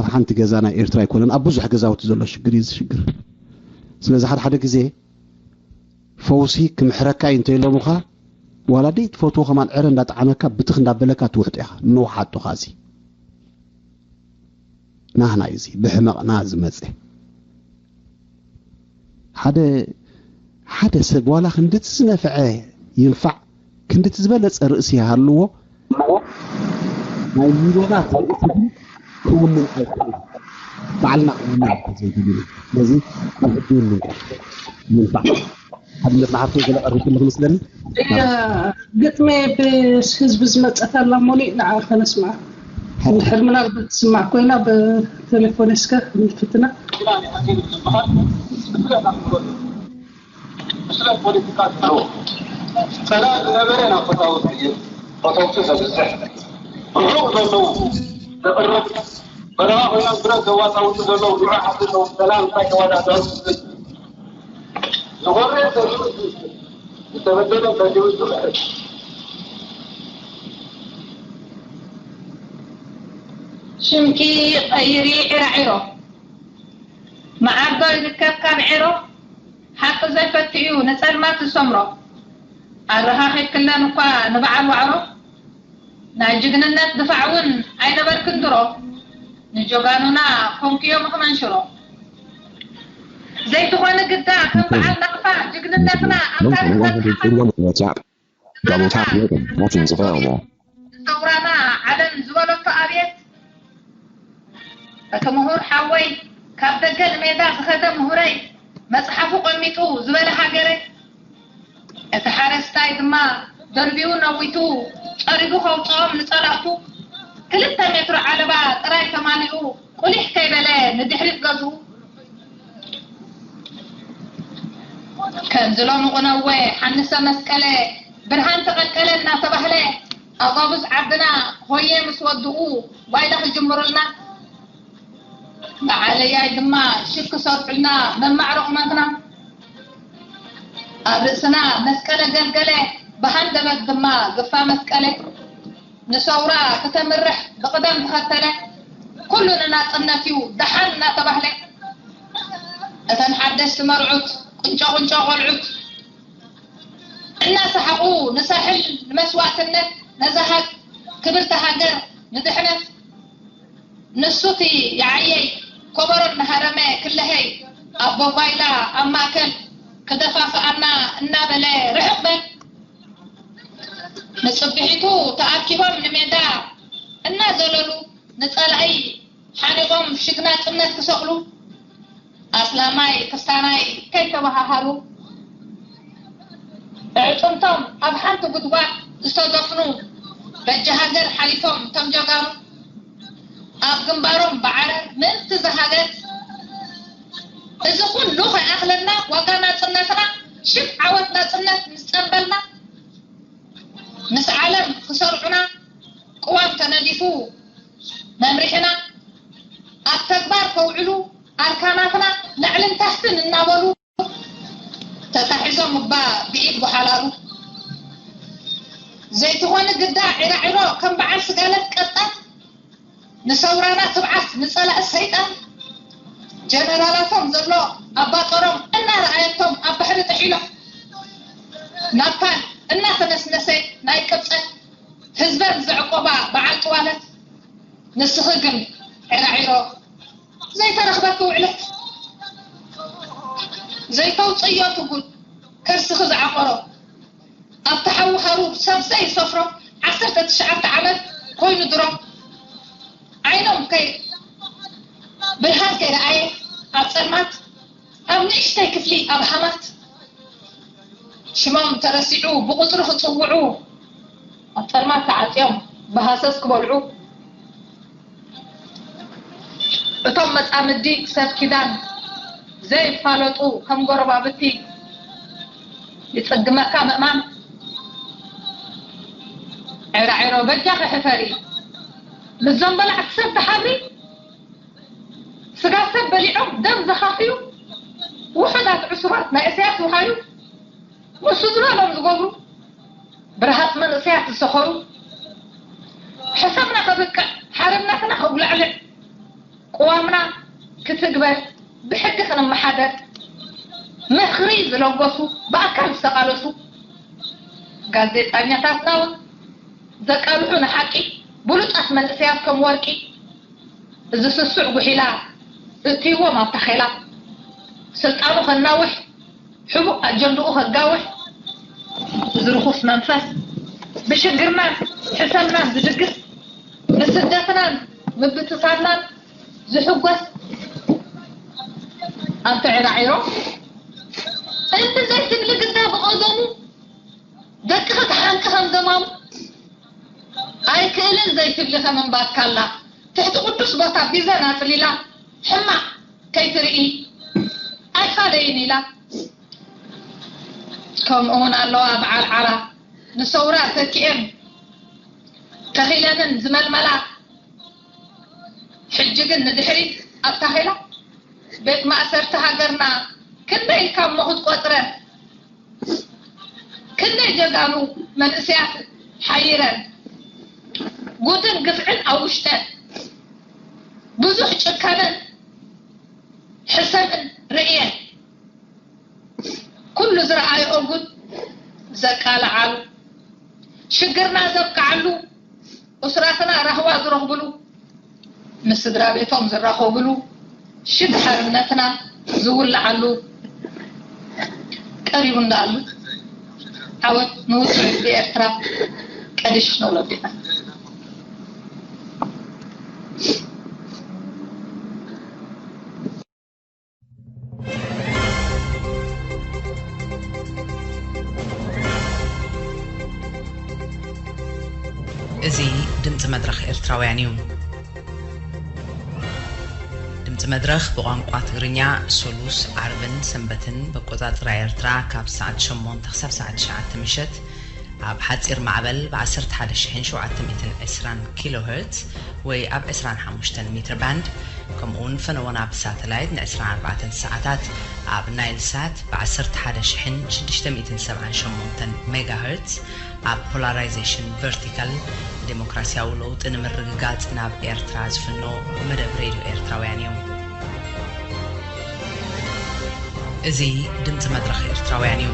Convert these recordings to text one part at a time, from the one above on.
ኣብ ሓንቲ ገዛ ናይ ኤርትራ ኣይኮነን፣ ኣብ ብዙሕ ገዛውቲ ዘሎ ሽግር እዩ እዚ ሽግር። ስለዚ ሓደ ሓደ ግዜ ፈውሲ ክምሕረካ እዩ እንተኢሎምኻ፣ ዋላ ደይ ትፈትዎ ከማን ዕረ እንዳጠዓመካ ብትኽ እንዳበለካ ትውሕጦ ኢኻ። ንውሓጦ ኻዚ ናህና እዩ እዚ ብሕመቕና ዝመፀ። ሓደ ሓደ ሰብ ዋላ ክንድቲ ዝነፍዐ ይንፋዕ፣ ክንድቲ ዝበለፀ ርእሲ ይሃልዎ፣ ናይ ሚልዮናት ርእሲ ግን ክውንን ኣይክእልን። ባዕልና ክውንን ኣይክእልን። ስለዚ ኣብ ሕጂ ይውንን ይንፋዕ። ሓድነት መዓርፎ ገለ ቀሪብኩ ኣለኹ መስለኒ። እያ፣ ግጥሚ ብህዝቢ ዝመጸት ኣላ እሞኒ ንዓ ከነስምዓ። እንድሕር ምናልባት ትስማዕ ኮይና ብቴሌፎን እስከ ንፍትና። ብስለት ፖለቲካ ኣለዎ። ሰላም ዝነበረ ናብ ፈታውቲ እዩ። ፈተውቲ ዘብዝሕ። ርሑቕ ዘለዉ ዘቕርብ። በረኻ ኮይኖም ብረት ዘዋጣውጡ ዘለዉ ንዑ ሓፍቶም ሰላም እንታይ ተዋዳድሩ? ዝጎረየ ሰሊሙ ዝምስል፣ ዝተበደለ ሰሊሙ ዝምሕል። ሽምኪ ቀይሪ ዒራዒሮ። መዓር ዶ ይርከብ ካብ ዒሮ? ሓቂ ዘይፈቱ እዩ ንጸልማት ዝሰምሮ። ኣረኻኺብክለን እኳ ንበዓል ዋዕሮ። ናይ ጅግንነት ድፋዕ እውን ኣይነበርክን ድሮ። ንጀጋኑና ኮንክዮም ኽመንሽሮ። ዘይትኾኒ ግዳ ከም በዓል ናቕፋ ጅግንነትና ኣብ ታሪኽ ተጻሕፈ። Double tap to open. Nothing's available. ሰውራና ዓለም ዝበለቶ ኣብየት። እቲ ምሁር ሓወይ ካብ ደገ ንሜዳ ዝኸደ ምሁረይ መጽሓፉ ቀሚጡ ዝበለ ሃገረይ። እቲ ሓረስታይ ድማ ደርቢዩ ነዊቱ ጸሪጉ ከውጽኦም ንጸላእቱ ክልተ ሜትሮ ዓለባ ጥራይ ተማሊኡ ቁሊሕ ከይበለ ንድሕሪት ገዝኡ። ከምዚ ሎሚ ቁነወ ሓንሰ መስቀለ ብርሃን ተቐልቀለ እናተባህለ ኣጓጉዝ ዓድና ሆየ ምስ ወድኡ ዋይላ ክጅምሩልና። በዓለያይ ድማ ሽክ ሰርሑልና መማዕረ ቁመትና። ኣብ ርእስና መስቀለ ገልገለ ብሃንደበት ድማ ግፋ መስቀለ። ንሰውራ ክተምርሕ ብቕደም ተኸተለ ኩሉ ንናጽነት እዩ ደሓን እናተባህለ። እተን ሓደስቲ መርዑት ቁንጮ ቁንጮ ቆልዑት እናሰሓቑ ንሳሕል ንመስዋእትነት ነዛ ሃግ-፣ ክብርቲ ሃገር ንድሕነት። ንሱቲ የዓየይ ኮበሮ እናሃረመ ክለሀይ ኣቦ ጓይላ ኣብ ማእከል ክደፋፍኣና እናበለ ርሕቕ በል። ንጽብሒቱ ተኣኪቦም ንሜዳ እናዘለሉ ንጸላኢ ሓኒቖም ሽግ ናጽነት ክሰቕሉ ኣስላማይ ክስታናይ ከይተበሃሃሉ ኣዕጽምቶም ኣብ ሓንቲ ጉድጓድ ዝተደፍኑ በጃ ሃገር ሓሊፎም እቶም ጀጋኑ ኣብ ግንባሮም ብዓረር ምእንቲ ዝሃገት እዚ ኩሉ ከይኣኽለና ዋጋ ናጽነትና ሽግ ዓወት ናጽነት ምስ ጸንበልና ምስ ዓለም ክሰርዑና ቅዋም ተነዲፉ መምርሕና ኣብ ተግባር ከውዕሉ ኣርካናትና ላዕልን ታሕትን እናበሉ ተታሒዞም እባ ብኢድ ጎሓላሉ ዘይትኾኒ ግዳ ዒራዒሮ ከም በዓል ስጋለት ቀጣን ንሰውራና ትብዓት ንጸላኢ ሰይጣን ጀነራላቶም ዘሎ ኣባጠሮም እናረኣየቶም ኣብ ባሕሪ ጥሒሎም ናፓል እናተነስነሰ ናይ ቅብጸት ህዝበን ዘዕቆባ በዓል ጥዋለት ንስኺ ግን ዒራዒሮ ዘይተረኽበኪ ውዕለት ዘይተውፅዮ ትጉል ከርስኺ ዝዓቆሮ ኣብቲ ሓዊ ሃሩር ሰብ ዘይሰፍሮ ዓሰርተ ትሽዓተ ዓመት ኮይኑ ድሮ ዓይኖም ከይ ብርሃን ከይረኣየ ኣብ ፀልማት ኣብ ንእሽተይ ክፍሊ ኣብ ሃማት ሽሞም ተረሲዑ ብቁፅሪ ክፅውዑ ኣብ ፀልማት ተዓፅዮም ብሃሰስ ክበልዑ እቶም መጻምዲ ሰብ ኪዳን ዘይፋለጡ ከም ጎረባብቲ ይጽግመካ ምእማን። ዒራዒሮ በጃኺ ሕፈሪ ምስዞም በላዕቲ ሰብ ተሓብሪ ስጋ ሰብ በሊዖም ደም ዘኻኽዩ ውሑዳት ዕሱባት ናይ እስያስ ውሃዩ ንሱ ዝበሎም ዝገብሩ ብረሃጽ መንእሰያት ዝሰኸሩ ሕሰምና ከብቅዕ ሓርነትና ከጉላዕልዕ ቅዋምና ክትግበር፣ ብሕጊ ክንመሓደር ምኽሪ ዝለገሱ፣ ብኣካል ዝተቓለሱ ጋዜጣኛታትና እውን ዘቃልሑ ንሓቂ ብሉጻት መንእሰያት ከም ወርቂ እዚ ስሱዕ ጉሒላ እትይዎም ኣብ ታኼላ ስልጣኑ ከናውሕ ሕቡእ ኣጀንድኡ ከጋውሕ እዚ ርኹስ መንፈስ ብሽግርናን ሕሰምናን ዝድግስ ብስደትናን ምብትታንናን ዝሕጎስ ኣንተ ዕራዒሮ እንቲ ዘይትብሊ ግዳ ብቐደሙ ደቅኺ ተሓንቂ ከም ደማሙ ኣይክእልን ዘይትብሊ ከም እምባትካላ ትሕቲ ቅዱስ ቦታ ቢዘን ኣጽሊላ ሕማቕ ከይትርኢ ኣይኻለይን ኢላ ከምኡ እውን ኣለዋ በዓል ዓራ ንሰውራ ተኪኤን ተኺለንን ዝመልመላ ሕጂ ግን ንድሕሪት ኣብታ ኸይላ ቤት ማእሰርቲ ሃገርና ክንደይ ኢልካ እሞ ክትቆጽረን ክንደይ ጀጋኑ መንእሰያት ሓይረን ጉድን ግፍዕን ኣብ ውሽጠን ብዙሕ ጭካነን ሕሰምን ርእየን ኩሉ ዝረኣይኦ ጉድ ዘቃልዓሉ ሽግርና ዘብቅዓሉ ኡስራትና ራህዋ ዝረኽብሉ ምስ ስድራ ቤቶም ዝራኸብሉ ሽግ ሓርነትና ዝውልዓሉ ቀሪቡ እንዳኣሉ ዓወት ንውፅዕ ህዝቢ ኤርትራ ቀዲሽ ንብሎ ዲና። እዚ ድምፂ መድረኽ ኤርትራውያን እዩ። ድምፂ መድረኽ ብቋንቋ ትግርኛ ሰሉስ፣ ዓርብን ሰንበትን በቆፃፅራ ኤርትራ ካብ ሰዓት ሸሞንተ ክሳብ ሰዓት ትሽዓተ ምሸት ኣብ ሓፂር ማዕበል ብ11720 ኪሎ ሄርትዝ ወይ ኣብ 25 ሜትር ባንድ ከምኡውን ፈነወና ብሳተላይት ን24 ሰዓታት ኣብ ናይል ሳት ብ11678 ሜጋ ሄርትዝ ኣብ ፖላራይዜሽን ቨርቲካል ዴሞክራሲያዊ ለውጢ ንምርግጋጽ ናብ ኤርትራ ዝፍኖ መደብ ሬድዮ ኤርትራውያን እዩ። እዚ ድምጺ መድረኽ ኤርትራውያን እዩ።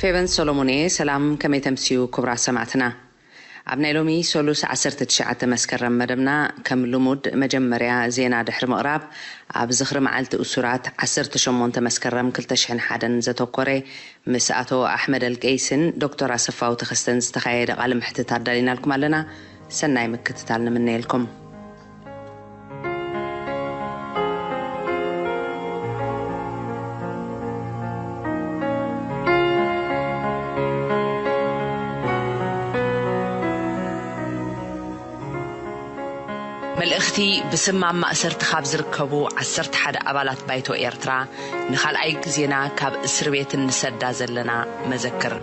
ፌቨን ሰሎሞን እየ። ሰላም፣ ከመይ ተምስዩ ክቡራት ሰማዕትና? ኣብ ናይ ሎሚ ሰሉስ ዓሰርተ ትሽዓተ መስከረም መደብና ከም ልሙድ መጀመርያ ዜና ድሕሪ ምቕራብ ኣብ ዝኽሪ መዓልቲ እሱራት ዓሰርተ ሸሞንተ መስከረም ክልተ ሽሕን ሓደን ዘተኮረ ምስ ኣቶ ኣሕመድ ኣልቀይስን ዶክተር ኣሰፋው ተኸስተን ዝተኻየደ ቃለ ምሕትት ኣዳሊናልኩም ኣለና። ሰናይ ምክትታል ንምነየልኩም። መልእኽቲ ብስም ኣብ ማእሰርቲ ካብ ዝርከቡ ዓሰርተ ሓደ ኣባላት ባይቶ ኤርትራ ንኻልኣይ ግዜና ካብ እስር ቤት እንሰዳ ዘለና መዘክር።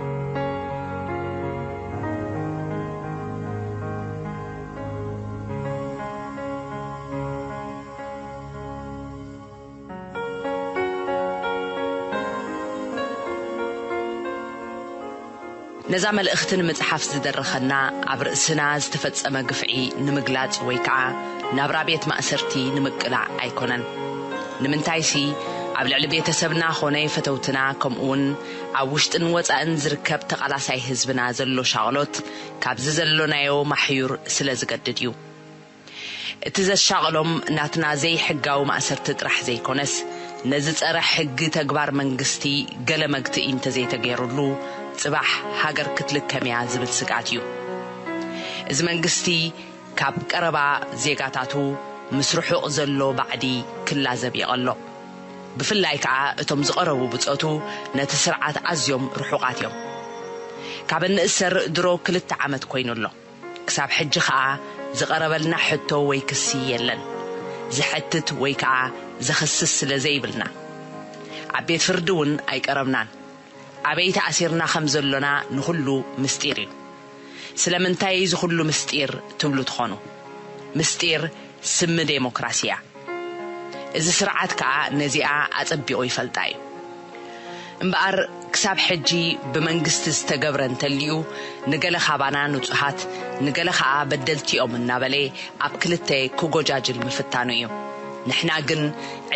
ነዛ መልእኽቲ ንምጽሓፍ ዝደረኸና ኣብ ርእስና ዝተፈጸመ ግፍዒ ንምግላጽ ወይ ከኣ ናብራ ቤት ማእሰርቲ ንምቅላዕ ኣይኮነን። ንምንታይሲ ኣብ ልዕሊ ቤተሰብና ኾነ ፈተውትና ከምኡውን ኣብ ውሽጥን ወጻእን ዝርከብ ተቓላሳይ ህዝብና ዘሎ ሻቕሎት ካብዚ ዘሎናዮ ማሕዩር ስለ ዝገድድ እዩ። እቲ ዘሻቕሎም ናትና ዘይሕጋዊ ማእሰርቲ ጥራሕ ዘይኮነስ፣ ነዚ ጸረ ሕጊ ተግባር መንግስቲ ገለ መግትኢ እንተዘይተገይሩሉ፣ ጽባሕ ሃገር ክትልከም እያ ዝብል ስግኣት እዩ። እዚ መንግስቲ ካብ ቀረባ ዜጋታቱ ምስ ርሑቕ ዘሎ ባዕዲ ክላዘብ ይቐሎ። ብፍላይ ከኣ እቶም ዝቐረቡ ብጾቱ ነቲ ስርዓት ኣዝዮም ርሑቓት እዮም። ካብ እንእሰር ድሮ ክልተ ዓመት ኮይኑ ኣሎ። ክሳብ ሕጂ ከኣ ዝቐረበልና ሕቶ ወይ ክሲ የለን። ዝሐትት ወይ ከኣ ዘኽስስ ስለ ዘይብልና። ኣብ ቤት ፍርዲ እውን ኣይቀረብናን። ኣበይ ተኣሲርና ከም ዘሎና ንኹሉ ምስጢር እዩ። ስለምንታይ እዚ ኩሉ ምስጢር ትብሉ ትኾኑ? ምስጢር ስሚ ዴሞክራሲ እያ። እዚ ስርዓት ከኣ ነዚኣ ኣጸቢቑ ይፈልጣ እዩ። እምበኣር ክሳብ ሕጂ ብመንግስቲ ዝተገብረ እንተልዩ፣ ንገለ ካባና ንጹሃት፣ ንገለ ከኣ በደልቲ እዮም እናበለ ኣብ ክልተ ክጎጃጅል ምፍታኑ እዩ። ንሕና ግን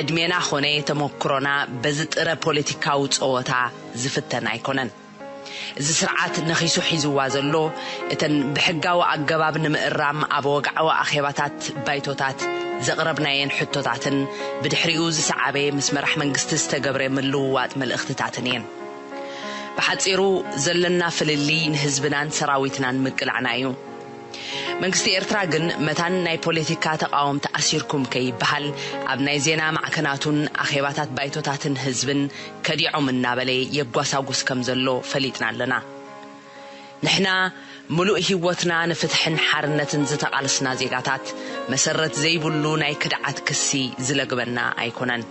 ዕድሜና ኾነ ተመክሮና በዚ ጥረ ፖለቲካዊ ጸወታ ዝፍተን ኣይኮነን። እዚ ስርዓት ነኺሱ ሒዝዋ ዘሎ፣ እተን ብሕጋዊ ኣገባብ ንምእራም ኣብ ወግዓዊ ኣኼባታት ባይቶታት ዘቕረብናየን ሕቶታትን ብድሕሪኡ ዝሰዓበ ምስ መራሕ መንግስቲ ዝተገብረ ምልውዋጥ መልእኽትታትን እየን። ብሓጺሩ፣ ዘለና ፍልልይ ንህዝብናን ሰራዊትናን ምቅላዕና እዩ። መንግስቲ ኤርትራ ግን መታን ናይ ፖለቲካ ተቓወምቲ ኣሲርኩም ከይበሃል ኣብ ናይ ዜና ማዕከናቱን ኣኼባታት ባይቶታትን ህዝብን ከዲዖም እናበለ የጓሳጉስ ከም ዘሎ ፈሊጥና ኣለና። ንሕና ምሉእ ህይወትና ንፍትሕን ሓርነትን ዝተቓለስና ዜጋታት፣ መሰረት ዘይብሉ ናይ ክድዓት ክሲ ዝለግበና ኣይኮነን።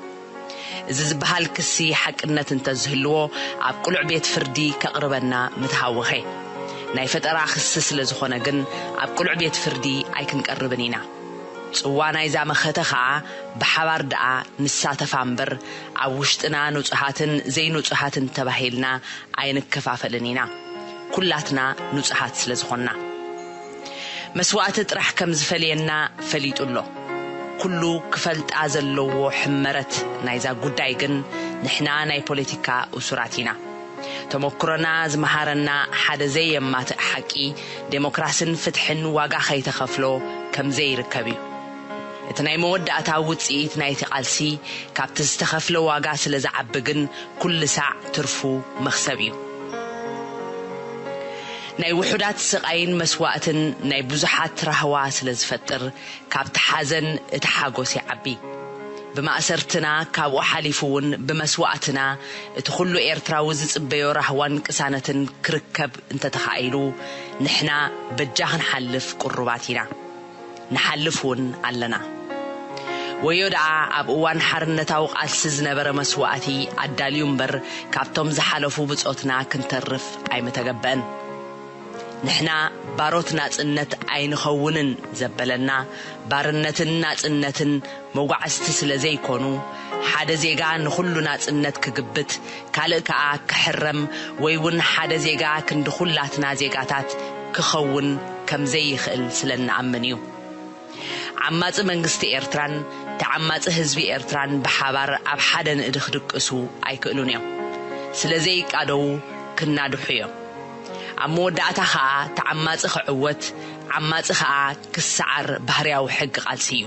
እዚ ዝበሃል ክሲ ሓቅነት እንተዝህልዎ፣ ኣብ ቅሉዕ ቤት ፍርዲ ከቕርበና ምተሃወኸ። ናይ ፈጠራ ክሲ ስለ ዝኾነ ግን፣ ኣብ ቅሉዕ ቤት ፍርዲ ኣይክንቀርብን ኢና። ጽዋ ናይዛ መኸተ ኸኣ ብሓባር ደኣ ንሳተፋ እምበር፣ ኣብ ውሽጥና ንጹሃትን ዘይንጹሃትን ተባሂልና ኣይንከፋፈልን ኢና። ኩላትና ንጹሃት ስለ ዝኾንና። መስዋእቲ ጥራሕ ከም ዝፈልየና ፈሊጡ ኣሎ። ኩሉ ክፈልጣ ዘለዎ ሕመረት ናይዛ ጉዳይ ግን፣ ንሕና ናይ ፖለቲካ እሱራት ኢና። ተመክሮና ዝመሃረና ሓደ ዘየማትእ ሓቂ፣ ዴሞክራስን ፍትሕን ዋጋ ከይተኸፍሎ ከም ዘይርከብ እዩ። እቲ ናይ መወዳእታ ውጽኢት ናይቲ ቃልሲ ካብቲ ዝተኸፍለ ዋጋ ስለ ዝዓቢ ግን፣ ኩሉ ሳዕ ትርፉ መኽሰብ እዩ። ናይ ውሑዳት ስቓይን መስዋእትን ናይ ብዙሓት ራህዋ ስለ ዝፈጥር፣ ካብቲ ሓዘን እቲ ሓጎስ ይዓቢ። ብማእሰርትና፣ ካብኡ ሓሊፉ እውን ብመስዋእትና፣ እቲ ኩሉ ኤርትራዊ ዝጽበዮ ራህዋን ቅሳነትን ክርከብ እንተተኻኢሉ፣ ንሕና በጃ ክንሓልፍ ቅሩባት ኢና። ንሓልፍ እውን ኣለና። ወዮ ደኣ ኣብ እዋን ሓርነታዊ ቃልሲ ዝነበረ መስዋእቲ ኣዳልዩ እምበር፣ ካብቶም ዝሓለፉ ብጾትና ክንተርፍ ኣይምተገበአን። ንሕና ባሮት ናጽነት ኣይንኸውንን ዘበለና፣ ባርነትን ናጽነትን መጓዕዝቲ ስለ ዘይኮኑ፣ ሓደ ዜጋ ንኹሉ ናጽነት ክግብት፣ ካልእ ከኣ ክሕረም፣ ወይ እውን ሓደ ዜጋ ክንዲ ኩላትና ዜጋታት ክኸውን ከም ዘይኽእል ስለ እንኣምን እዩ። ዓማጺ መንግስቲ ኤርትራን ተዓማጺ ህዝቢ ኤርትራን ብሓባር ኣብ ሓደ ንእዲ ክድቅሱ ኣይክእሉን እዮም። ስለ ዘይቃደዉ ክናድሑ እዮም። ኣብ መወዳእታ ኸኣ ተዓማጺ ክዕወት፣ ዓማጺ ኸኣ ክሰዓር ባህርያዊ ሕጊ ቃልሲ እዩ።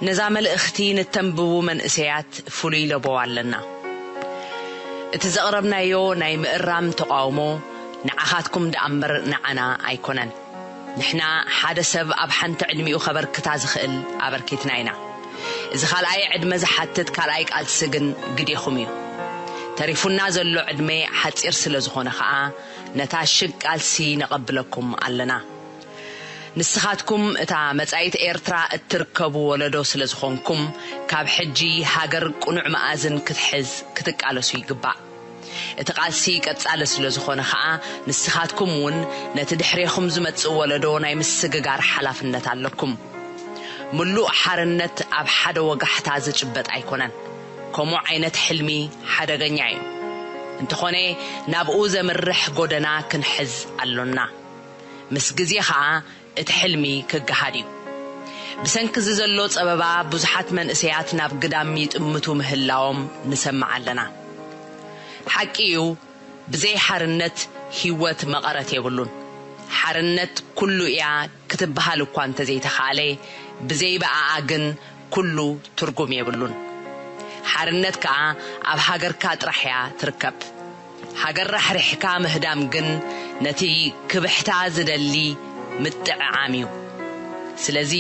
ነዛ መልእኽቲ ንተንብቡ መንእሰያት ፍሉይ ለበዋ ኣለና። እቲ ዘቕረብናዮ ናይ ምእራም ተቓውሞ ንዓኻትኩም ደኣ እምበር ንዓና ኣይኮነን። ንሕና ሓደ ሰብ ኣብ ሓንቲ ዕድሚኡ ከበርክታ ዝኽእል ኣበርኪትና ኢና። እዚ ካልኣይ ዕድመ ዝሓትት ካልኣይ ቃልሲ ግን ግዴኹም እዩ። ተሪፉና ዘሎ ዕድመ ሓጺር ስለ ዝኾነ ኸኣ፣ ነታ ሽግ ቃልሲ ነቐብለኩም ኣለና። ንስኻትኩም እታ መጻኢት ኤርትራ እትርከቡ ወለዶ ስለ ዝኾንኩም፣ ካብ ሕጂ ሃገር ቅኑዕ መኣዝን ክትሕዝ ክትቃለሱ ይግባእ። እቲ ቃልሲ ቀጻሊ ስለ ዝኾነ ኸኣ፣ ንስኻትኩም እውን ነቲ ድሕሬኹም ዝመጽእ ወለዶ ናይ ምስግጋር ሓላፍነት ኣለኩም። ምሉእ ሓርነት ኣብ ሓደ ወጋሕታ ዝጭበጥ ኣይኮነን። ከምኡ ዓይነት ሕልሚ ሓደገኛ እዩ። እንተኾነ፣ ናብኡ ዘምርሕ ጎደና ክንሕዝ ኣሎና። ምስ ግዜ ኸኣ እቲ ሕልሚ ክገሃድ እዩ። ብሰንኪ እዚ ዘሎ ጸበባ፣ ብዙሓት መንእሰያት ናብ ግዳም ይጥምቱ ምህላዎም ንሰምዕ ኣለና። ሓቂ እዩ፣ ብዘይ ሓርነት ህይወት መቐረት የብሉን። ሓርነት ኩሉ እያ ክትበሃል እኳ እንተዘይተኻእለ፣ ብዘይ ብኣኣ ግን ኩሉ ትርጉም የብሉን። ሓርነት ከኣ ኣብ ሃገርካ ጥራሕ እያ ትርከብ። ሃገር ራሕሪሕካ ምህዳም ግን ነቲ ክብሕታ ዝደሊ ምጥዕዓም እዩ። ስለዚ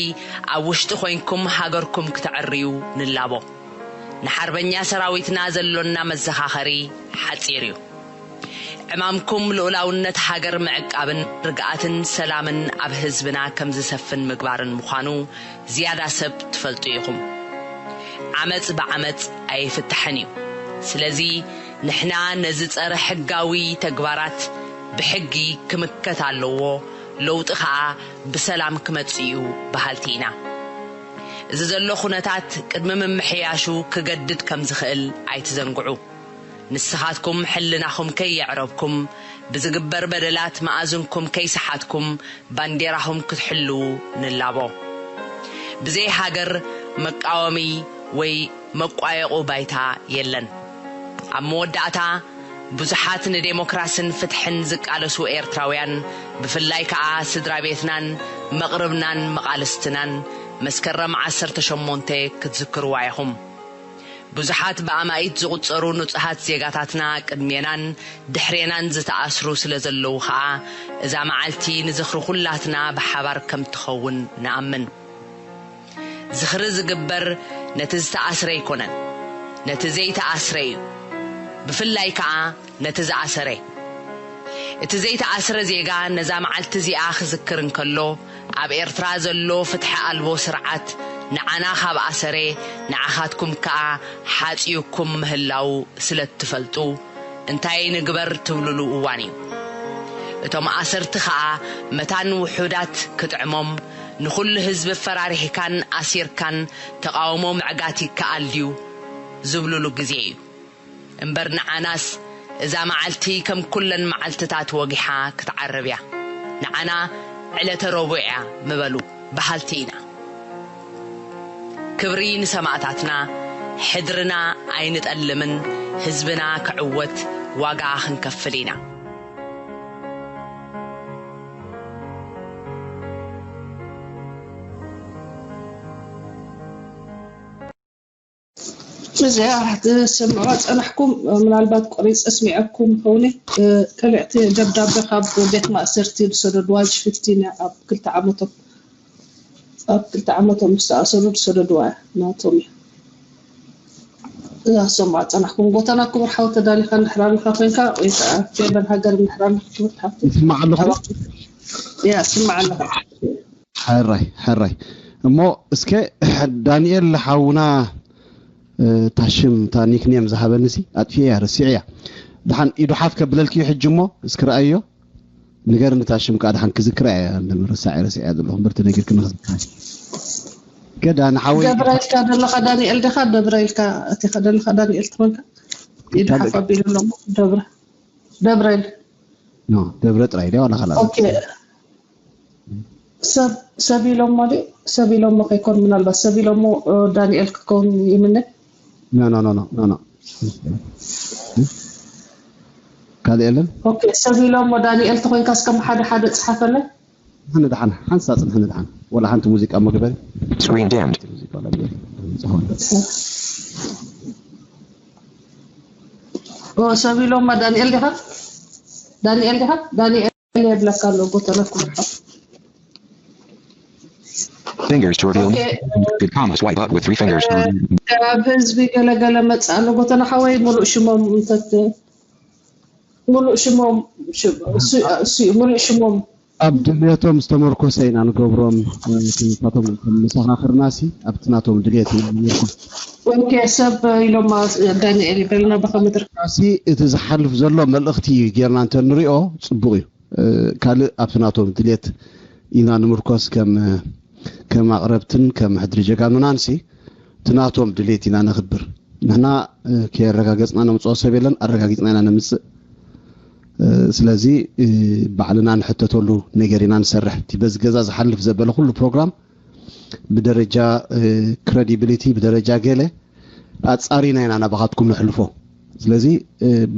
ኣብ ውሽጢ ኮይንኩም ሃገርኩም ክተዕርዩ ንላቦ። ንሓርበኛ ሰራዊትና ዘሎና መዘኻኸሪ ሓጺር እዩ። ዕማምኩም ልኡላውነት ሃገር ምዕቃብን ርግኣትን ሰላምን ኣብ ህዝብና ከም ዝሰፍን ምግባርን ምዃኑ ዝያዳ ሰብ ትፈልጡ ኢኹም። ዓመጽ ብዓመጽ ኣይፍታሕን እዩ። ስለዚ ንሕና ነዚ ጸረ ሕጋዊ ተግባራት ብሕጊ ክምከት ኣለዎ፣ ለውጢ ኸኣ ብሰላም ክመጽእ እዩ በሃልቲ ኢና። እዚ ዘሎ ኩነታት ቅድሚ ምምሕያሹ ክገድድ ከም ዝኽእል ኣይትዘንግዑ። ንስኻትኩም ሕልናኹም ከየዕረብኩም፣ ብዝግበር በደላት መኣዝንኩም ከይሰሓትኩም ባንዴራኹም ክትሕልዉ ንላቦ። ብዘይ ሃገር መቃወሚ ወይ መቋየቑ ባይታ የለን። ኣብ መወዳእታ፣ ብዙሓት ንዴሞክራስን ፍትሕን ዝቃለሱ ኤርትራውያን፣ ብፍላይ ከኣ ስድራ ቤትናን መቕርብናን መቓልስትናን መስከረም ዓሰርተ ሸሞንተ ክትዝክርዋ ኢኹም። ብዙሓት ብኣማኢት ዝቑጸሩ ንጹሃት ዜጋታትና ቅድሜናን ድሕሬናን ዝተኣስሩ ስለ ዘለዉ ኸኣ፣ እዛ መዓልቲ ንዝኽሪ ኩላትና ብሓባር ከም ትኸውን ንኣምን። ዝኽሪ ዝግበር ነቲ ዝተኣስረ ኣይኮነን፣ ነቲ ዘይተኣስረ እዩ። ብፍላይ ከኣ ነቲ ዝኣሰረ። እቲ ዘይተኣስረ ዜጋ ነዛ መዓልቲ እዚኣ ክዝክር እንከሎ፣ ኣብ ኤርትራ ዘሎ ፍትሒ ኣልቦ ስርዓት ንዓና ካብ ኣሰረ፣ ንዓኻትኩም ከኣ ሓጽዩኩም ምህላው ስለ እትፈልጡ፣ እንታይ ንግበር ትብሉሉ እዋን እዩ። እቶም ኣሰርቲ ኸኣ መታን ውሑዳት ክጥዕሞም፣ ንኹሉ ህዝቢ ፈራሪሕካን ኣሲርካን ተቓውሞ ምዕጋት ይከኣል ድዩ ዝብሉሉ ግዜ እዩ። እምበር ንዓናስ እዛ መዓልቲ ከም ኩለን መዓልትታት ወጊሓ ክትዓርብ እያ። ንዓና ዕለተ ረቡዕ እያ ምበሉ በሃልቲ ኢና። ክብሪ ንሰማእታትና፣ ሕድርና ኣይንጠልምን፣ ህዝብና ክዕወት ዋጋ ክንከፍል ኢና። እዚኣ ትሰምዑዋ ጸናሕኩም፣ ምናልባት ቆሪጸ ኣስሚዐኩም ይኸውን። ቀሊዕቲ ደብዳበ ካብ ቤት ማእሰርቲ ዝሰደድዋ፣ ጂ ፊፍቲን እያ። ኣብ ክልተ ዓመቶም ኣብ ክልተ ዓመቶም ምስ ተኣሰሩ ዝሰደድዋ እያ፣ ናቶም እያ። እዛ ትሰምዑዋ ጸናሕኩም። ጎተና ክቡር ሓው፣ ተዳሊኻ እንድሕር ኣለኻ ኮይንካ፣ ወይ ከኣ ፌቨን ሃገር እንድሕር ኣለኻ ክብርቲ ሓፍቲ። ይስማዕ ኣለኹ። እያ፣ ስምዕ ኣለኻ። ሕራይ ሕራይ። እሞ እስከ ዳንኤል ሓውና፣ እታ ሽም፣ እታ ኒክኔም ዝሃበኒ ሲ ኣጥፊኤያ፣ ረሲዐያ። ደሓን ኢዱ ሓፍ ከብለልኪ እዩ ሕጂ እሞ እስኪ ረኣዮ። ንገርኒ እታ ሽም ከኣ ደሓን ክዝክራ እያ፣ ምርሳዕ እየ ረሲዐያ ዘለኹ እምበር ተነጊርክኒ ክዝክራ። ከዳ ንሓወይ ደብረ ኢልካ ዘለኻ ዳንኤል ዲኻ? ደብረ ኢልካ እቲኻ ዘለኻ ዳንኤል ትኾንካ? ኢዱ ሓፍ ኣቢሉ ኣሎ እሞ ደብረ ደብረ ኢል ኖ ደብረ ጥራይ ድያ ዋላ ካልኣ? ኦኬ። ሰብ ሰብ ኢሎሞ ድዩ? ሰብ ኢሎሞ ከይኮን ምናልባት ሰብ ኢሎሞ ዳንኤል ክትከውን ይምነ። ኖ ኖ ኖ ኖ ኖ ካልእ የለን። ኦኬ፣ ሰብ ኢሎሞ ዳንኤል ተኮይንካ እስከ ሓደ ሓደ ጽሓፈለይ። ንድሓን ሓንሳ ጽንሕ ንድሓን ወላ ሓንቲ ሙዚቃ እሞ ግበሪ። Screen dimmed. ሙዚቃ ወላ ግበሪ። ጽሆን ኦ ሰብ ኢሎማ ዳንኤል ዲኻ? ዳንኤል ዲኻ? ዳንኤል የብለካ ኣሎ ጎተና ኩርሓ። Fingers to reveal. Okay. Good comma swipe up with three fingers. ካብ ህዝቢ ገለገለ መጽእ ኣሎ ጎተና ሓወይ፣ ሙሉእ ሽሞም እንተት ሙሉእ ሽሞም፣ እሱ እዩ፣ ሙሉእ ሽሞም። ኣብ ድልየቶም ዝተመርኮሰ ኢና ንገብሮም። ንሳቶም ከም መሰኻኽርና ሲ ኣብቲ ናቶም ድልየት ኢና ንመርኮስ። ኦኬ፣ ሰብ ኢሎማ ዳንኤል ይበልና ብኸምድር ሲ እቲ ዝሓልፍ ዘሎ መልእኽቲ ጌርና እንተ ንሪኦ ጽቡቕ እዩ። ካልእ ኣብቲ ናቶም ድልየት ኢና ንምርኮስ ከም ከም ኣቕረብትን ከም ሕድሪ ጀጋኑናን ሲ እቲ ናቶም ድሌት ኢና ነኽብር። ንሕና ከየረጋገጽና ነምጽኦ ሰብ የለን፣ ኣረጋጊጽና ኢና ነምጽእ። ስለዚ ባዕልና ንሕተተሉ ነገር ኢና ንሰርሕ። እቲ በዚ ገዛ ዝሓልፍ ዘበለ ኩሉ ፕሮግራም ብደረጃ ክረዲቢሊቲ ብደረጃ ገለ ኣጻሪና ኢና ናባኻትኩም ነሕልፎ። ስለዚ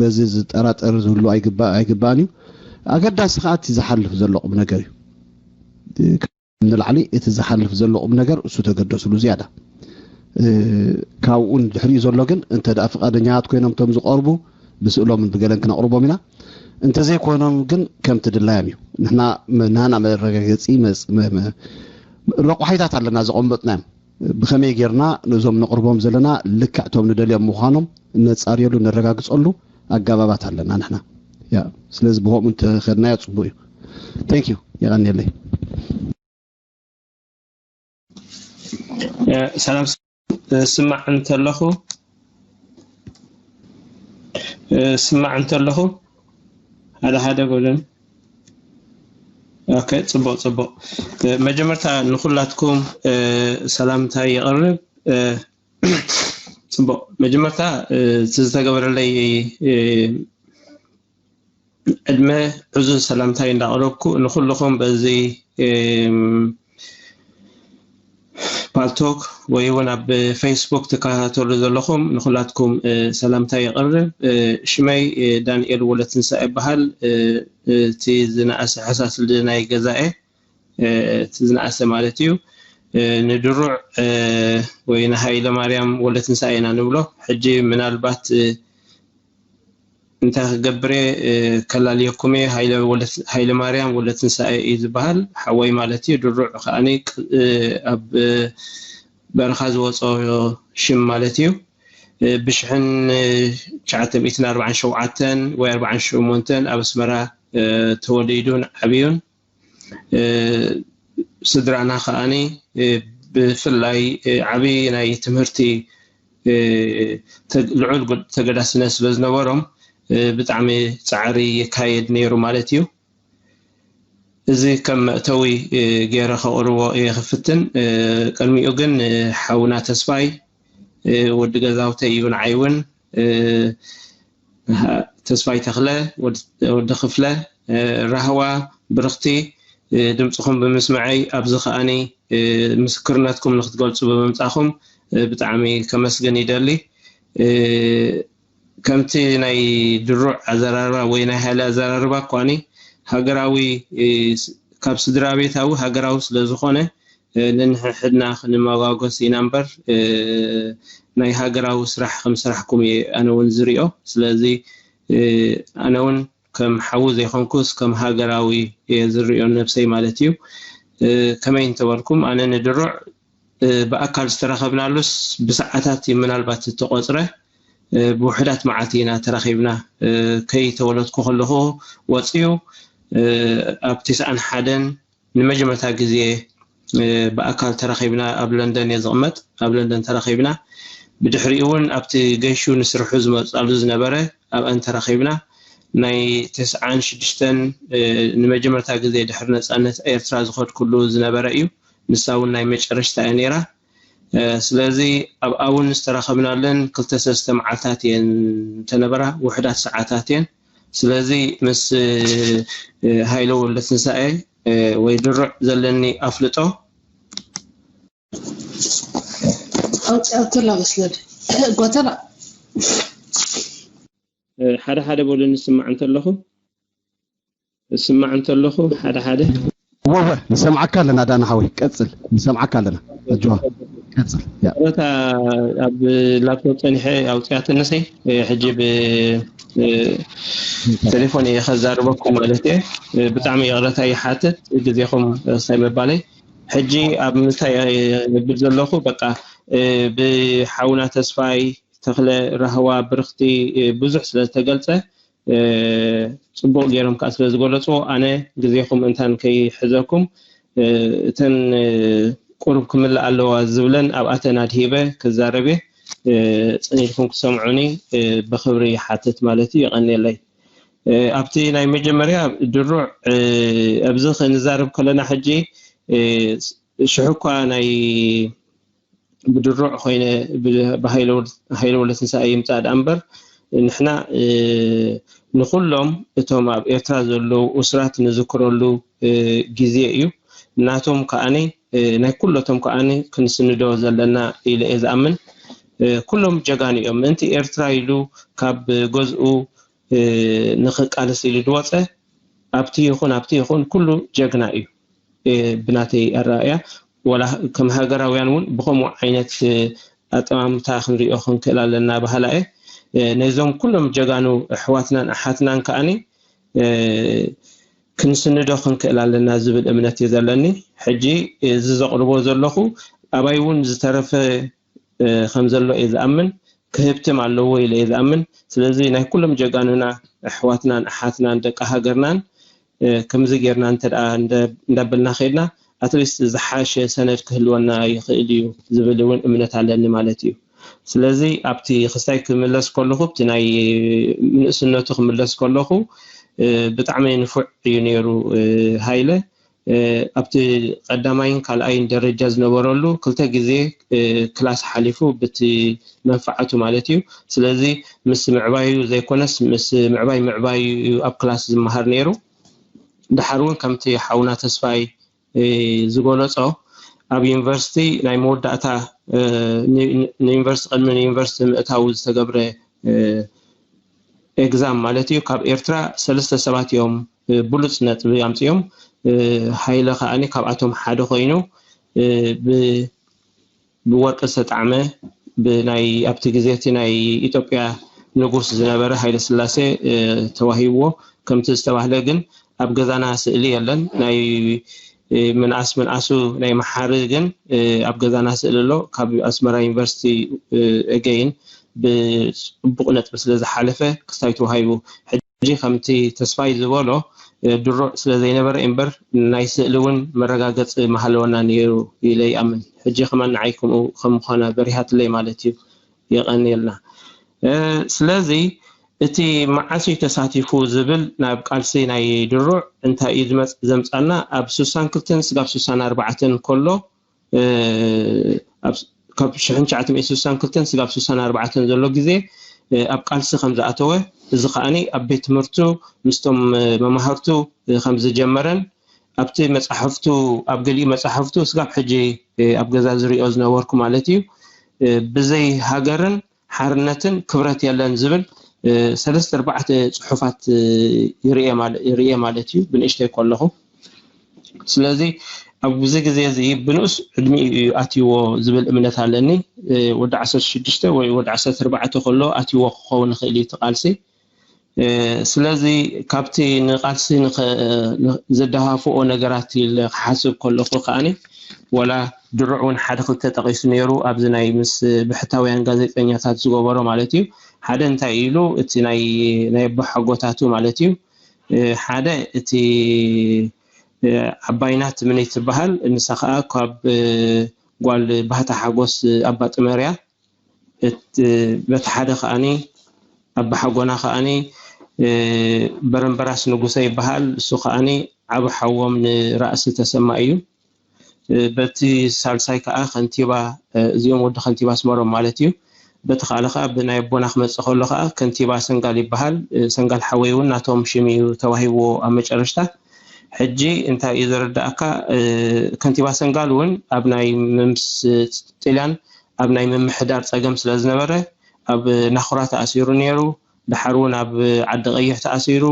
በዚ ዝጠራጠር ዝህሉ ኣይግባእን እዩ። ኣገዳሲ ከኣ እቲ ዝሓልፍ ዘሎ ቁም ነገር እዩ። ንላዕሊ እቲ ዝሓልፍ ዘሎ ቁም ነገር እሱ ተገደስሉ ዝያዳ። ካብኡ ንድሕሪኡ ዘሎ ግን እንተ ደኣ ፍቓደኛታት ኮይኖም እቶም ዝቐርቡ ብስእሎምን ብገለን ክነቕርቦም ኢና። እንተዘይኮይኖም ግን ከምቲ ድላዮም እዩ። ንሕና ናና መረጋገጺ ረቑሓይታት ኣለና ዘቐመጥናዮም። ብኸመይ ጌርና ነዞም ነቕርቦም ዘለና ልክዕ እቶም ንደልዮም ምዃኖም ነጻርየሉ፣ ነረጋግጸሉ ኣገባባት ኣለና ንሕና። ያ፣ ስለዚ ብኸምኡ እንተኸድናዮ ጽቡቕ እዩ። Thank you፣ የቐንየለይ። ሰላም፣ ስማዕ እንተለኹ ስማዕ እንተለኹ ሓደ ሓደ ጎደን። ኦኬ፣ ጽቡቕ ጽቡቕ። መጀመርታ ንኹላትኩም ሰላምታ የቕርብ። ጽቡቕ፣ መጀመርታ እቲ ዝተገበረለይ ዕድመ ዕዙዝ ሰላምታይ እንዳቕረብኩ፣ ንኹልኹም በዚ ፓልቶክ ወይ እውን ኣብ ፌስቡክ ትከታተሉ ዘለኹም ንኹላትኩም ሰላምታ የቕርብ። ሽመይ ዳንኤል ወለትንሳኤ ይበሃል። እቲ ዝነኣሰ ሕሳስ ልደ ናይ ገዛኤ፣ እቲ ዝነኣሰ ማለት እዩ። ንድሩዕ ወይ ንሃይለ ማርያም ወለትንሳኤ ኢና ንብሎ። ሕጂ ምናልባት እንታይ ክገብር እየ፣ ከላልየኩም እየ። ሃይለ ወለ- ሃይለ ማርያም ወለ ትንሳኤ እዩ ዝበሃል፣ ሓወይ ማለት እዩ። ድሩዕ ከዓኒ ቅ- ኣብ በረኻ ዝወፀ ሽም ማለት እዩ። ብሽሕን ትሽዓተ ሚእትን ኣርባዓን ሸውዓተን ወይ ኣርባዓን ሸሞንተን ኣብ ኣስመራ ተወሊዱን ዓብዩን። ስድራና ከዓኒ ብፍላይ ዓብዪ ናይ ትምህርቲ ልዑል ተገዳስነት ስለ ዝነበሮም ብጣዕሚ ፃዕሪ ይካየድ ነይሩ ማለት እዩ። እዚ ከም መእተዊ ገይረ ከቕርቦ እየ ክፍትን። ቅድሚኡ ግን ሓውና ተስፋይ ወዲ ገዛውተይ እዩ፣ ንዓይ እውን ተስፋይ ተኽለ፣ ወዲ ክፍለ፣ ራህዋ፣ ብርኽቲ፣ ድምፅኹም ብምስምዐይ ኣብዚ ከዓኒ ምስክርነትኩም ንክትገልፁ ብምምፃኹም ብጣዕሚ ከመስግን ይደሊ። ከምቲ ናይ ድሩዕ ኣዘራርባ ወይ ናይ ሃይለ ኣዘራርባ እኳኒ ሃገራዊ ካብ ስድራ ቤታዊ ሃገራዊ ስለ ዝኾነ ነንሕድና ክንመጓጎስ ኢና እምበር ናይ ሃገራዊ ስራሕ ከም ስራሕኩም እየ ኣነ እውን ዝሪኦ። ስለዚ ኣነ እውን ከም ሓዉ ዘይኮንኩስ ከም ሃገራዊ እየ ዝሪኦ ነብሰይ ማለት እዩ። ከመይ እንተበልኩም ኣነ ንድሩዕ ብኣካል ዝተራኸብናሉስ ብሰዓታት እዩ ምናልባት ዝተቖፅረ። ብውሕዳት መዓልቲ ኢና ተራኺብና። ከይተወለድኩ ከለኹ ወፅዩ ኣብ ተስዓን ሓደን ንመጀመርታ ግዜ ብኣካል ተራኺብና። ኣብ ለንደን እየ ዝቕመጥ። ኣብ ለንደን ተራኺብና። ብድሕሪኡ እውን ኣብቲ ገይሹ ንስርሑ ዝመፅኣሉ ዝነበረ ኣብአን ተራኺብና። ናይ ተስዓን ሽዱሽተን ንመጀመርታ ግዜ ድሕሪ ነፃነት ኤርትራ ዝኸድኩሉ ዝነበረ እዩ። ንሳ እውን ናይ መጨረሽታ እያ ነይራ። ስለዚ ኣብኣ እውን ዝተራኸብናለን ክልተ ሰለስተ መዓልታት እየን እንተነበራ፣ ውሕዳት ሰዓታት እየን። ስለዚ ምስ ሃይለ ወልደትንሳኤ ወይ ድሩዕ ዘለኒ ኣፍልጦ ኣውፅኣቶ ላበስለድ ጎተና ሓደ ሓደ በሉ። ንስማዕ እንተለኹ፣ እስማዕ እንተለኹ ሓደ ሓደ ወወ ንሰምዓካ ኣለና ዳና ሓወይ፣ ቀጽል፣ ንሰምዓካ ኣለና። ኣጆኻ፣ ቀጽል። ያ ረታ ኣብ ላፕቶፕ ጸኒሐ ኣውፅኣትንሰይ ሕጂ ብ ቴሌፎን እየ ከዛርበኩም ማለት እየ። ብጣዕሚ ይቕረታ ይሓትት ግዜኹም ሳይ ምባለይ። ሕጂ ኣብ ምንታይ እብል ዘለኹ፣ በቃ ብሓውና ተስፋይ ተኽለ ራህዋ ብርኽቲ ብዙሕ ስለ ዝተገልጸ፣ ጽቡቕ ገይሮም ከዓ ስለ ዝገለጽዎ፣ ኣነ ግዜኹም እንታን ከይሕዘኩም፣ እተን ቁሩብ ክምልእ ኣለዋ ዝብለን ኣብኣተን ኣድሂበ ክዛረብ እየ። ጽን ኢልኩም ክሰምዑኒ ብኽብሪ ይሓትት ማለት እዩ። የቐንየለይ። ኣብቲ ናይ መጀመርያ ድሩዕ ኣብዚ ክንዛረብ ከለና ሕጂ ሽሕ እኳ ናይ ብድሩዕ ኮይነ ብሃይለ ወለትንሳኤ ይምፃእ ደኣ እምበር ንሕና ንኩሎም እቶም ኣብ ኤርትራ ዘለዉ ኡስራት ንዝክረሉ ግዜ እዩ። ናቶም ከዓኒ ናይ ኩለቶም ከዓኒ ክንስንዶ ዘለና ኢለ እየ ዝኣምን። ኩሎም ጀጋኑ እዮም። ምእንቲ ኤርትራ ኢሉ ካብ ገዝኡ ንኽቃለስ ኢሉ ዝወፀ ኣብቲ ይኹን ኣብቲ ይኹን ኩሉ ጀግና እዩ። ብናተይ ኣረኣእያ ዋላ ከም ሃገራውያን እውን ብኸምኡ ዓይነት ኣጠማምታ ክንሪኦ ክንክእል ኣለና በሃላ እየ። ነዞም ኩሎም ጀጋኑ ኣሕዋትናን ኣሓትናን ከዓኒ ክንስንዶ ክንክእል ኣለና ዝብል እምነት እዩ ዘለኒ። ሕጂ እዚ ዘቕርቦ ዘለኹ ኣባይ እውን ዝተረፈ ከም ዘሎ እየ ዝኣምን። ክህብትም ኣለዎ ኢለ እየ ዝኣምን። ስለዚ ናይ ኩሎም ጀጋኑና ኣሕዋትናን ኣሓትናን ደቂ ሃገርናን ከምዚ ጌርና እንተ እንዳበልና ከድና ኣትሊስት ዝሓሸ ሰነድ ክህልወና ይኽእል እዩ ዝብል እውን እምነት ኣለኒ ማለት እዩ። ስለዚ ኣብቲ ክስታይ ክምለስ ከለኹ፣ ኣብቲ ናይ ንእስነቱ ክምለስ ከለኹ ብጣዕሚ ንፉዕ እዩ ነይሩ ሃይለ። ኣብቲ ቀዳማይን ካልኣይን ደረጃ ዝነበረሉ ክልተ ግዜ ክላስ ሓሊፉ ብቲ መንፈዓቱ ማለት እዩ። ስለዚ ምስ ምዕባዩ ዘይኮነስ ምስ ምዕባይ ምዕባዩ እዩ ኣብ ክላስ ዝመሃር ነይሩ። ድሓር እውን ከምቲ ሓውና ተስፋይ ዝገለጾ ኣብ ዩኒቨርሲቲ ናይ መወዳእታ ንዩኒቨርሲቲ ቅድሚ ንዩኒቨርሲቲ ምእታው ዝተገብረ ኤግዛም ማለት እዩ። ካብ ኤርትራ ሰለስተ ሰባት እዮም ብሉፅ ነጥቢ ኣምፅኦም። ሃይለ ከዓኒ ካብኣቶም ሓደ ኮይኑ ብወርቂ ዝተጣዕመ ብናይ ኣብቲ ግዜ እቲ ናይ ኢትዮጵያ ንጉስ ዝነበረ ሃይለ ስላሴ ተዋሂብዎ። ከምቲ ዝተባህለ ግን ኣብ ገዛና ስእሊ የለን። ናይ ምንኣስ ምንኣሱ ናይ መሓሪ ግን ኣብ ገዛና ስእሊ ኣሎ። ካብ ኣስመራ ዩኒቨርሲቲ ኤገይን ብፅቡቕ ነጥቢ ስለ ዝሓለፈ ክስታይ ተዋሂቡ። ሕጂ ከምቲ ተስፋይ ዝበሎ ድሩዕ ስለ ዘይነበረ እምበር ናይ ስእሊ እውን መረጋገፂ ምሃለወና ነይሩ ኢለ ይኣምን። ሕጂ ከማን ንዓይ ከምኡ ከም ምዃና በሪሃትለይ ማለት እዩ። የቐንየልና። ስለዚ እቲ መዓስ እዩ ተሳቲፉ ዝብል ናብ ቃልሲ ናይ ድሩዕ እንታይ እዩ ዘምፃና? ኣብ ስሳን ክልተን ስጋብ ስሳን ኣርባዕተን ከሎ ካብ ሽሕን ትሽዓተ ሚእትን ስሳን ክልተን ስጋብ ስሳን ኣርባዕተን ዘሎ ግዜ ኣብ ቃልሲ ከም ዝኣተወ፣ እዚ ከዓኒ ኣብ ቤት ትምህርቱ ምስቶም መማህርቱ ከም ዝጀመረን ኣብቲ መፅሓፍቱ ኣብ ገሊኡ መፅሓፍቱ ስጋብ ሕጂ ኣብ ገዛ ዝሪኦ ዝነበርኩ ማለት እዩ። ብዘይ ሃገርን ሓርነትን ክብረት የለን ዝብል ሰለስተ ኣርባዕተ ፅሑፋት ይርኤ ማለት እዩ ብንእሽተይ ከለኹ። ስለዚ ኣብዚ ግዜ እዚ ብንኡስ ዕድሚኡ እዩ ኣትይዎ ዝብል እምነት ኣለኒ። ወዲ ዓሰርተ ሽዱሽተ ወይ ወዲ ዓሰርተ ኣርባዕተ ከሎ ኣትይዎ ክኸውን ይኽእል እዩ እቲ ቃልሲ። ስለዚ ካብቲ ንቃልሲ ዘደፋፍኦ ነገራት ኢለ ክሓስብ ከለኹ ከዓኒ ወላ ድሩዕ እውን ሓደ ክልተ ጠቒሱ ነይሩ ኣብዚ ናይ ምስ ብሕታውያን ጋዜጠኛታት ዝገበሮ ማለት እዩ። ሓደ እንታይ ኢሉ እቲ ናይ ኣቦሓጎታቱ ማለት እዩ ሓደ እቲ ዓባይናት ምንይ ትበሃል ንሳ ከዓ ካብ ጓል ባህታ ሓጎስ ኣባ ጥመርያ በቲ ሓደ ከዓኒ ኣባሓጎና ከዓኒ በረምበራስ ንጉሰ ይበሃል። እሱ ከዓኒ ዓብ ሓዎም ንራእሲ ተሰማ እዩ። በቲ ሳልሳይ ከዓ ከንቲባ እዚኦም ወዲ ከንቲባ ኣስመሮም ማለት እዩ። በቲ ካልእ ከዓ ብናይ ኣቦና ክመፅእ ከሎ ከዓ ከንቲባ ሰንጋል ይበሃል። ሰንጋል ሓወይ እውን ናቶም ሽም እዩ ተዋሂብዎ ኣብ መጨረሽታ። ሕጂ እንታይ እዩ ዘረዳእካ? ከንቲባ ሰንጋል እውን ኣብ ናይ ምምስ ጥልያን ኣብ ናይ ምምሕዳር ፀገም ስለ ዝነበረ ኣብ ናኹራ ተኣሲሩ ነይሩ። ድሓር እውን ኣብ ዓዲ ቀይሕ ተኣሲሩ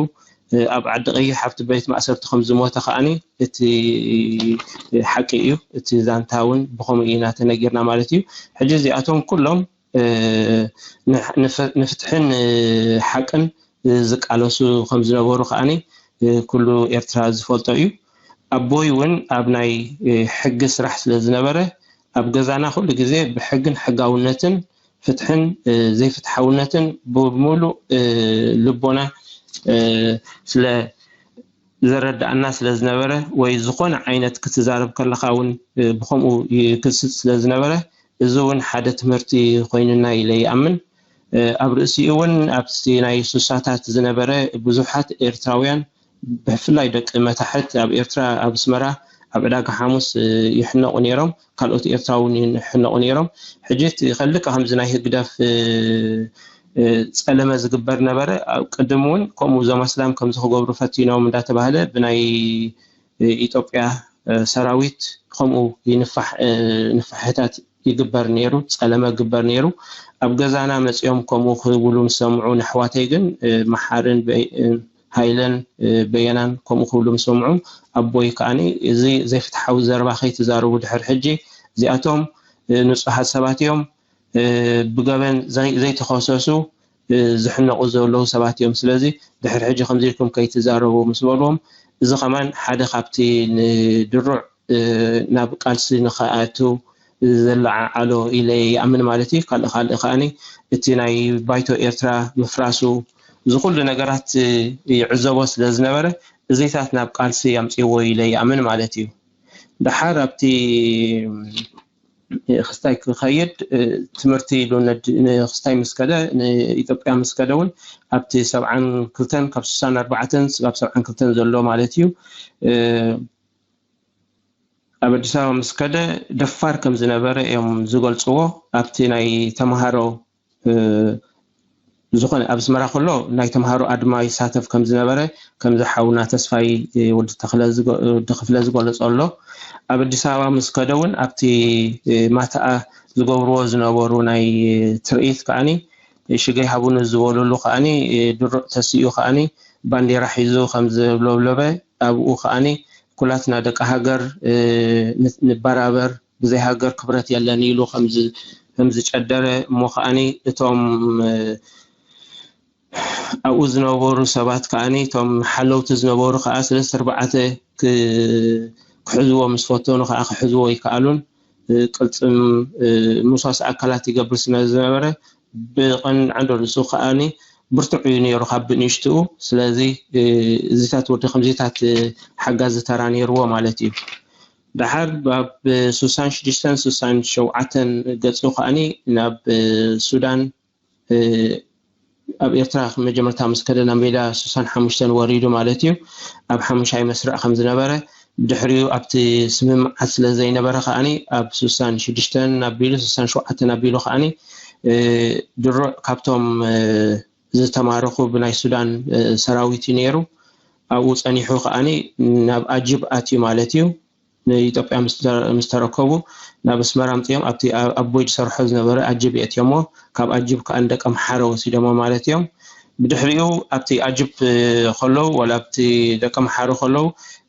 ኣብ ዓዲ ቀይሕ ኣብቲ ቤት ማእሰርቲ ከም ዝሞተ ከዓኒ እቲ ሓቂ እዩ። እቲ ዛንታ እውን ብኸምኡ ኢና ተነጊርና ማለት እዩ። ሕጂ እዚኣቶም ኩሎም ንፍትሕን ሓቅን ዝቃለሱ ከም ዝነበሩ ከዓኒ ኩሉ ኤርትራ ዝፈልጦ እዩ። ኣቦይ እውን ኣብ ናይ ሕጊ ስራሕ ስለ ዝነበረ ኣብ ገዛና ኩሉ ግዜ ብሕግን ሕጋውነትን ፍትሕን ዘይፍትሓውነትን ብምሉእ ልቦና ስለ ዘረዳእና ስለ ዝነበረ ወይ ዝኾነ ዓይነት ክትዛረብ ከለኻ እውን ብከምኡ ይክስት ስለ ዝነበረ እዚ እውን ሓደ ትምህርቲ ኮይኑና ኢለ ይኣምን። ኣብ ርእሲኡ እውን ኣብቲ ናይ ሱሳታት ዝነበረ ብዙሓት ኤርትራውያን ብፍላይ ደቂ መታሕት ኣብ ኤርትራ ኣብ ኣስመራ ኣብ ዕዳጋ ሓሙስ ይሕነቑ ነይሮም። ካልኦት ኤርትራ እውን ይሕነቑ ነይሮም። ሕጂ እቲ ከልቀ ከምዚ ናይ ህግደፍ ፀለመ ዝግበር ነበረ። ቅድም እውን ከምኡ እዞም ኣስላም ከምዚ ክገብሩ ፈቲኖም እንዳተባህለ ብናይ ኢትዮጵያ ሰራዊት ከምኡ ይንፋሕ ንፋሕታት ይግበር ነይሩ፣ ፀለመ ይግበር ነይሩ። ኣብ ገዛና መፂኦም ከምኡ ክብሉ ምስ ሰምዑ ንኣሕዋተይ ግን መሓርን ሃይለን በየናን ከምኡ ክብሉ ምስ ሰምዑ ኣቦይ ከዓኒ እዚ ዘይፍትሓዊ ዘረባ ከይትዛረቡ ድሕር ሕጂ እዚኣቶም ንፁሃት ሰባት እዮም ብገበን ዘይተኸሰሱ ዝሕነቑ ዘለዉ ሰባት እዮም። ስለዚ ድሕሪ ሕጂ ከምዚ ኢልኩም ከይትዛረቡ ምስ በልዎም፣ እዚ ከማን ሓደ ካብቲ ንድሩዕ ናብ ቃልሲ ንኸኣቱ ዘለዓዓሎ ኢለ ይኣምን ማለት እዩ። ካልእ ካልእ ከዓኒ እቲ ናይ ባይቶ ኤርትራ ምፍራሱ፣ እዚ ኩሉ ነገራት ይዕዘቦ ስለ ዝነበረ፣ እዚታት ናብ ቃልሲ ኣምጽእዎ ኢለ ይኣምን ማለት እዩ። ደሓር ኣብቲ ክስታይ ክኸይድ፣ ትምህርቲ ኢሉ ነድ-፣ ንክስታይ ምስ ከደ፣ ንኢትዮጵያ ምስ ከደ እውን ኣብቲ ሰብዓን ክልተን፣ ካብ ስሳን ኣርባዕተን ስጋብ ሰብዓን ክልተን ዘሎ ማለት እዩ፣ ኣብ ኣዲስ ኣበባ ምስ ከደ ደፋር ከም ዝነበረ እዮም ዝገልጽዎ። ኣብቲ ናይ ተምሃሮ፣ እ፣ ዝኾነ ኣብ ኣስመራ ከሎ ናይ ተምሃሮ ኣድማ ይሳተፍ ከም ዝነበረ፣ ከምዚ ሓውና ተስፋይ፣ እ፣ ወዲ ተኽለ ዝገ-፣ ወዲ ክፍለ ዝገለጾ ኣሎ። ኣብ ኣዲስ ኣበባ ምስ ከደ እውን ኣብቲ፣ እ፣ ማታኣ ዝገብርዎ ዝነበሩ ናይ ትርኢት ከዓኒ ሽገይ ሃቡኒ ዝበሉሉ ከዓኒ፣ እ፣ ድሩዕ ተሲኡ ከዓኒ ባንዴራ ሒዙ ከም ዝለብለበ፣ ኣብኡ ከዓኒ ኩላትና ደቂ ሃገር፣ እ፣ ን-፣ ንበራበር፣ ብዘይ ሃገር ክብረት የለን ኢሉ ከም ዝ-፣ ከም ዝጨደረ፣ እሞ ከዓኒ እቶም፣ እ፣ ኣብኡ ዝነበሩ ሰባት ከዓኒ፣ እቶም ሓለውቲ ዝነበሩ ከኣ ሰለስተ ኣርባዕተ ክ-፣ ክሕዝዎ ምስ ፈተኑ ከኣ ክሕዝዎ ኣይከኣሉን። እ፣ ቅልጽም፣ እ፣ ምውሳስ ኣካላት ይገብር ስለ ዝነበረ፣ ብቐንዱ ንሱ ከዓኒ ብርቱዕ እዩ ነይሩ ካብ ብንእሽትኡ። ስለዚ፣ እ፣ እዚታት ወዲ ከምዚታት፣ እ፣ ሓጋዚ ተራ ነይርዎ ማለት እዩ። ደሓር ኣብ ስሳን ሽዱሽተን ስሳን ሸውዓተን ገጹ ከዓኒ ናብ፣ እ፣ ሱዳን፣ እ፣ ኣብ ኤርትራ መጀመርታ ምስ ከደ ናብ ሜዳ ስሳን ሓሙሽተን ወሪዱ ማለት እዩ። ኣብ ሓሙሻይ መስርዕ ከም ዝነበረ፣ ብድሕሪኡ ኣብቲ ስምምዓት ስለ ዘይነበረ ከዓኒ ኣብ ስሳን ሽዱሽተን ኣቢሉ፣ ስሳን ሸውዓተን ኣቢሉ ከዓኒ፣ እ፣ ድሩዕ ካብቶም፣ እ፣ ዝተማረኹ ብናይ ሱዳን፣ እ፣ ሰራዊት እዩ ነይሩ። ኣብኡ ጸኒሑ ከዓኒ ናብ ኣጅብ ኣትዩ ማለት እዩ። ንኢትዮጵያ ምስ ተ-፣ ምስ ተረከቡ ናብ ኣስመራ ኣምጺኦም ኣብቲ ኣ-፣ ኣቦይ ዝሰርሖ ዝነበረ ኣጅብ የእትዮሞ። ካብ ኣጅብ ከኣ ንደቀምሓረ ወሲዶሞ ማለት እዮም። ብድሕሪኡ ኣብቲ ኣጅብ፣ እ፣ ከለዉ፣ ወላ ኣብቲ ደቀምሓረ ከለዉ፣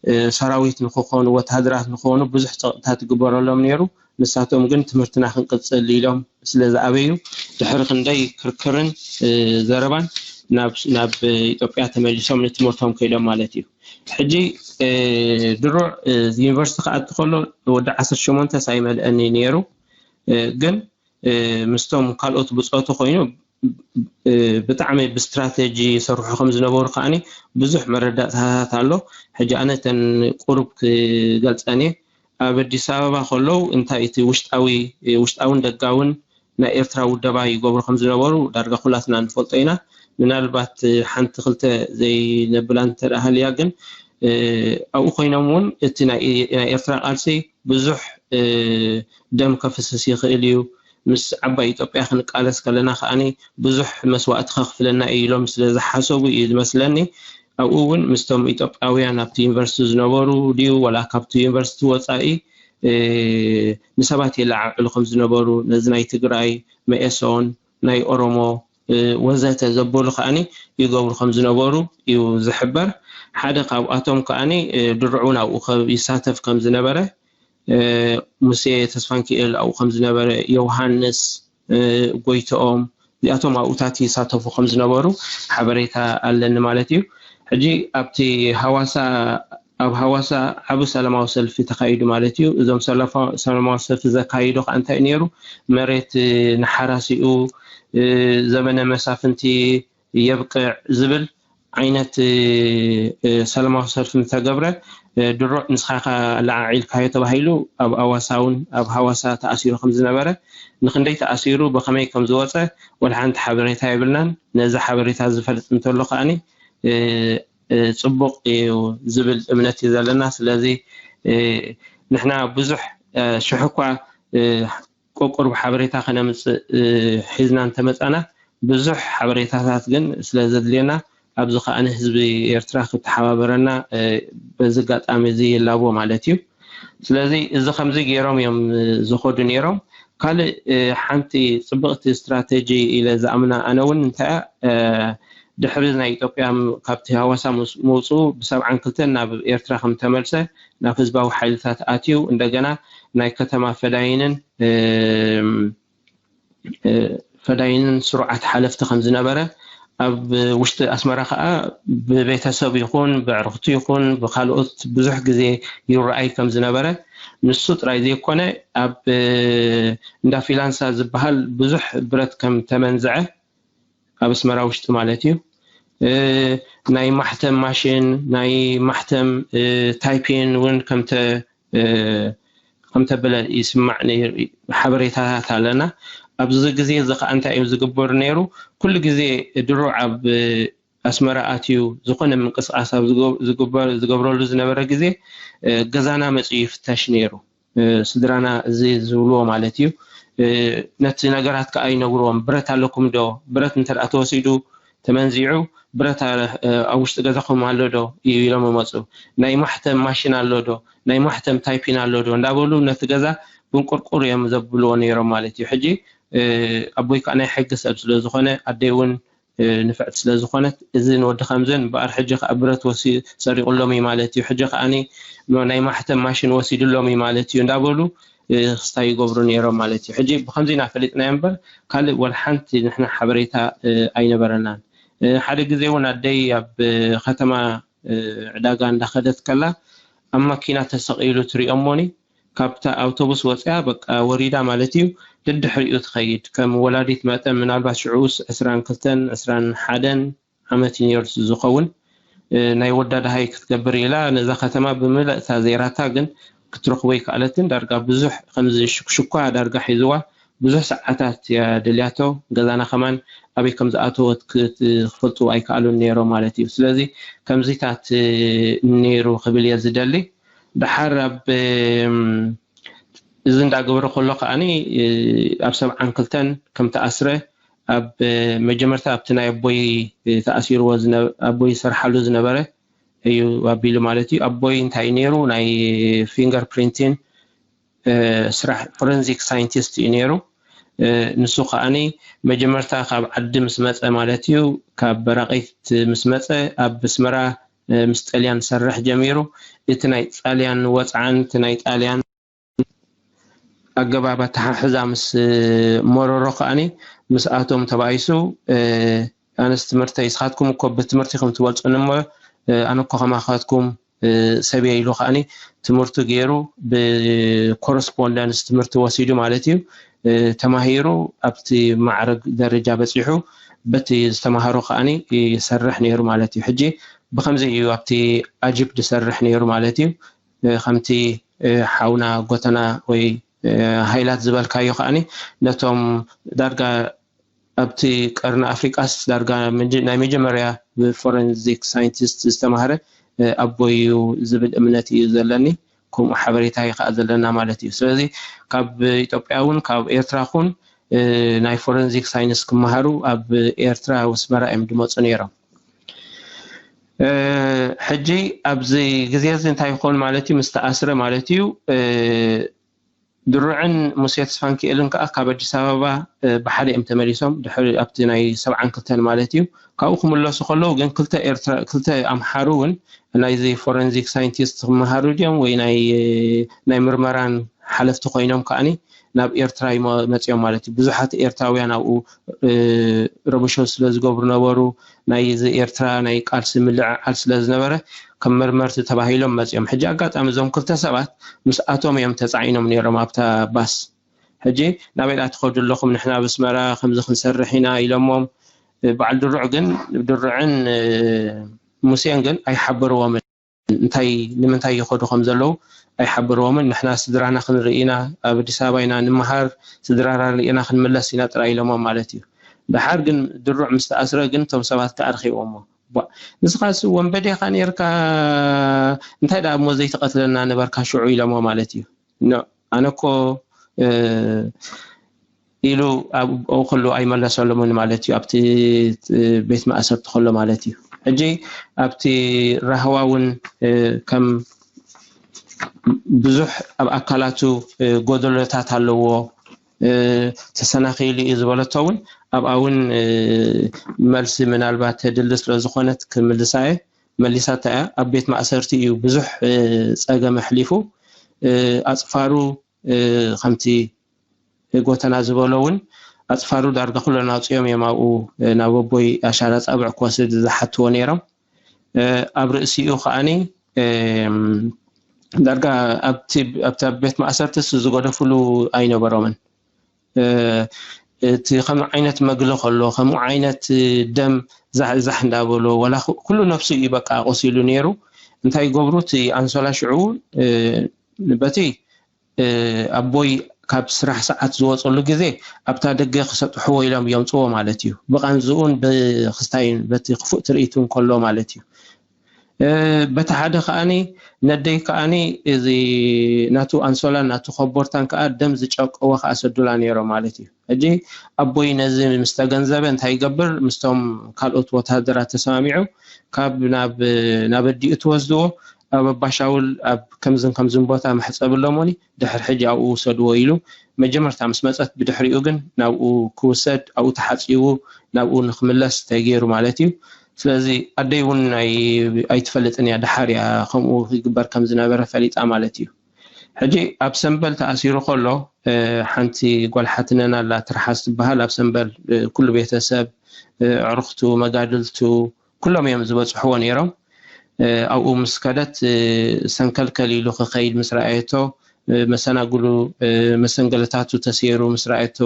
እ፣ ሰራዊት ንክኾኑ፣ ወተሃደራት ንክኾኑ ብዙሕ ጸቕጥታት ይግበረሎም ነይሩ። ንሳቶም ግን ትምህርትና ክንቅጽል ኢሎም ስለ ዝኣበዩ፣ ድሕሪ ክንደይ ክርክርን፣ እ፣ ዘረባን ናብ፣ ናብ ኢትዮጵያ ተመሊሶም ንትምህርቶም ከይዶም ማለት እዩ። ሕጂ፣ እ፣ ድሩዕ፣ እ፣ ዩኒቨርሲቲ ክኣቱ ከሎ ወዲ ዓሰርተ ሸሞንተ ኣይመልአን እዩ ነይሩ። እ፣ ግን፣ እ፣ ምስቶም ካልኦት ብጾቱ ኮይኑ፣ እ፣ ብጣዕሚ ብስትራቴጂ ይሰርሑ ከም ዝነበሩ ከዓኒ ብዙሕ መረዳእታታት ኣሎ። ሕጂ ኣነ እተን ቁሩብ ክገልጸን እየ። ኣብ ኣዲስ ኣበባ ከለዉ እንታይ እቲ ውሽጣዊ፣ ውሽጣውን ደጋውን ናይ ኤርትራ ውደባ ይገብሩ ከም ዝነበሩ ዳርጋ ኩላትና ንፈልጦ ኢና። ምናልባት ሓንቲ ክልተ ዘይነብላ እንተ ደኣ ሃልያ ግን፣ እ፣ ኣብኡ ኮይኖም እውን እቲ ናይ፣ ናይ ኤርትራ ቃልሲ ብዙሕ፣ እ፣ ደም ከፍስስ ይኽእል እዩ። ምስ ዓባይ ኢትዮጵያ ክንቃለስ ከለና ከዓኒ ብዙሕ መስዋእቲ ከኽፍለና እዩ ኢሎም ስለ ዝሓሰቡ እዩ ዝመስለኒ። ኣብኡ እውን ምስቶም ኢትዮጵያውያን ኣብቲ ዩኒቨርሲቲ ዝነበሩ ድዩ፣ ወላ ካብቲ ዩኒቨርሲቲ ወጻኢ፣ እ፣ ንሰባት የለዓዕሉ ከም ዝነበሩ፣ ነዚ ናይ ትግራይ፣ መኤሶን፣ ናይ ኦሮሞ፣ እ፣ ወዘተ ዘበሉ ከዓኒ ይገብሩ ከም ዝነበሩ እዩ ዝሕበር። ሓደ ካብኣቶም ከዓኒ፣ እ፣ ድሩዕ እውን ኣብኡ ከ-፣ ይሳተፍ ከም ዝነበረ፣ እ፣ ሙሴ ተስፋንኪኤል ኣብኡ ከም ዝነበረ፣ ዮሃንስ፣ እ፣ ጎይትኦም፣ እዚኣቶም ኣብኡታት ይሳተፉ ከም ዝነበሩ ሓበሬታ ኣለኒ ማለት እዩ። ሕጂ ኣብቲ ሃዋሳ፣ ኣብ ሃዋሳ ዓቢ ሰላማዊ ሰልፊ ተኻይዱ ማለት እዩ። እዞም ሰለፋ-፣ ሰላማዊ ሰልፊ ዘካይዶ ከኣ እንታይ እዩ ነይሩ? መሬት፣ እ፣ ንሓራሲኡ፣ እ፣ ዘመነ መሳፍንቲ የብቅዕ ዝብል ዓይነት፣ እ፣ ሰላማዊ ሰልፊ ምተገብረ፣ እ፣ ድሩዕ ንስኻ ኢኻ ለዓዒልካዮ ተባሂሉ ኣብ ኣዋሳ እውን፣ ኣብ ሃዋሳ ተኣሲሩ ከም ዝነበረ፣ ንክንደይ ተኣሲሩ ብኸመይ ከም ዝወጸ ወላ ሓንቲ ሓበሬታ የብልናን። ነዚ ሓበሬታ ዝፈልጥ እንተሎ ከኣኒ፣ እ፣ እ፣ ጽቡቕ እዩ ዝብል እምነት እዩ ዘለና። ስለዚ፣ እ፣ ንሕና ብዙሕ፣ እ፣ ሽሕ እኳ፣ እ፣ ቁሩብ ሓበሬታ ከነምጽእ፣ እ፣ ሒዝና እንተመጻና፣ ብዙሕ ሓበሬታታት ግን ስለ ዘድልየና፣ ኣብዚ ከኣ ንህዝቢ ኤርትራ ክተሓባበረና፣ እ፣ በዚ ኣጋጣሚ እዚ ይላቦ ማለት እዩ። ስለዚ እዚ ከምዚ ገይሮም እዮም፣ እ፣ ዝኸዱ ነይሮም። ካልእ፣ እ፣ ሓንቲ ጽብቕቲ ስትራተጂ ኢለ ዝኣምና ኣነ እውን እንታይ እያ፣ እ፣ ድሕሪ ናይ ኢትዮጵያ ም-፣ ካብቲ ሃዋሳ ምስ-፣ ምውጽኡ ብሰብዓን ክልተን ናብ ኤርትራ ከም ተመልሰ ናብ ህዝባዊ ሓይልታት ኣትዩ እንደገና ናይ ከተማ ፈዳይንን፣ እ፣ እ፣ ፈዳይንን ስሩዓት ሓለፍቲ ከም ዝነበረ ኣብ ውሽጢ ኣስመራ ከዓ ብቤተሰብ ይኹን ብዕርክቱ ይኹን ብካልኦት ብዙሕ ግዜ ይረኣይ ከም ዝነበረ፣ ንሱ ጥራይ ዘይኮነ፣ ኣብ እንዳ ፊላንሳ ዝበሃል ብዙሕ ብረት ከም ተመንዝዐ፣ ኣብ ኣስመራ ውሽጢ ማለት እዩ። ናይ ማሕተም ማሽን፣ ናይ ማሕተም ታይፒን እውን ከምተ ከምተበለ ይስማዕ ነይሩ። ሓበሬታታት ኣለና። ኣብዚ ግዜ እዚ ከዓ እንታይ እዩ ዝግበር ነይሩ? ኩሉ ግዜ ድሮ ኣብ ኣስመራ ኣትዩ ዝኾነ ምንቅስቃስ ኣብ ዝገብረሉ ዝነበረ ግዜ፣ ገዛና መፅኡ ይፍተሽ ነይሩ። ስድራና እዚ ዝብልዎ ማለት እዩ። ነቲ ነገራት ከዓ ይነግርዎም። ብረት ኣለኩም ዶ? ብረት እንተ ተወሲዱ፣ ተመንዚዑ፣ ብረት ኣብ ውሽጢ ገዛኹም ኣሎ ዶ ኢሎም ይመፁ። ናይ ማሕተም ማሽን ኣሎ ዶ? ናይ ማሕተም ታይፒን ኣሎ ዶ? እንዳበሉ ነቲ ገዛ ብንቁርቁር እዮም ዘብልዎ ነይሮም ማለት እዩ። ሕጂ ኣቦይ ከዓ ናይ ሕጊ ሰብ ስለዝኾነ፣ ኣደይ እውን ንፍዕቲ ስለዝኾነት፣ እዚ ንወዲ ከምዘን እምበኣር ሕጂ ከዓ ብረት ወሲ ሰሪቑሎም እዩ ማለት እዩ። ሕጂ ከዓኒ ናይ ማሕተም ማሽን ወሲድሎም እዩ ማለት እዩ እንዳበሉ ክስታይ ይገብሩ ነይሮም ማለት እዩ። ሕጂ ብከምዚ ኢና ፈሊጥናዮ እምበር ካልእ ወላ ሓንቲ ንሕና ሓበሬታ ኣይነበረናን። ሓደ ግዜ እውን ኣደይ ኣብ ከተማ ዕዳጋ እንዳኸደት ከላ ኣብ ማኪና ተሰቒሉ ትሪኦ እሞኒ፣ ካብታ ኣውቶቡስ ወፂኣ በቃ ወሪዳ ማለት እዩ፣ ደድሕሪኡ ትኸይድ። ከም ወላዲት መጠን ምናልባት ሽዑስ ዕስራን ክልተን ዕስራን ሓደን ዓመት እዩ ነይሩ ዝኸውን። ናይ ወዳ ደሃይ ክትገብር ኢላ ነዛ ከተማ ብምልእታ ዘይራታ ግን ክትረኽቦ ኣይከኣለትን። ዳርጋ ብዙሕ ከምዚ ሽኳ ዳርጋ ሒዝዋ ብዙሕ ሰዓታት እያ ደልያቶ። ገዛና ከማን ኣበይ ከም ዝኣተወት ክፈልጡ ኣይከኣሉን ነይሮም ማለት እዩ። ስለዚ ከምዚታት ነይሩ ክብል እየ ዝደሊ። ደሓር ኣብ እዚ እንዳገበረ ከሎ ከዓኒ ኣብ ሰብዓን ክልተን ከም ተኣስረ ኣብ መጀመርታ ኣብቲ ናይ ኣቦይ ተኣሲርዎ ኣቦይ ዝሰርሓሉ ዝነበረ እዩ ኣቢሉ ማለት እዩ። ኣቦይ እንታይ ነይሩ ናይ ፊንገር ፕሪንቲን ስራሕ ፎረንዚክ ሳይንቲስት እዩ ነይሩ። ንሱ ከዓኒ መጀመርታ ካብ ዓዲ ምስ መፀ ማለት እዩ፣ ካብ በራቂት ምስ መፀ ኣብ ኣስመራ ምስ ጠልያን ዝሰርሕ ጀሚሩ። እቲ ናይ ጣልያን ወፅዓን እቲ ናይ ጣልያን ኣገባብ ኣተሓሕዛ ምስ መረሮ ከዓኒ ምስኣቶም ተባኢሱ፣ ኣነስ ትምህርተይ፣ ንስኻትኩም እኮ ብትምህርቲ ኢኹም ትበልፁኒ እሞ ኣነ እኮ ከማኻትኩም ሰብ እየ ኢሉ ከዓኒ ትምህርቱ ገይሩ ብኮረስፖንደንስ ትምህርቲ ወሲዱ ማለት እዩ። ተማሂሩ ኣብቲ ማዕረግ ደረጃ በፂሑ በቲ ዝተምሃሮ ከዓኒ ይሰርሕ ነይሩ ማለት እዩ። ሕጂ ብከምዚ እዩ ኣብቲ ኣጂፕ ዝሰርሕ ነይሩ ማለት እዩ። ከምቲ ሓውና ጎተና ወይ ሃይላት ዝበልካዮ ከዓኒ ነቶም ዳርጋ ኣብቲ ቀርኒ ኣፍሪቃስ ዳርጋ ናይ መጀመርያ ብፎረንዚክ ሳይንቲስት ዝተማህረ ኣቦይ እዩ ዝብል እምነት እዩ ዘለኒ። ከምኡ ሓበሬታ እዩ ከዓ ዘለና ማለት እዩ። ስለዚ ካብ ኢትዮጵያ እውን ካብ ኤርትራ ኹን ናይ ፎረንዚክ ሳይንስ ክመሃሩ ኣብ ኤርትራ ኣስመራ እዮም ዝመፁ ነይሮም። ሕጂ ኣብዚ ግዜ እዚ እንታይ ይኸውን ማለት እዩ? ምስ ተኣስረ ማለት እዩ። ድሩዕን ሙሴ ተስፋንኪኤልን ከዓ ካብ ኣዲስ ኣበባ ብሓደ እዮም ተመሊሶም፣ ድሕሪ ኣብቲ ናይ ሰብዓን ክልተን ማለት እዩ። ካብኡ ክምለሱ ከለዉ ግን ክልተ ኣምሓሩ እውን ናይዚ ፎረንዚክ ሳይንቲስት ክመሃሩ ድዮም ወይ ናይ ምርመራን ሓለፍቲ ኮይኖም ከዓኒ ናብ ኤርትራ መፅኦም ማለት እዩ። ብዙሓት ኤርትራውያን ኣብኡ ረብሾ ስለ ዝገብሩ ነበሩ። ናይ ኤርትራ ናይ ቃልሲ ምልዕዓል ስለ ዝነበረ ከም መርመርቲ ተባሂሎም መፅኦም። ሕጂ ኣጋጣሚ እዞም ክልተ ሰባት ምስኣቶም እዮም ተፃዒኖም ነይሮም ኣብታ ባስ። ሕጂ ናበይ ደኣ ትኸዱ ኣለኹም? ንሕና ኣብ ኣስመራ ከምዚ ክንሰርሕ ኢና ኢሎሞም። በዓል ድሩዕ ግን ድሩዕን ሙሴን ግን ኣይሓበርዎምን። እንታይ ንምንታይ ይኸዱ ከም ዘለዉ ኣይሓበርዎምን። ንሕና ስድራና ክንርኢ ኢና፣ ኣብ ኣዲስ ኣበባ ኢና ንምሃር፣ ስድራና ርኢና ክንምለስ ኢና ጥራይ ኢሎሞም ማለት እዩ። ደሓር ግን ድሩዕ ምስ ተኣስረ ግን እቶም ሰባት ከኣ ረኺቦሞ። ንስኻስ ወንበዴ ኢኻ ነይርካ፣ እንታይ ደኣ እሞ ዘይትቐትለና ነበርካ ሽዑ ኢሎሞ ማለት እዩ። ኣነ እኮ ኢሉ ኣብኡ ከሎ ኣይመለሰሎምን ማለት እዩ። ኣብቲ ቤት ማእሰርቲ ከሎ ማለት እዩ። ሕጂ ኣብቲ ራህዋ እውን ከም ብዙሕ ኣብ ኣካላቱ ጎደሎታት ኣለዎ፣ ተሰናኺሉ እዩ ዝበለቶ እውን ኣብኣ እውን መልሲ ምናልባት ተድሊ ስለ ዝኾነት ክምልሳ እየ። መሊሳታ እያ። ኣብ ቤት ማእሰርቲ እዩ ብዙሕ ፀገም ኣሕሊፉ። ኣፅፋሩ ከምቲ ጎተና ዝበሎ እውን ኣፅፋሩ ዳርጋ ኩለን ኣውፅኦም እዮም ኣብኡ ናብ ኣቦይ ኣሻራ ፃብዕ ክወስድ ዝሓትዎ ነይሮም። ኣብ ርእሲኡ ከዓኒ ዳርጋ ኣብቲ ቤት ማእሰርትስ ዝገደፍሉ ኣይነበሮምን። እቲ ከምኡ ዓይነት መግሊ ከሎ ከምኡ ዓይነት ደም ዛሕዛሕ እንዳበሎ ወላ ኩሉ ነብሱ እዩ በቃ ቆሲሉ ነይሩ። እንታይ ይገብሩ? እቲ ኣንሶላ ሽዑ በቲ ኣቦይ ካብ ስራሕ ሰዓት ዝወፀሉ ግዜ ኣብታ ደገ ክሰጥሕዎ ኢሎም የምፅዎ ማለት እዩ። ብቃንዝኡን ብክስታይን በቲ ክፉእ ትርኢቱ እንከሎ ማለት እዩ። በቲ ሓደ ከዓኒ ነደይ ከዓኒ እዚ ናቱ ኣንሶላን ናቱ ኮቦርታን ከዓ ደም ዝጨቀወ ከዓ ሰዱላ ነይሮ ማለት እዩ። ሕጂ ኣቦይ ነዚ ምስ ተገንዘበ እንታይ ይገብር? ምስቶም ካልኦት ወታሃደራት ተሰማሚዑ ካብ ናብ ኣዲኡ ትወስድዎ ኣብ ኣባሻውል ኣብ ከምዝን ከምዝን ቦታ መሕፀቢ ኣሎሞኒ ድሕር ሕጂ ኣብኡ ውሰድዎ ኢሉ መጀመርታ ምስ መፀት ብድሕሪኡ ግን ናብኡ ክውሰድ ኣብኡ ተሓፂቡ ናብኡ ንክምለስ ተገይሩ ማለት እዩ። ስለዚ ኣደይ እውን ኣይትፈልጥን እያ፣ ደሓር እያ ከምኡ ይግበር ከም ዝነበረ ፈሊጣ ማለት እዩ። ሕጂ ኣብ ሰንበል ተኣሲሩ ከሎ ሓንቲ ጓል ሓትነን ኣላ ትርሓስ ትበሃል። ኣብ ሰንበል ኩሉ ቤተሰብ፣ ኣዕሩኽቱ፣ መጋድልቱ ኩሎም እዮም ዝበፅሕዎ ነይሮም። ኣብኡ ምስ ከደት ሰንከልከል ኢሉ ክኸይድ ምስ ረኣየቶ መሰናግሉ መሰንገለታቱ ተሰይሩ ምስ ረኣየቶ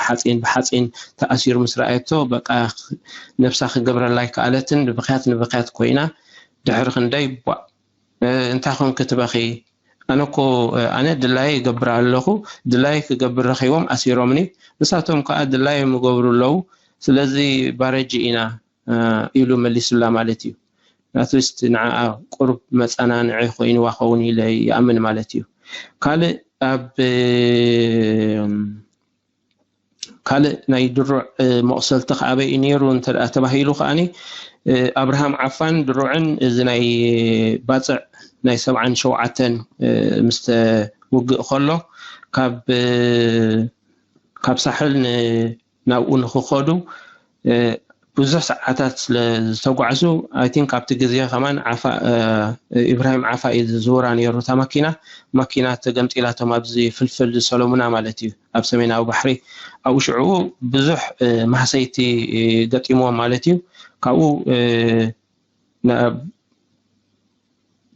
ሓፂን ብሓፂን ተኣሲሩ ምስ ረኣየቶ በቃ ነብሳ ክገብረላ ኣይከኣለትን። ብብኽያት ንብኽያት ኮይና ድሕሪ ክንደይ ቧእ እንታይ ኮንኪ ትበኺ? ኣነ እኮ ኣነ ድላየ ይገብር ኣለኹ። ድላየ ክገብር ረኺቦም ኣሲሮምኒ። ንሳቶም ከዓ ድላዮም ይገብሩ ኣለዉ። ስለዚ ባረጂ ኢና ኢሉ መሊሱላ ማለት እዩ። ኣትሊስት ንዓኣ ቁሩብ መፀናንዒ ኮይንዋ ኸውን ኢለ ይኣምን ማለት እዩ። ካልእ ኣብ ካልእ ናይ ድሩዕ መቑሰልቲ ከኣበይ እዩ ነይሩ እንተ ተባሂሉ ከዓኒ ኣብርሃም ዓፋን ድሩዕን እዚ ናይ ባፅዕ ናይ ሰብዓን ሸውዓተን ምስ ተውግእ ከሎ ካብ ካብ ሳሕል ናብኡ ንክኸዱ ብዙሕ ሰዓታት ስለ ዝተጓዕዙ ኣይ ቲንክ ኣብቲ ግዜ ከማን ዓፋ ኢብራሂም ዓፋ እዩ ዝዝውራ ነይሩ እታ ማኪና። ማኪና ተገምጢላቶም ኣብዚ ፍልፍል ሰሎሙና ማለት እዩ ኣብ ሰሜናዊ ባሕሪ ኣብኡ ሽዕኡ ብዙሕ ማህሰይቲ ገጢምዎም ማለት እዩ። ካብኡ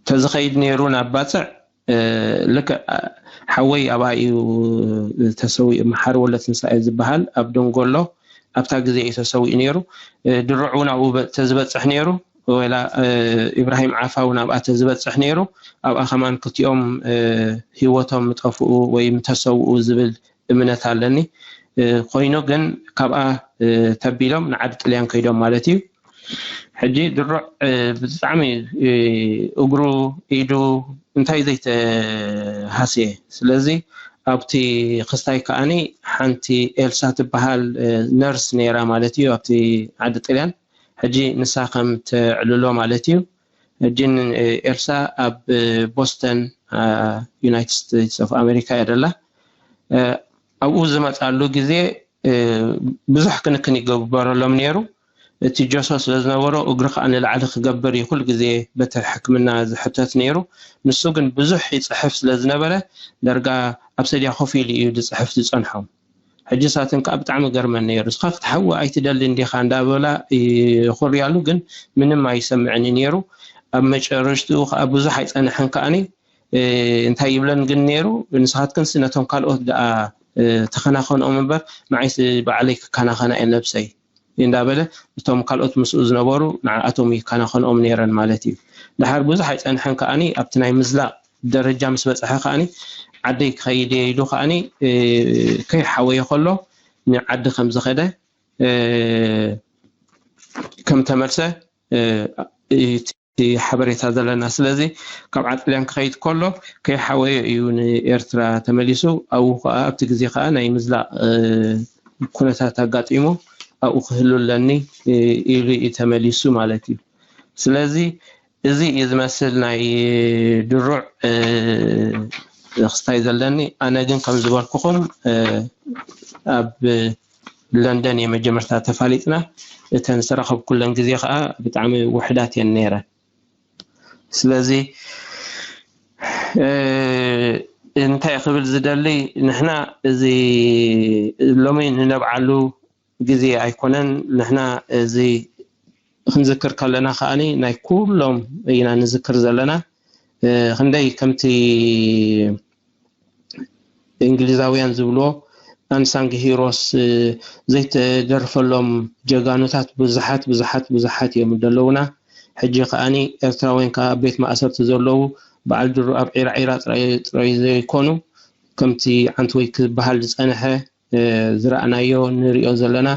ተዝኸይድ ነይሩ ናብ ባፅዕ ልክዕ ሓወይ ኣብኣ እዩ ተሰዊኡ። መሓሪ ወለትንሳኤ ዝበሃል ኣብ ደንጎሎ ኣብታ ግዜ እዩ ተሰዊኡ ነይሩ። ድርዑ ናብኡ ተዝበፅሕ ነይሩ ወላ ኢብራሂም ዓፋው ናብኣ ተዝበፅሕ ነይሩ ኣብኣ ከማን ክልቲኦም ህይወቶም ምጠፍኡ ወይ ምተሰውኡ ዝብል እምነት ኣለኒ። ኮይኑ ግን ካብኣ ተቢሎም ንዓዲ ጥልያን ከይዶም ማለት እዩ። ሕጂ ድሩዕ ብጣዕሚ እግሩ ኢዱ እንታይ ዘይተሃስየ። ስለዚ ኣብቲ ክስታይ ከዓኒ ሓንቲ ኤልሳ ትበሃል ነርስ ነይራ ማለት እዩ ኣብቲ ዓዲ ጥልያን። ሕጂ ንሳ ከም ተዕልሎ ማለት እዩ። ሕጂ ኤልሳ ኣብ ቦስተን ዩናይትድ ስቴትስ ኦፍ ኣሜሪካ እያ ደላ። ኣብኡ ዝመፃሉ ግዜ ብዙሕ ክንክን ይግበረሎም ነይሩ። እቲ ጆሶ ስለ ዝነበሮ እግሪ ከዓ ንላዕሊ ክገብር እዩ ኩሉ ግዜ በቲ ሕክምና ዝሕተት ነይሩ። ንሱ ግን ብዙሕ ይፅሕፍ ስለ ዝነበረ ደርጋ ኣብ ሰድያ ኮፍ ኢሉ እዩ ዝፅሕፍ ዝፀንሖም። ሕጂ ሳትን ከዓ ብጣዕሚ ገርመን ነይሩ። እስኻ ክትሓዊ ኣይትደሊ እንዲኻ እንዳበላ ይኹርያሉ ግን ምንም ኣይሰምዕን ነይሩ። ኣብ መጨረሽትኡ ከዓ ብዙሕ ኣይፀንሐን ከዓኒ እንታይ ይብለን ግን ነይሩ ንስኻትክንስ ነቶም ካልኦት ደኣ ተኸናኸንኦም እምበር ንዓይስ ባዕለይ ክከናኸና እየ ነብሰይ እንዳበለ እቶም ካልኦት ምስኡ ዝነበሩ ንዓኣቶም ይከናኸንኦም ነይረን ማለት እዩ። ድሓር ብዙሕ ኣይፀንሐን ከዓኒ ኣብቲ ናይ ምዝላቕ ደረጃ ምስ በፅሐ ከዓኒ ዓደይ ክኸይድ እየ ኢሉ ከዓኒ ከይሓወየ ከሎ ንዓዲ ከም ዝኸደ ከም ተመልሰ እቲ ሓበሬታ ዘለና። ስለዚ ካብ ዓጥልያን ክኸይድ ከሎ ከይሓወየ እዩ ንኤርትራ ተመሊሱ። ኣብኡ ከዓ ኣብቲ ግዜ ከዓ ናይ ምዝላቕ ኩነታት ኣጋጢሙ ኣብኡ ክህሉ ኣለኒ ኢሉ እዩ ተመሊሱ ማለት እዩ። ስለዚ እዚ እዩ ዝመስል ናይ ድሩዕ ክስታይ ዘለኒ። ኣነ ግን ከም ዝበልኩኹም ኣብ ለንደን እየ መጀመርታ ተፋሊጥና። እተን ዝተረኸብኩለን ግዜ ከዓ ብጣዕሚ ውሕዳት እየን ነይረን። ስለዚ እንታይ ክብል ዝደሊ፣ ንሕና እዚ ሎሚ ንነብዓሉ ግዜ ኣይኮነን። ንሕና እዚ ክንዝክር ከለና ከኣኒ ናይ ኩሎም ኢና ንዝክር ዘለና። ክንደይ ከምቲ እንግሊዛውያን ዝብልዎ unsung heroes፣ ዘይተደርፈሎም ጀጋኑታት ብዙሓት ብዙሓት ብዙሓት እዮም ዘለውና። ሕጂ ከኣኒ ኤርትራውያን ከኣ ኣብ ቤት ማእሰርቲ ዘለዉ በዓል ድሩ ኣብ ዒራ ዒራ ጥራይ ዘይኮኑ፣ ከምቲ ዓንትወይ ክበሃል ዝጸንሐ ዝረኣናዮ ንሪኦ ዘለና።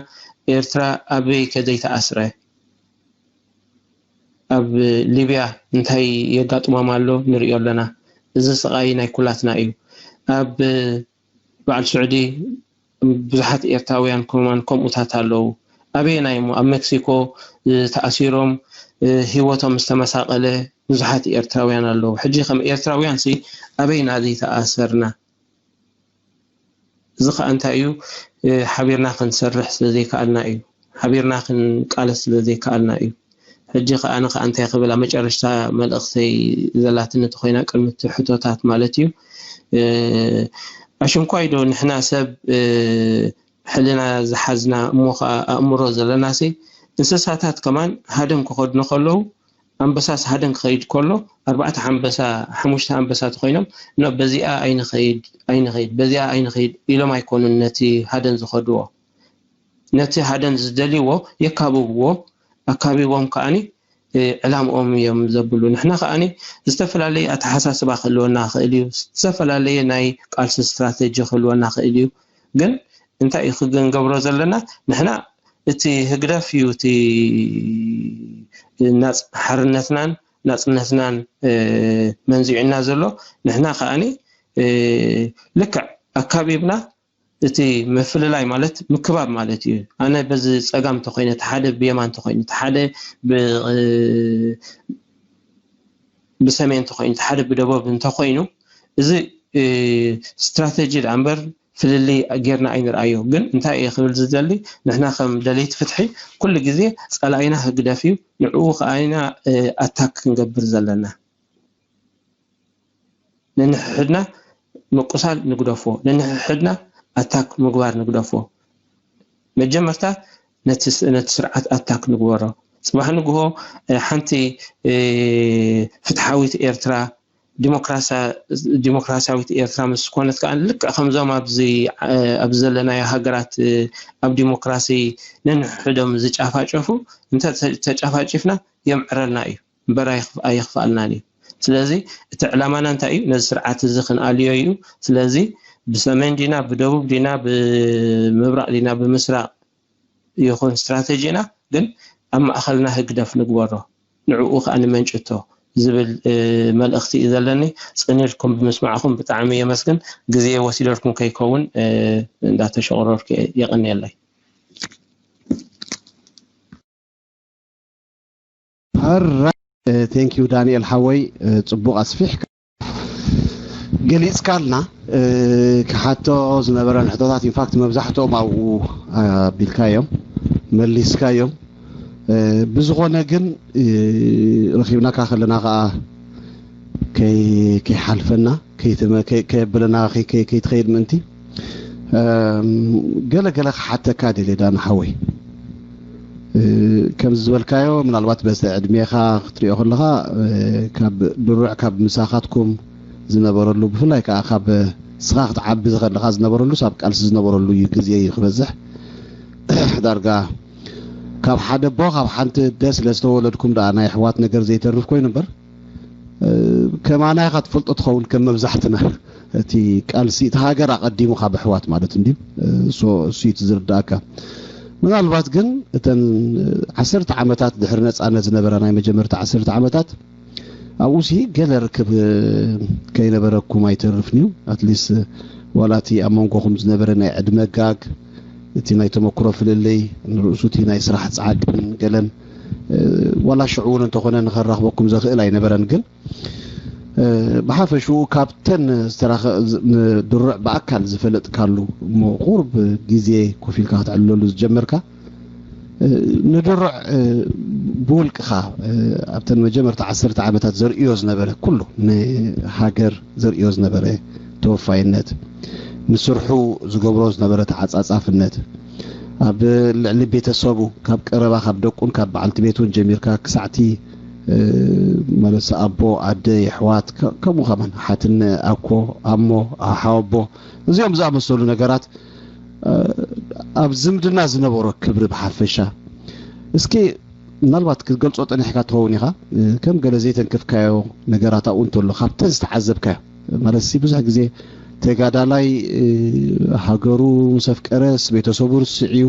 ኤርትራ ኣበይ ከ ዘይተኣስረ? ኣብ ሊብያ እንታይ የጋጥሞም ኣሎ ንሪኦ ኣለና። እዚ ስቓይ ናይ ኩላትና እዩ። ኣብ በዓል ስዑዲ ብዙሓት ኤርትራውያን ከማን ከምኡታት ኣለዉ። ኣበየናይ እሞ ኣብ ሜክሲኮ ተኣሲሮም ህይወቶም ዝተመሳቐለ ብዙሓት ኤርትራውያን ኣለዉ። ሕጂ ከም ኤርትራውያን ሲ ኣበይና ዘይተኣሰርና? እዚ ከኣ እንታይ እዩ? ሓቢርና ክንሰርሕ ስለ ዘይከኣልና እዩ። ሓቢርና ክንቃለስ ስለ ዘይከኣልና እዩ። ሕጂ ከኣ ኣነ ከኣ እንታይ ክብል ኣብ መጨረሽታ መልእኽተይ ዘላትኒ ተኾይና ቅድሚ እቲ ሕቶታት ማለት እዩ። ኣሽንኳይ ዶ ንሕና ሰብ ሕልና ዝሓዝና እሞ ከኣ ኣእምሮ ዘለናሲ እንስሳታት ከማን ሃደን ክኸድኑ ከለዉ ኣንበሳስ ሃደን ክኸይድ ከሎ ኣርባዕተ ኣንበሳ ሓሙሽተ ኣንበሳ ተኾይኖም ኖ በዚኣ ኣይንኸይድ ኣይንኸይድ በዚኣ ኣይንኸይድ ኢሎም ኣይኮኑን ነቲ ሃደን ዝኸድዎ። ነቲ ሃደን ዝደልይዎ የካብብዎ፣ ኣካቢቦም ከኣኒ ዕላምኦም እዮም ዘብሉ። ንሕና ከኣኒ ዝተፈላለየ ኣተሓሳስባ ክህልወና ይኽእል እዩ፣ ዝተፈላለየ ናይ ቃልሲ ስትራተጂ ክህልወና ይኽእል እዩ። ግን እንታይ እዩ ክንገብሮ ዘለና? ንሕና እቲ ህግደፍ እዩ እቲ ናጽ ሓርነትናን ናጽነትናን መንዚዑና ዘሎ። ንሕና ከኣኒ ልክዕ ኣካቢብና እቲ ምፍልላይ ማለት ምክባብ ማለት እዩ። ኣነ በዚ ጸጋም እንተኾይነ፣ እቲ ሓደ ብየማን እንተኾይኑ፣ እቲ ሓደ ብሰሜን እንተኾይኑ፣ እቲ ሓደ ብደቡብ እንተኾይኑ፣ እዚ ስትራተጂ ደኣ እምበር ፍልልይ ጌርና ኣይንርኣዮ። ግን እንታይ እየ ክብል ዝደሊ፣ ንሕና ከም ደለይቲ ፍትሒ ኩሉ ግዜ ጸላኢና ህግደፍ እዩ፣ ንዕኡ ከኣ ኢና ኣታክ ክንገብር ዘለና። ነንሕድና ምቁሳል ንግደፎ፣ ነንሕድና ኣታክ ምግባር ንግደፎ። መጀመርታ ነቲ ስርዓት ኣታክ ንግበሮ። ጽባሕ ንግሆ ሓንቲ ፍትሓዊት ኤርትራ፣ ዲሞክራስያዊት ኤርትራ ምስ ኮነት ከኣ ልክዕ ከምዞም ኣብዚ ዘለናዮ ሃገራት ኣብ ዲሞክራሲ ነንሕዶም ዝጫፋጨፉ እንተ ተጫፋጭፍና የምዕረልና እዩ። እምበር ኣየኽፍኣልናን እዩ። ስለዚ እቲ ዕላማና እንታይ እዩ? ነዚ ስርዓት እዚ ክንኣልዮ እዩ። ስለዚ ብሰሜን ዲና ብደቡብ ዲና ብምብራቕ ዲና ብምስራቕ ይኹን ስትራተጂና ግን ኣብ ማእኸልና ህግደፍ ንግበሮ፣ ንዕኡ ከዓ ንመንጭቶ ዝብል መልእኽቲ እዩ ዘለኒ። ፅን ኢልኩም ብምስማዕኹም ብጣዕሚ የመስግን። ግዜ ወሲደልኩም ከይከውን እንዳተሸቕረርኩ የቐንየለይ። Alright, thank you ዳንኤል ሓወይ፣ ፅቡቕ ኣስፊሕካ ገሊፅካልና። ክሓቶ ዝነበረን ሕቶታት ኢንፋክት መብዛሕትኦም ኣብኡ ኣቢልካዮም መሊስካዮም። ብዝኾነ ግን ረኺብናካ ከለና ከዓ ከይሓልፈና ከየብለና ከይትኸይድ ምእንቲ ገለ ገለ ክሓተካ ደልየ ዳና ሓወይ። ከምዚ ዝበልካዮ ምናልባት በዚ ዕድሜኻ ክትሪኦ ከለኻ ካብ ድሩዕ ካብ ምሳኻትኩም ዝነበረሉ ብፍላይ ከዓ ካብ ስኻ ክትዓቢ ዝኸለኻ ዝነበረሉ ሳብ ቃልሲ ዝነበረሉ እዩ ግዜ እዩ ክበዝሕ ዳርጋ ካብ ሓደ ኣቦ ካብ ሓንቲ ኣደ ስለ ዝተወለድኩም ደኣ ናይ ኣሕዋት ነገር ዘይተርፍ ኮይኑ እምበር ከማና ኢኻ ትፈልጦ ትኸውን ከም መብዛሕትና እቲ ቃልሲ እቲ ሃገር ኣቐዲሙ ካብ ኣሕዋት ማለት እንድዩ እሱ እዩ ዝርዳእካ ምናልባት ግን እተን ዓሰርተ ዓመታት ድሕሪ ነፃነት ዝነበረ ናይ መጀመርታ ዓሰርተ ዓመታት ኣብኡ ሲ ገለ ርክብ ከይነበረኩም ኣይተርፍን እዩ ኣትሊስት ዋላ እቲ ኣብ መንጎኹም ዝነበረ ናይ ዕድመ ጋግ እቲ ናይ ተመክሮ ፍልልይ ንርእሱ እቲ ናይ ስራሕ ፃዕቅን ገለን ዋላ ሽዑ እውን እንተኾነ ንኸራኽበኩም ዘኽእል ኣይነበረን ግን ብሓፈሽኡ ካብተን ድሩዕ ብኣካል ዝፈለጥካሉ እሞ ቁርብ ግዜ ኮፍ ኢልካ ክትዕልለሉ ዝጀመርካ ንድሩዕ ብውልቅኻ ኣብተን መጀመርታ ዓሰርተ ዓመታት ዘርእዮ ዝነበረ ኩሉ ንሃገር ዘርእዮ ዝነበረ ተወፋይነት፣ ንስርሑ ዝገብሮ ዝነበረ ተዓጻጻፍነት፣ ኣብ ልዕሊ ቤተሰቡ፣ ካብ ቀረባ፣ ካብ ደቁን ካብ በዓልቲ ቤቱን ጀሚርካ ክሳዕቲ፣ እ፣ ማለት ኣቦ፣ ኣደ፣ የሕዋት፣ ከ-፣ ከምኡ ከማን ሓትነ፣ ኣኮ፣ ኣሞ፣ ሓወቦ፣ እዚኦም ዝኣመሰሉ ነገራት፣ እ፣ ኣብ ዝምድና ዝነበሮ ክብሪ ብሓፈሻ። እስኪ ምናልባት ክትገልጾ ጠኒሕካ ትኸውን ኢኻ፣ እ፣ ከም ገለ ዘይተንከፍካዮ ነገራት ኣብኡ እንተሎ፣ ካብተን ዝተዓዘብካዮ፣ ማለት ሲ ብዙሕ ግዜ ተጋዳላይ፣ እ፣ ሃገሩ ምስ ኣፍቀረስ ቤተሰቡ ርስዕ እዩ፣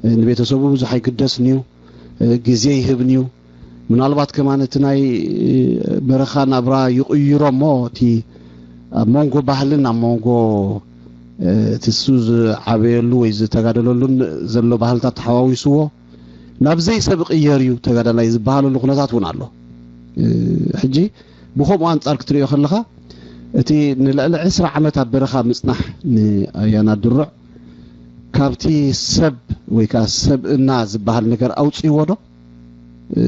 እ፣ ንቤተሰቡ ብዙሕ ኣይግደስን እዩ፣ እ፣ ግዜ ይህብን እዩ። ምናልባት ከማን እቲ ናይ፣ እ፣ በረኻ ናብራ ይቕይሮ እሞ፣ እቲ ኣብ መንጎ ባህልን ኣብ መንጎ፣ እ፣ እቲ እሱ ዝዓበየሉ ወይ ዝተጋደለሉን ዘሎ ባህልታት ተሓዋዊስዎ ናብ ዘይሰብ ይቕየር እዩ ተጋዳላይ ዝበሃለሉ ኩነታት እውን ኣሎ። እ፣ ሕጂ ብኸምኡ ኣንጻር ክትሪኦ ከለኻ፣ እቲ ንልዕሊ ዕስራ ዓመት ኣብ በረኻ ምጽናሕ ንኣያና ድሩዕ ካብቲ ሰብ ወይ ከኣ ሰብእና ዝበሃል ነገር ኣውጽእዎ ዶ? እ፣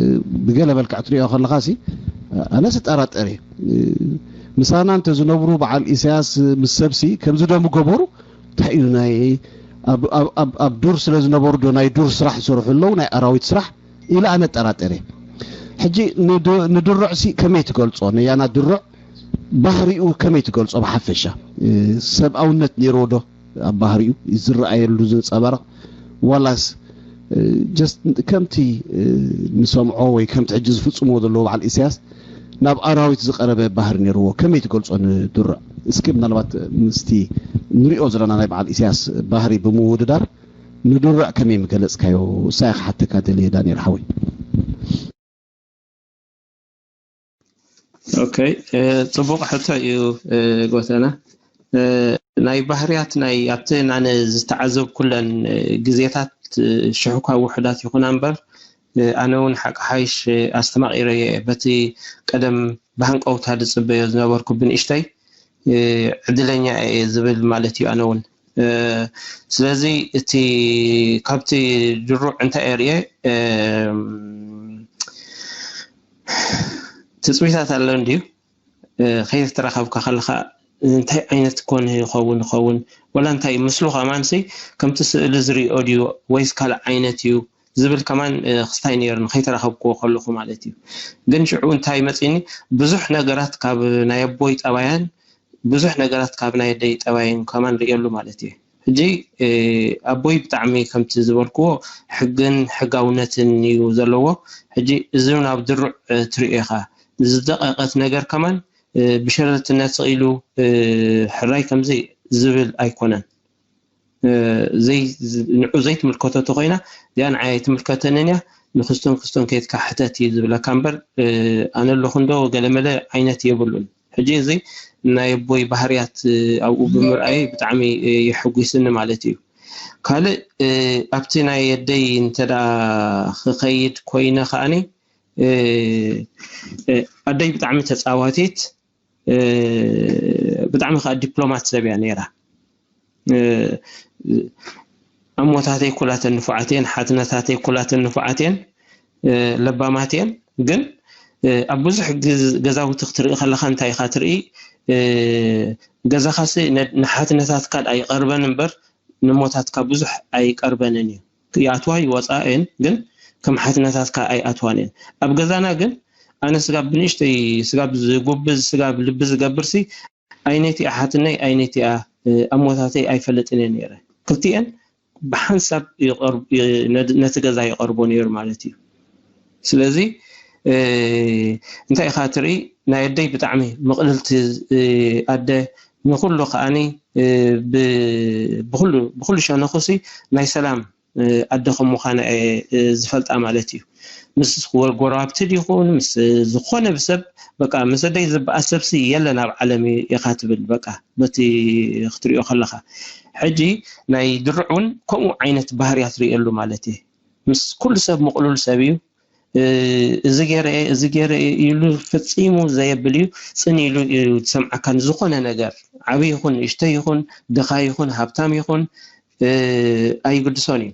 ብገለ መልክዕ ትሪኦ ከለኻሲ፣ ኣነስ እጠራጠር እየ። እ፣ ምሳና እንተ ዝነብሩ በዓል ኢሳያስ ምስ ሰብሲ ከምዚ ዶ ምገበሩ? እንታይ እዩ ናይ ኣብ፣ ኣብ፣ ኣብ፣ ኣብ ዱር ስለ ዝነበሩ ዶ ናይ ዱር ስራሕ ይሰርሑ ኣለዉ፣ ናይ ኣራዊት ስራሕ? ኢለ ኣነ እጠራጠር እየ። ሕጂ ንድ-፣ ንድሩዕሲ ከመይ ትገልጾ? ነያና ድሩዕ ባህሪኡ ከመይ ትገልጾ ብሓፈሻ? እ፣ ሰብኣውነት ነይርዎ ዶ ኣብ ባህሪኡ ዝረኣየሉ ዝንጸባረቕ? ዋላስ፣ እ፣ just ከምቲ፣ እ፣ ንሰምዖ ወይ ከምቲ ሕጂ ዝፍጽምዎ ዘለዉ በዓል ኢሳያስ ናብ ኣራዊት ዝቐረበ ባህሪ ነይርዎ? ከመይ ትገልጾ ንድሩዕ? እስኪ ምናልባት ምስቲ ንሪኦ ዘለና ናይ በዓል ኢሳያስ ባህሪ ብምውድዳር ንድሩዕ ከመይ ምገለጽካዮ? እሳ እየ ክሓተካ ደልየ ዳንኤል ሓወይ። ኦኬ፣ እ፣ ጽቡቕ ሕቶ እዩ፣ እ፣ ጎተና። እ፣ ናይ ባህርያት ናይ ኣብቲ ኣነ ዝተዓዘብኩለን፣ እ፣ ግዜታት፣ እ፣ ሽሕኳ ውሑዳት ይኹና እምበር፣ እ፣ ኣነ እውን ሓቂ ሓይሽ፣ እ፣ ኣስተማቒረዮ እየ። በቲ ቀደም ብሃንቀውታ ዝጽበዮ ዝነበርኩ ብንእሽተይ፣ እ፣ ዕድለኛ እየ ዝብል ማለት እዩ ኣነ እውን። እ፣ ስለዚ እቲ ካብቲ ድሩዕ እንታይ እየ ርእየ፣ እም፣ ትጽቢታት ኣሎ እንድዩ። እ፣ ከይተተራኸብካ ከለኻ እንታይ ዓይነት ኮን ይኸውን ይኸውን፣ ወላ እንታይ ምስሉ ከማንሲ ከምቲ ስእሊ ዝሪኦ ድዩ ወይስ ካልእ ዓይነት እዩ ዝብል ከማን፣ እ፣ ክስታይ ነይሩኒ ከይተራኸብክዎ ከለኹ ማለት እዩ። ግን ሽዑ እንታይ መጺኒ፣ ብዙሕ ነገራት ካብ ናይ ኣቦይ ጠባያን ብዙሕ ነገራት ካብ ናይ ኣደይ ጠባይን ከማን ርእየሉ ማለት እዩ። ሕጂ፣ እ፣ ኣቦይ ብጣዕሚ ከምቲ ዝበልክዎ ሕግን ሕጋውነትን እዩ ዘለዎ። ሕጂ እዚ እውን ኣብ ድሩዕ፣ እ፣ ትርእዮ ኢኻ። ዝደቐቐት ነገር ከማን፣ እ፣ ብሸለልትነት ስቕ ኢሉ፣ እ፣ ሕራይ ከምዚ ዝብል ኣይኮነን። እ፣ ዘይ-፣ ዝ-፣ ንዑ ዘይትምልከቶ ተኾይና፣ እዚኣ ንዓይ ኣይትምልከተንን እያ፣ ንክስቶን ክስቶን ከይድካ ሕተት እዩ ዝብለካ እምበር፣ እ፣ ኣነ ኣለኹ እንዶ ገለመለ ዓይነት የብሉን። ሕጂ እዚ ናይ ኣቦይ ባህርያት፣ እ፣ ኣብኡ ብምርኣየይ ብጣዕሚ፣ እ፣ የሐጒስኒ ማለት እዩ። ካልእ፣ እ፣ ኣብቲ ናይ ኣደይ እንተ ደኣ ክኸይድ ኮይነ ከኣኒ፣ እ፣ እ፣ ኣደይ ብጣዕሚ ተጻዋቲት፣ እ፣ ብጣዕሚ ከኣ ዲፕሎማት ሰብ እያ ነይራ። እ፣ ኣሞታተይ ኩላተን ንፉዓት እየን፣ ሓትነታተይ ኩላተን ንፉዓት እየን፣ እ፣ ለባማት እየን። ግን፣ እ፣ ኣብ ብዙሕ ግዝ-፣ ገዛውቲ ክትርኢ ከለኻ እንታይ ኢኻ ትርኢ? እ፣ ገዛኻሲ ነ-፣ ንሓትነታትካ ኣይቐርበን እምበር ንሞታትካ ብዙሕ ኣይቀርበንን እዩ። ይኣትዋ ይወፃ እየን፣ ግን ከም ሓትነታትካ ኣይኣትዋን እየን። ኣብ ገዛና ግን ኣነ ስጋብ ብንእሽተይ ስጋብ ዝጉብዝ ስጋብ ልቢ ዝገብርሲ ኣይነቲኣ ሓትነይ ኣይነቲኣ፣ እ፣ ኣሞታተይ ኣይፈልጥን እየ ነይረ። ክልቲኤን ብሓንሳብ ይቐርብ-፣ ይ-፣ ነድ-፣ ነቲ ገዛ ይቐርቦ ነይሩ ማለት እዩ። ስለዚ፣ እ፣ እንታይ ኢኻ ትርኢ፣ ናይ ኣደይ ብጣዕሚ ምቕልልቲ፣ እ፣ ኣደ፣ ንኹሉ ከኣኒ፣ እ፣ ብ-፣ ብኹሉ፣ ብኹሉ ሸነኹሲ ናይ ሰላም፣ እ፣ ኣደ ከም ምዃና እየ፣ እ፣ ዝፈልጣ ማለት እዩ። ምስ ጎ-፣ ጎረባብቲ ዲኹን ምስ ዝኾነ ብሰብ፣ በቃ ምስ ኣደይ ዝበኣስ ሰብሲ የለን ኣብ ዓለም ኢኻ ትብል። በቃ በቲ ክትሪኦ ከለኻ። ሕጂ ናይ ድሩዕ እውን ከምኡ ዓይነት ባህርያት ርእየሉ ማለት እየ። ምስ ኩሉ ሰብ ምቕሉል ሰብ እዩ። እ፣ እዚ ገይረ እየ፣ እዚ ገይረ እየ ኢሉ ፈጺሙ ዘየብል እዩ። ጽን ኢሉ እዩ ዝሰምዓካ ንዝኾነ ነገር። ዓቢ ይኹን፣ ንእሽተይ ይኹን፣ ድኻ ይኹን፣ ሃብታም ይኹን፣ እ፣ ኣይግድሶን እዩ።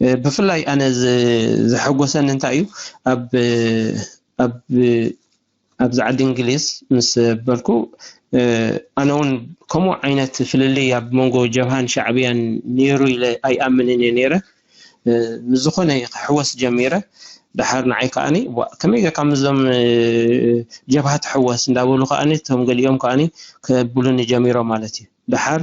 እ፣ ብፍላይ ኣነ ዝ-፣ ዘሐጎሰኒ እንታይ እዩ፣ ኣብ፣ ኣብ ኣብዚ ዓዲ እንግሊዝ ምስ በልኩ ኣነ እውን ከምኡ ዓይነት ፍልልይ ኣብ መንጎ ጀብሃን ሻዕብያን ነይሩ ኢለ ኣይኣምንን እየ ነይረ። ምስ ዝኾነ ክሕወስ ጀሚረ። ደሓር ንዓይ ከዓኒ ከመይ ጌርካ ምስዞም ጀብሃ ትሕወስ እንዳበሉ ከዓኒ እቶም ገሊኦም ከዓኒ ከብሉኒ ጀሚሮም ማለት እዩ። ደሓር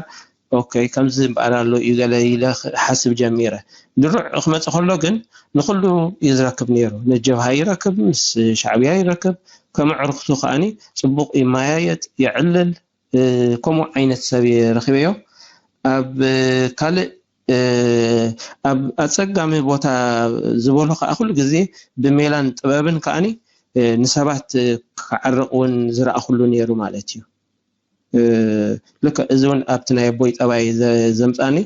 ኦኬ ከምዚ እምበኣር ኣሎ እዩ ገለ ኢለ ሓስብ ጀሚረ። ድሩዕ ክመፅእ ከሎ ግን ንኩሉ እዩ ዝረክብ ነይሩ። ንጀብሃ ይረክብ፣ ምስ ሻዕብያ ይረክብ፣ ከም ኣዕሩኽቱ ከዓኒ ፅቡቕ ይመያየጥ፣ የዕልል። ከምኡ ዓይነት ሰብ እየ ረኺበዮ። ኣብ ካልእ ኣብ ኣፀጋሚ ቦታ ዝበሎ ከዓ ኩሉ ግዜ ብሜላን ጥበብን ከዓኒ ንሰባት ክዓርቕ እውን ዝረኣኹሉ ነይሩ ማለት እዩ። ልክዕ እዚ እውን ኣብቲ ናይ ኣቦይ ጠባይ ዘምፃኒ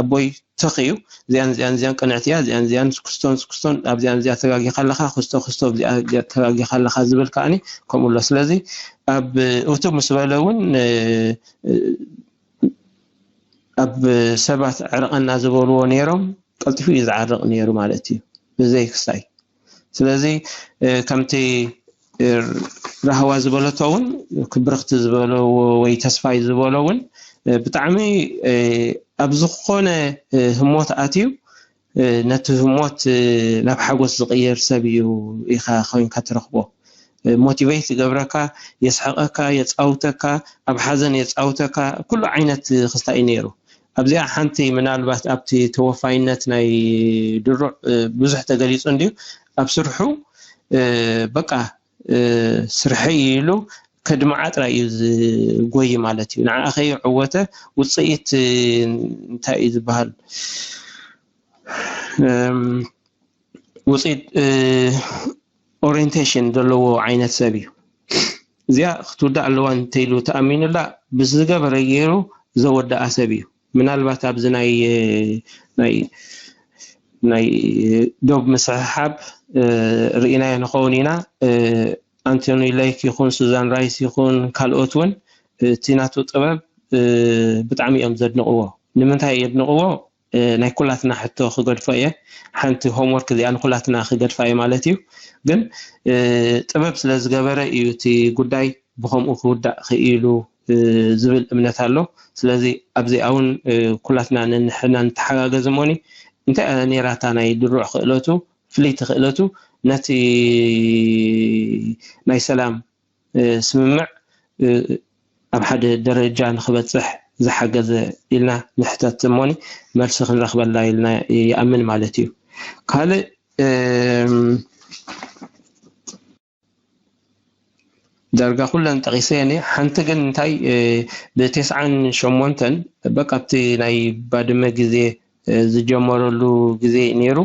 ኣቦይ ተኽ እዩ። እዚኣን እዚኣን እዚኣን ቅንዕቲ እያ፣ እዚኣን እዚኣን ስክስቶን ስክስቶን ኣብዚኣን እዚኣ ተጋጊኻ ኣለኻ፣ ክስቶ ክስቶ ኣብዚኣ ተጋጊኻ ኣለኻ ዝብል ከዓኒ ከምኡ ኣሎ። ስለዚ ኣብ እቱ ምስ በለ እውን ኣብ ሰባት ዕርቐና ዝበልዎ ነይሮም ቀልጢፉ እዩ ዝዓርቕ ነይሩ ማለት እዩ ብዘይ ክስታይ። ስለዚ ከምቲ ራህዋ ዝበለቶ እውን ክብርኽቲ ዝበለዎ ወይ ተስፋይ ዝበሎ እውን ብጣዕሚ ኣብ ዝኾነ ህሞት ኣትዩ ነቲ ህሞት ናብ ሓጎስ ዝቕየር ሰብ እዩ ኢኻ ኮይንካ ትረኽቦ። ሞቲቬት ይገብረካ፣ የስሕቐካ፣ የፃውተካ፣ ኣብ ሓዘን የፃውተካ፣ ኩሉ ዓይነት ክስታይ ነይሩ። ኣብዚኣ ሓንቲ ምናልባት ኣብቲ ተወፋይነት ናይ ድሩዕ ብዙሕ ተገሊፁ እንድዩ። ኣብ ስርሑ በቃ ስርሐይ ኢሉ ከድምዓ ጥራይ እዩ ዝጎይ ማለት እዩ። ንዓ ከይዕወተ ውፅኢት እንታይ እዩ ዝበሃል ውፅኢት ኦሪንቴሽን ዘለዎ ዓይነት ሰብ እዩ። እዚኣ ክትውዳእ ኣለዋ እንተኢሉ ተኣሚኑላ ብዝገበረ ገይሩ ዘወደኣ ሰብ እዩ። ምናልባት ኣብዚ ናይ ናይ ናይ ዶብ ምስሕሓብ ርኢናዮ ንኸውን ኢና። ኣንቶኒ ሌክ ይኹን ሱዛን ራይስ ይኹን ካልኦት እውን እቲ ናቱ ጥበብ ብጣዕሚ እዮም ዘድንቕዎ። ንምንታይ የድንቕዎ? ናይ ኩላትና ሕቶ ክገድፎ እየ። ሓንቲ ሆምወርክ እዚኣ ንኩላትና ክገድፋ እየ ማለት እዩ። ግን ጥበብ ስለ ዝገበረ እዩ እቲ ጉዳይ ብኸምኡ ክውዳእ ክኢሉ ዝብል እምነት ኣሎ። ስለዚ ኣብዚኣ እውን ኩላትና ነንሕና ንተሓጋገዝ እሞኒ እንታይ እያ ነይራታ ናይ ድሩዕ ክእለቱ ፍልይቲ ክእለቱ ነቲ ናይ ሰላም ስምምዕ ኣብ ሓደ ደረጃ ንክበፅሕ ዝሓገዘ ኢልና ንሕተት እሞኒ መልሲ ክንረክበላ ኢልና ይኣምን ማለት እዩ። ካልእ ዳርጋ ኩለን ጠቂሰ እየ። ሓንቲ ግን እንታይ ብቴስዓን ሸሞንተን በቃ ኣብቲ ናይ ባድመ ግዜ ዝጀመረሉ ግዜ ነይሩ።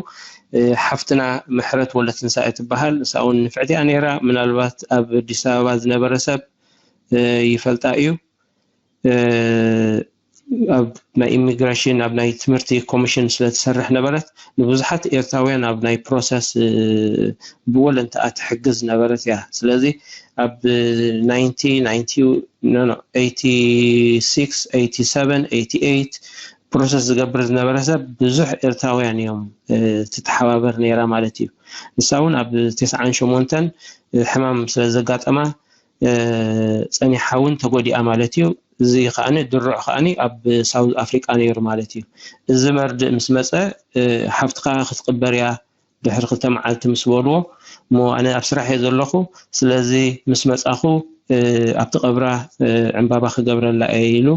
ሓፍትና ምሕረት ወለትንሳኤ ትበሃል። ንሳ እውን ንፍዕቲ እያ ነይራ። ምናልባት ኣብ ኣዲስ ኣበባ ዝነበረ ሰብ ይፈልጣ እዩ። ኣብ ናይ ኢሚግራሽን ኣብ ናይ ትምህርቲ ኮሚሽን ስለ ትሰርሕ ነበረት ንብዙሓት ኤርትራውያን ኣብ ናይ ፕሮሰስ ብወለንትኣ ትሕግዝ ነበረት እያ። ስለዚ ኣብ ናይንቲ ናይንቲ ኖ ኖ ኤይቲ ሲክስ ኤይቲ ሰቨን ኤይቲ ኤይት ፕሮሰስ ዝገብር ዝነበረ ሰብ ብዙሕ ኤርትራውያን እዮም ትተሓባበር ነይራ ማለት እዩ። ንሳ እውን ኣብ ተስዓን ሸሞንተን ሕማም ስለ ዘጋጠማ ፀኒሓ እውን ተጎዲኣ ማለት እዩ። እዚ ከዓኒ ድሩዕ ከዓኒ ኣብ ሳውዝ ኣፍሪቃ ነይሩ ማለት እዩ። እዚ መርድእ ምስ መፀ ሓፍትኻ ክትቅበር እያ ድሕሪ ክልተ መዓልቲ ምስ በልዎ እሞ ኣነ ኣብ ስራሕ እየ ዘለኹ ስለዚ ምስ መፃኹ ኣብቲ ቀብራ ዕምባባ ክገብረላ እየ ኢሉ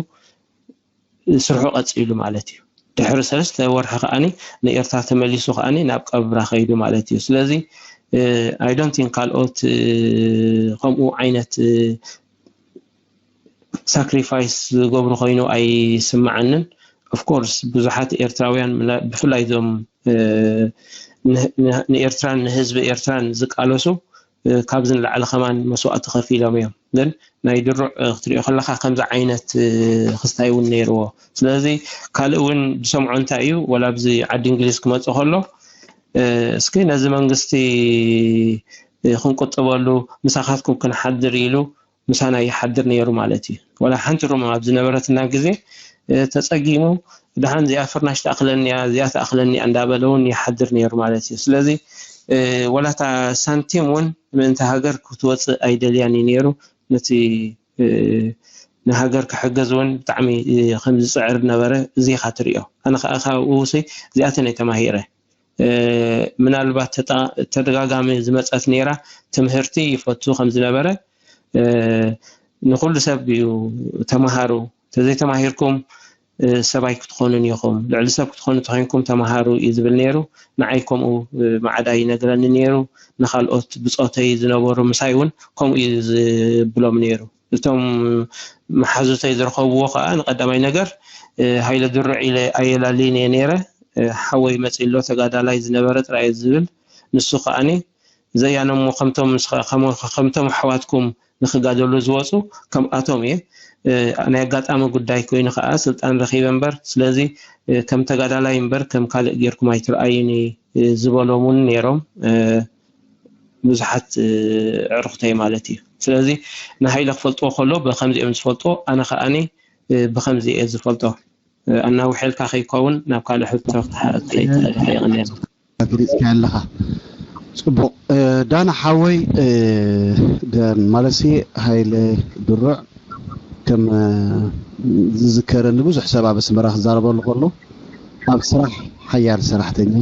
ስርሑ ቀፂሉ ማለት እዩ። ድሕሪ ሰለስተ ወርሒ ከዓኒ ንኤርትራ ተመሊሱ ከዓኒ ናብ ቀብራ ከይዱ ማለት እዩ። ስለዚ I don't think ካልኦት ከምኡ ዓይነት ሳክሪፋይስ ዝገብሩ ኮይኑ ኣይስምዓንን። ኦፍኮርስ ብዙሓት ኤርትራውያን ብፍላይ እዞም ንኤርትራን ንህዝቢ ኤርትራን ዝቃለሱ ካብዚ ንላዕሊ ከማን መስዋእቲ ከፊሎም እዮም። ግን ናይ ድሩዕ ክትሪኦ ከለካ ከምዚ ዓይነት ክስታይ እውን ነይርዎ። ስለዚ ካልእ እውን ዝሰምዖ እንታይ እዩ ወላ ኣብዚ ዓዲ እንግሊዝ ክመፅእ ከሎ እስኪ ነዚ መንግስቲ ክንቁጥበሉ ምሳኻትኩም ክንሓድር ኢሉ ምሳና ይሓድር ነይሩ ማለት እዩ። ወላ ሓንቲ ሩም ኣብ ዝነበረትና ግዜ ተፀጊሙ ደሓን እዚኣ ፍርናሽ ትኣኽለኒ እያ እዚኣ ትኣኽለኒ እያ እንዳበለ እውን ይሓድር ነይሩ ማለት እዩ። ስለዚ ወላታ ሳንቲም እውን ምእንቲ ሃገር ክትወፅእ ኣይደልያን እዩ ነይሩ። ነቲ ንሃገር ክሕገዝ እውን ብጣዕሚ ከም ዝፅዕር ነበረ። እዚ ኢኻ ትሪኦ። ኣነ ከዓ ካብኡ እዚኣተን እየ ተማሂረ። ምናልባት ተደጋጋሚ ዝመፀት ነይራ። ትምህርቲ ይፈቱ ከም ዝነበረ፣ ንኩሉ ሰብ እዩ ተምሃሩ፣ ተዘይተማሂርኩም ሰብኣይ ክትኾኑን ኢኹም፣ ልዕሊ ሰብ ክትኾኑ ተኮይንኩም ተምሃሩ እዩ ዝብል ነይሩ። ንዓይ ከምኡ ማዕዳ ይነግረኒ ነይሩ። ንካልኦት ብፆተይ ዝነበሩ ምሳይ እውን ከምኡ እዩ ዝብሎም ነይሩ። እቶም መሓዙተይ ዝረኸብዎ ከዓ ንቀዳማይ ነገር ሃይለ ድሩዕ ኢለ ኣየላልይን እየ ነይረ። ሓወይ መፂ ኣሎ፣ ተጋዳላይ ዝነበረ ጥራይ ዝብል። ንሱ ከዓኒ ዘያነሞ ከምቶም ኣሕዋትኩም ንክጋደሉ ዝወፁ ከምኣቶም እየ። ናይ ኣጋጣሚ ጉዳይ ኮይኑ ከዓ ስልጣን ረኪበ እምበር፣ ስለዚ ከም ተጋዳላይ እምበር ከም ካልእ ጌርኩም ኣይትርኣዩኒ ዝበሎም እውን ነይሮም ብዙሓት ኣዕሩኽተይ ማለት እዩ። ስለዚ ንሃይለ ክፈልጥዎ ከሎ ብከምዚኦም ዝፈልጥዎ፣ ኣነ ከዓኒ ብከምዚ እየ ዝፈልጦ። ኣናውሐልካ ከይከውን ናብ ካልእ ሕቶ ክትሓ- ከይትኸይድ ሓይቕ ነይሩ። ኣግሊጽካዮ ኣለኻ። ጽቡቕ። ዳና ሓወይ፣ ማለትሲ ሃይለ ድሩዕ ከም ዝዝከረኒ ብዙሕ ሰብ ኣብ ኣስመራ ክዛረበሉ ከሎ፣ ኣብ ስራሕ ሓያል ሰራሕተኛ፣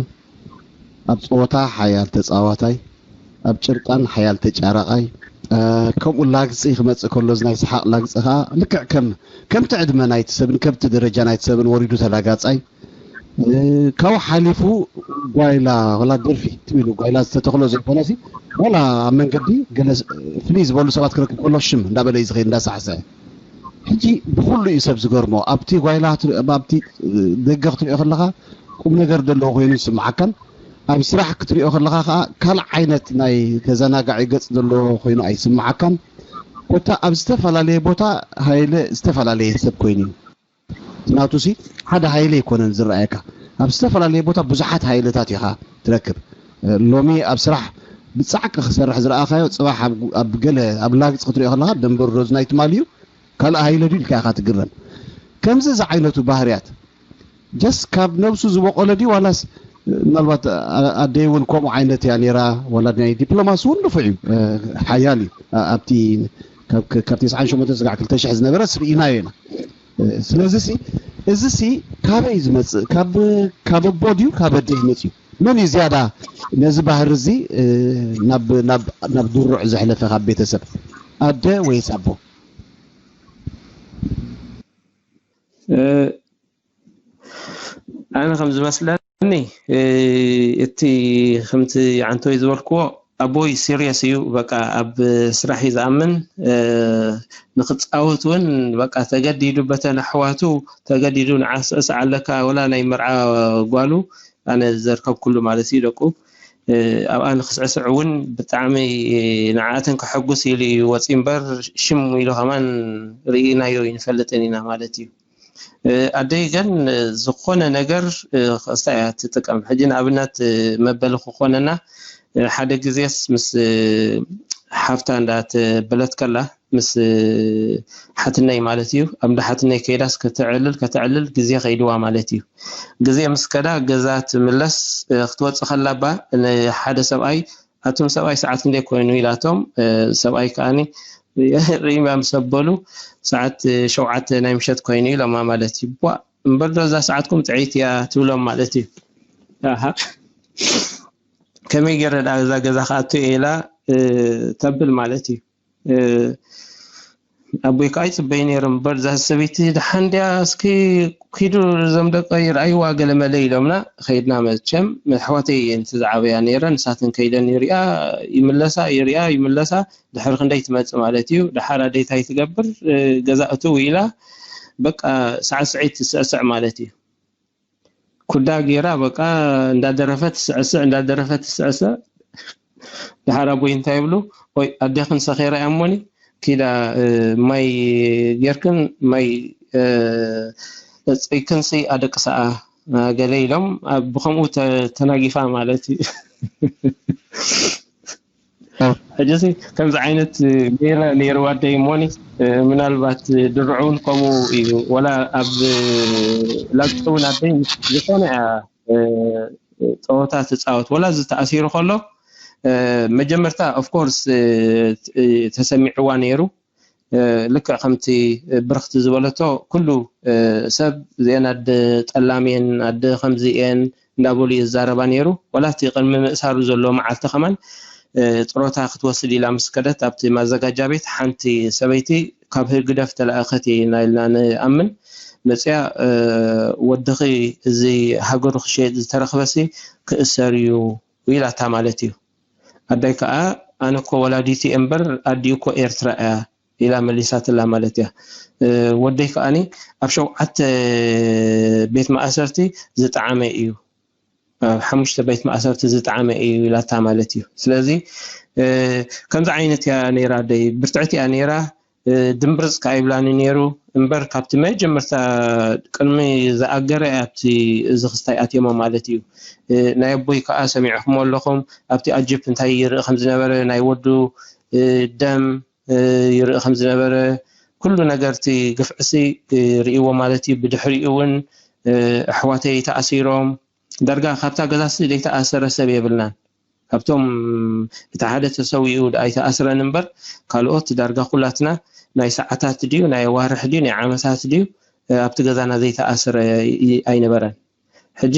ኣብ ጸወታ ሓያል ተጻዋታይ፣ ኣብ ጭርጣን ሓያል ተጫራቓይ፣ ከምኡ ላግጺ ክመጽእ ከሎ፣ እዚ ናይ ሰሓቕ ላግጺ ከኣ ልክዕ ከም ከምቲ ዕድመ ናይቲ ሰብን ከምቲ ደረጃ ናይቲ ሰብን ወሪዱ ተላጋጻይ፣ ካብኡ ሓሊፉ ጓይላ፣ ወላ ደርፊ ትብሉ ጓይላ ዝተተኽሎ ዘይኮነሲ፣ ወላ ኣብ መንገዲ ገለ ፍልይ ዝበሉ ሰባት ክረክብ ከሎ ሽም እንዳበለ እዩ ዝኸይድ እንዳሳሕሰዐ። ሕጂ ብኹሉ እዩ ሰብ ዝገርሞ። ኣብቲ ጓይላ ትሪ- ኣብቲ ደገ ክትሪኦ ከለኻ ቁም ነገር ዘለዎ ኮይኑ ይስምዓካን፣ ኣብ ስራሕ ክትሪኦ ከለኻ ከዓ ካልእ ዓይነት ናይ ተዘናጋዒ ገጽ ዘለዎ ኮይኑ ኣይስምዓካን። ኮታ ኣብ ዝተፈላለየ ቦታ ሃይለ ዝተፈላለየ ሰብ ኮይኑ እዩ። ናቱሲ ሓደ ሃይለ ኣይኮነን ዝረኣየካ። ኣብ ዝተፈላለየ ቦታ ብዙሓት ሃይለታት ኢኻ ትረክብ። ሎሚ ኣብ ስራሕ ብጻዕቂ ክሰርሕ ዝረኣኻዮ፣ ጽባሕ ኣብ ገለ ኣብ ላግጺ ክትሪኦ ከለኻ ደንበሩ ዶ ናይ ትማሊ እዩ ካልእ ሃይለ ድዩ ኢልካ ኢኻ ትግረም። ከምዚ ዝዓይነቱ ባህርያት ጀስ ካብ ነብሱ ዝበቆለ ድዩ ዋላስ ምናልባት ኣደይ እውን ከምኡ ዓይነት እያ ነይራ። ዋላ ናይ ዲፕሎማሲ እውን ንፉዕ እዩ፣ ሓያል እዩ። ኣብቲ ካብ 98 ስጋዕ 2000 ዝነበረ ስርኢናዮ ኢና። ስለዚ እዚ ካበይ ዝመፅእ ካብ ኣቦ ድዩ ካብ ኣደ ይመፅእ እዩ? መን እዩ ዝያዳ ነዚ ባህሪ እዚ ናብ ድሩዕ ዘሕለፈ ካብ ቤተሰብ ኣደ ወይስ ኣቦ? ኣነ ከም ዝመስለኒ እቲ ከምቲ ዓንቶይ ዝበልክዎ ኣቦይ ሲሪየስ እዩ። በቃ ኣብ ስራሕ እዩ ዝኣምን። ንክፃወት እውን በቃ ተገዲዱ በተን ኣሕዋቱ ተገዲዱ ንዓ ስዕስዕ ኣለካ ወላ ናይ መርዓ ጓሉ ኣነ ዘርከብኩሉ ማለት እዩ ደቁ ኣብኣ ንክስዕስዕ እውን ብጣዕሚ ንዓኣተን ከሐጉስ ኢሉ እዩ ወፂ እምበር ሽም ኢሉ ከማን ርኢናዮ ይንፈልጥን ኢና ማለት እዩ። ኣደይ ግን ዝኾነ ነገር ክእስታ እያ ትጥቀም። ሕጂ ንኣብነት መበሊ ክኾነና ሓደ ግዜስ ምስ ሓፍታ እንዳተበለት ከላ ምስ ሓትነይ ማለት እዩ ኣብ እንዳ ሓትነይ ከይዳስ ከተዕልል ከተዕልል ግዜ ከይድዋ ማለት እዩ። ግዜ ምስ ከዳ ገዛ ትምለስ ክትወፅእ ከላ ባ ንሓደ ሰብኣይ ኣቱም ሰብኣይ ሰዓት ክንደይ ኮይኑ ኢላቶም ሰብኣይ ከዓኒ ሪኢማ ምስ ኣበሉ ሰዓት ሸውዓተ ናይ ምሸት ኮይኑ ኢሎማ ማለት እዩ። ቧ እምበር ዶ እዛ ሰዓትኩም ጥዕይቲ እያ ትብሎም ማለት እዩ። ኣሃ ከመይ ገይረ ደኣ እዛ ገዛ ክኣቱ እየ ኢላ ተብል ማለት እዩ። ኣቦይ ከዓ ይፅበይ ነይሩ እምበር እዛ ሰበይቲ ደሓን ድያ እስኪ ኪዱ እዞም ደቀ ይርኣይዋ ገለ መለ ኢሎምና ከይድና መቸም ኣሕዋተይ እየን እቲ ዝዓበያ ነይረ ንሳተን ከይደን ይሪኣ ይምለሳ ይሪኣ ይምለሳ ድሕሪ ክንደይ ትመፅእ ማለት እዩ ደሓር ኣደይታይ ትገብር ገዛ እትው ኢላ በቃ ሳዕስዒት ትስዕስዕ ማለት እዩ ኩዳ ገይራ በቃ እንዳደረፈት ትስዕስዕ እንዳደረፈት ትስዕስዕ ድሓር ኣቦይ እንታይ ይብሉ ወይ ኣዴኽን ሰኼራ እያ እሞኒ ኪዳ ማይ ጌርክን ማይ ፀፅይክንሲ ኣደቅሳኣ ገለ ኢሎም ብከምኡ ተናጊፋ ማለት እዩ ሕጂ ከምዚ ዓይነት ሜላ ነይርዋ ኣደይ እሞኒ ምናልባት ድርዑ እውን ከምኡ እዩ ወላ ኣብ ላግፂ እውን ኣደይ ዝኾነ እያ ፀወታ ትፃወት ወላ ዝተኣሲሩ ከሎ መጀመርታ ኦፍኮርስ ተሰሚዕዋ ነይሩ። ልክዕ ከምቲ ብርኽቲ ዝበለቶ፣ ኩሉ ሰብ እዚአን ኣደ ጠላም እየን፣ ኣደ ከምዚ እየን እንዳበሉ ይዛረባ ነይሩ። ዋላ እቲ ቅድሚ ምእሳሩ ዘሎ መዓልቲ ከማን ጥሮታ ክትወስድ ኢላ ምስ ከደት፣ ኣብቲ ማዘጋጃ ቤት ሓንቲ ሰበይቲ ካብ ህግደፍ ተላእኸት ኢና ኢልና ንኣምን መፅያ፣ ወድኺ እዚ ሃገሩ ክሸየጥ ዝተረኽበሲ ክእሰር እዩ ኢላታ ማለት እዩ። ኣዳይ ከዓ ኣነ እኮ ወላዲት እየ እምበር ኣዲኡ እኮ ኤርትራ እያ ኢላ መሊሳትላ ማለት እያ። ወደይ ከዓኒ ኣብ ሸውዓተ ቤት ማእሰርቲ ዝጠዓመ እዩ፣ ኣብ ሓሙሽተ ቤት ማእሰርቲ ዝጠዓመ እዩ ኢላታ ማለት እዩ። ስለዚ ከምዚ ዓይነት እያ ነይራ ኣደይ፣ ብርትዕቲ እያ ነይራ። ድምብርፅ ከኣ ይብላኒ ነይሩ እምበር ካብቲ መጀመርታ ቅድሚ ዝኣገረ ኣብቲ እዚ ክስታይ ኣትዮሞ ማለት እዩ። ናይ ኣቦይ ከዓ ሰሚዕኹሞ ኣለኹም፣ ኣብቲ ኣጅፕ እንታይ ይርኢ ከም ዝነበረ፣ ናይ ወዱ ደም ይርኢ ከም ዝነበረ፣ ኩሉ ነገር እቲ ግፍዕሲ ርእይዎ ማለት እዩ። ብድሕሪኡ እውን ኣሕዋተይ ተኣሲሮም፣ ዳርጋ ካብታ ገዛሲ ዘይተኣሰረ ሰብ የብልናን። ካብቶም እቲ ሓደ ተሰዊኡ ኣይተኣስረን እምበር ካልኦት ዳርጋ ኩላትና ናይ ሰዓታት ድዩ ናይ ኣዋርሕ ድዩ ናይ ዓመታት ድዩ ኣብቲ ገዛና ዘይተኣስረ ኣይነበረን። ሕጂ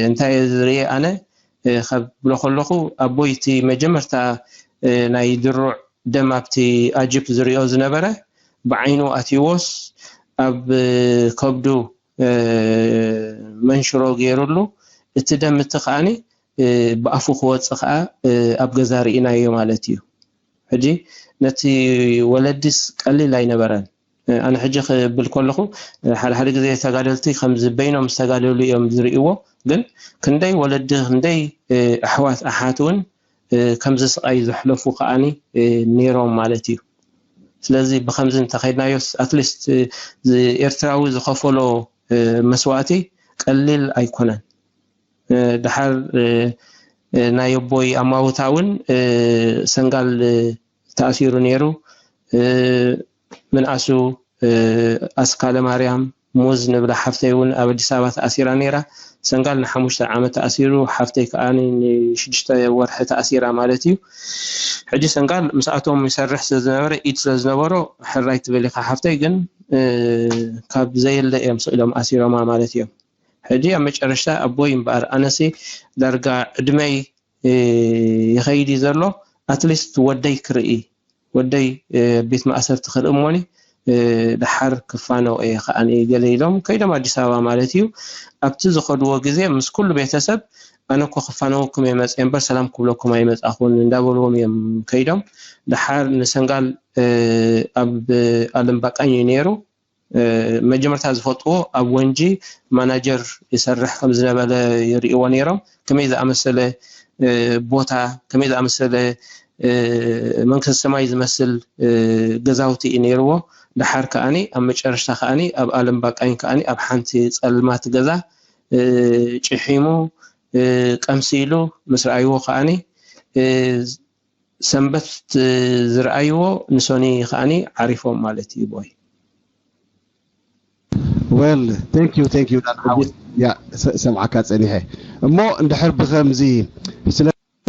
እንታይ ዝርየ ኣነ ከብሎ ከለኹ ኣቦይ እቲ መጀመርታ ናይ ድሩዕ ደም ኣብቲ ኣጅፕ ዝሪኦ ዝነበረ ብዓይኑ ኣትይዎስ ኣብ ከብዱ መንሽሮ ገይሩሉ እቲ ደም እቲ ከዓኒ ብኣፉ ክወፅእ ከዓ ኣብ ገዛ ርኢናዮ ማለት እዩ። ሕጂ ነቲ ወለዲስ ቀሊል ኣይነበረን። ኣነ ሕጂ ክብል ከለኹ ሓደ ሓደ ግዜ ተጋደልቲ ከምዚ በይኖም ዝተጋደሉ እዮም ዝርእይዎ፣ ግን ክንደይ ወለዲ ክንደይ ኣሕዋት ኣሓት እውን ከምዚ ስቓይ ዘሕለፉ ከዓኒ ነይሮም ማለት እዩ። ስለዚ ብከምዚ እንተኸድናዮስ ኣትሊስት ኤርትራዊ ዝኸፈሎ መስዋእቲ ቀሊል ኣይኮነን። ድሓር ናይ ኣቦይ ኣማውታ እውን ሰንጋል ተኣሲሩ ነይሩ። ምንኣሱ ኣስካለ ማርያም ሙዝ ንብላ ሓፍተይ እውን ኣብ ኣዲስ ኣበባ ተኣሲራ ነይራ። ሰንጋል ንሓሙሽተ ዓመት ተኣሲሩ፣ ሓፍተይ ከዓ ንሽዱሽተ ወርሒ ተኣሲራ ማለት እዩ። ሕጂ ሰንጋል ምስኣቶም ይሰርሕ ስለዝነበረ ኢድ ስለዝነበሮ ሕራይ ትብል ኢኻ ሓፍተይ፣ ግን ካብ ዘየለ እዮም ስኢሎም ኣሲሮማ ማለት እዮም። ሕጂ ኣብ መጨረሽታ ኣቦይ እምበኣር ኣነሲ ዳርጋ ዕድመይ ይኸይድ እዩ ዘሎ፣ ኣትሊስት ወደይ ክርኢ፣ ወደይ ቤት ማእሰርቲ ክርኢ እሞኒ ድሓር ክፋነው እየ ከዓኒ ገለ ኢሎም ከይዶም ኣዲስ ኣበባ ማለት እዩ። ኣብቲ ዝኸድዎ ግዜ ምስ ኩሉ ቤተሰብ ኣነ እኮ ክፋነወኩም እየ መፅየ እምበር ሰላም ክብለኩም ኣይመፃኹን እንዳበልዎም እዮም ከይዶም። ድሓር ንሰንጋል ኣብ ኣለም ባቃኝ እዩ ነይሩ። መጀመርታ ዝፈልጥዎ ኣብ ወንጂ ማናጀር ይሰርሕ ከም ዝነበረ ይርእይዎ ነይሮም። ከመይ ዝኣመሰለ ቦታ፣ ከመይ ዝኣመሰለ መንግስቲ ሰማይ ዝመስል ገዛውቲ እዩ ነይርዎ። ድሓር ከዓኒ ኣብ መጨረሽታ ከዓኒ ኣብ ኣለም ባቃኝ ከዓኒ ኣብ ሓንቲ ጸልማት ገዛ ጭሒሙ ቀምሲሉ ምስ ረኣይዎ ከዓኒ ሰንበት ዝረኣይዎ ንሶኒ ከዓኒ ዓሪፎም ማለት እዩ ቦይ። Well, thank you, thank you ዳን ሓወይ። ያ ሰምዓካ ጸኒሐ እሞ እንድሕር ብከምዚ ስለዚ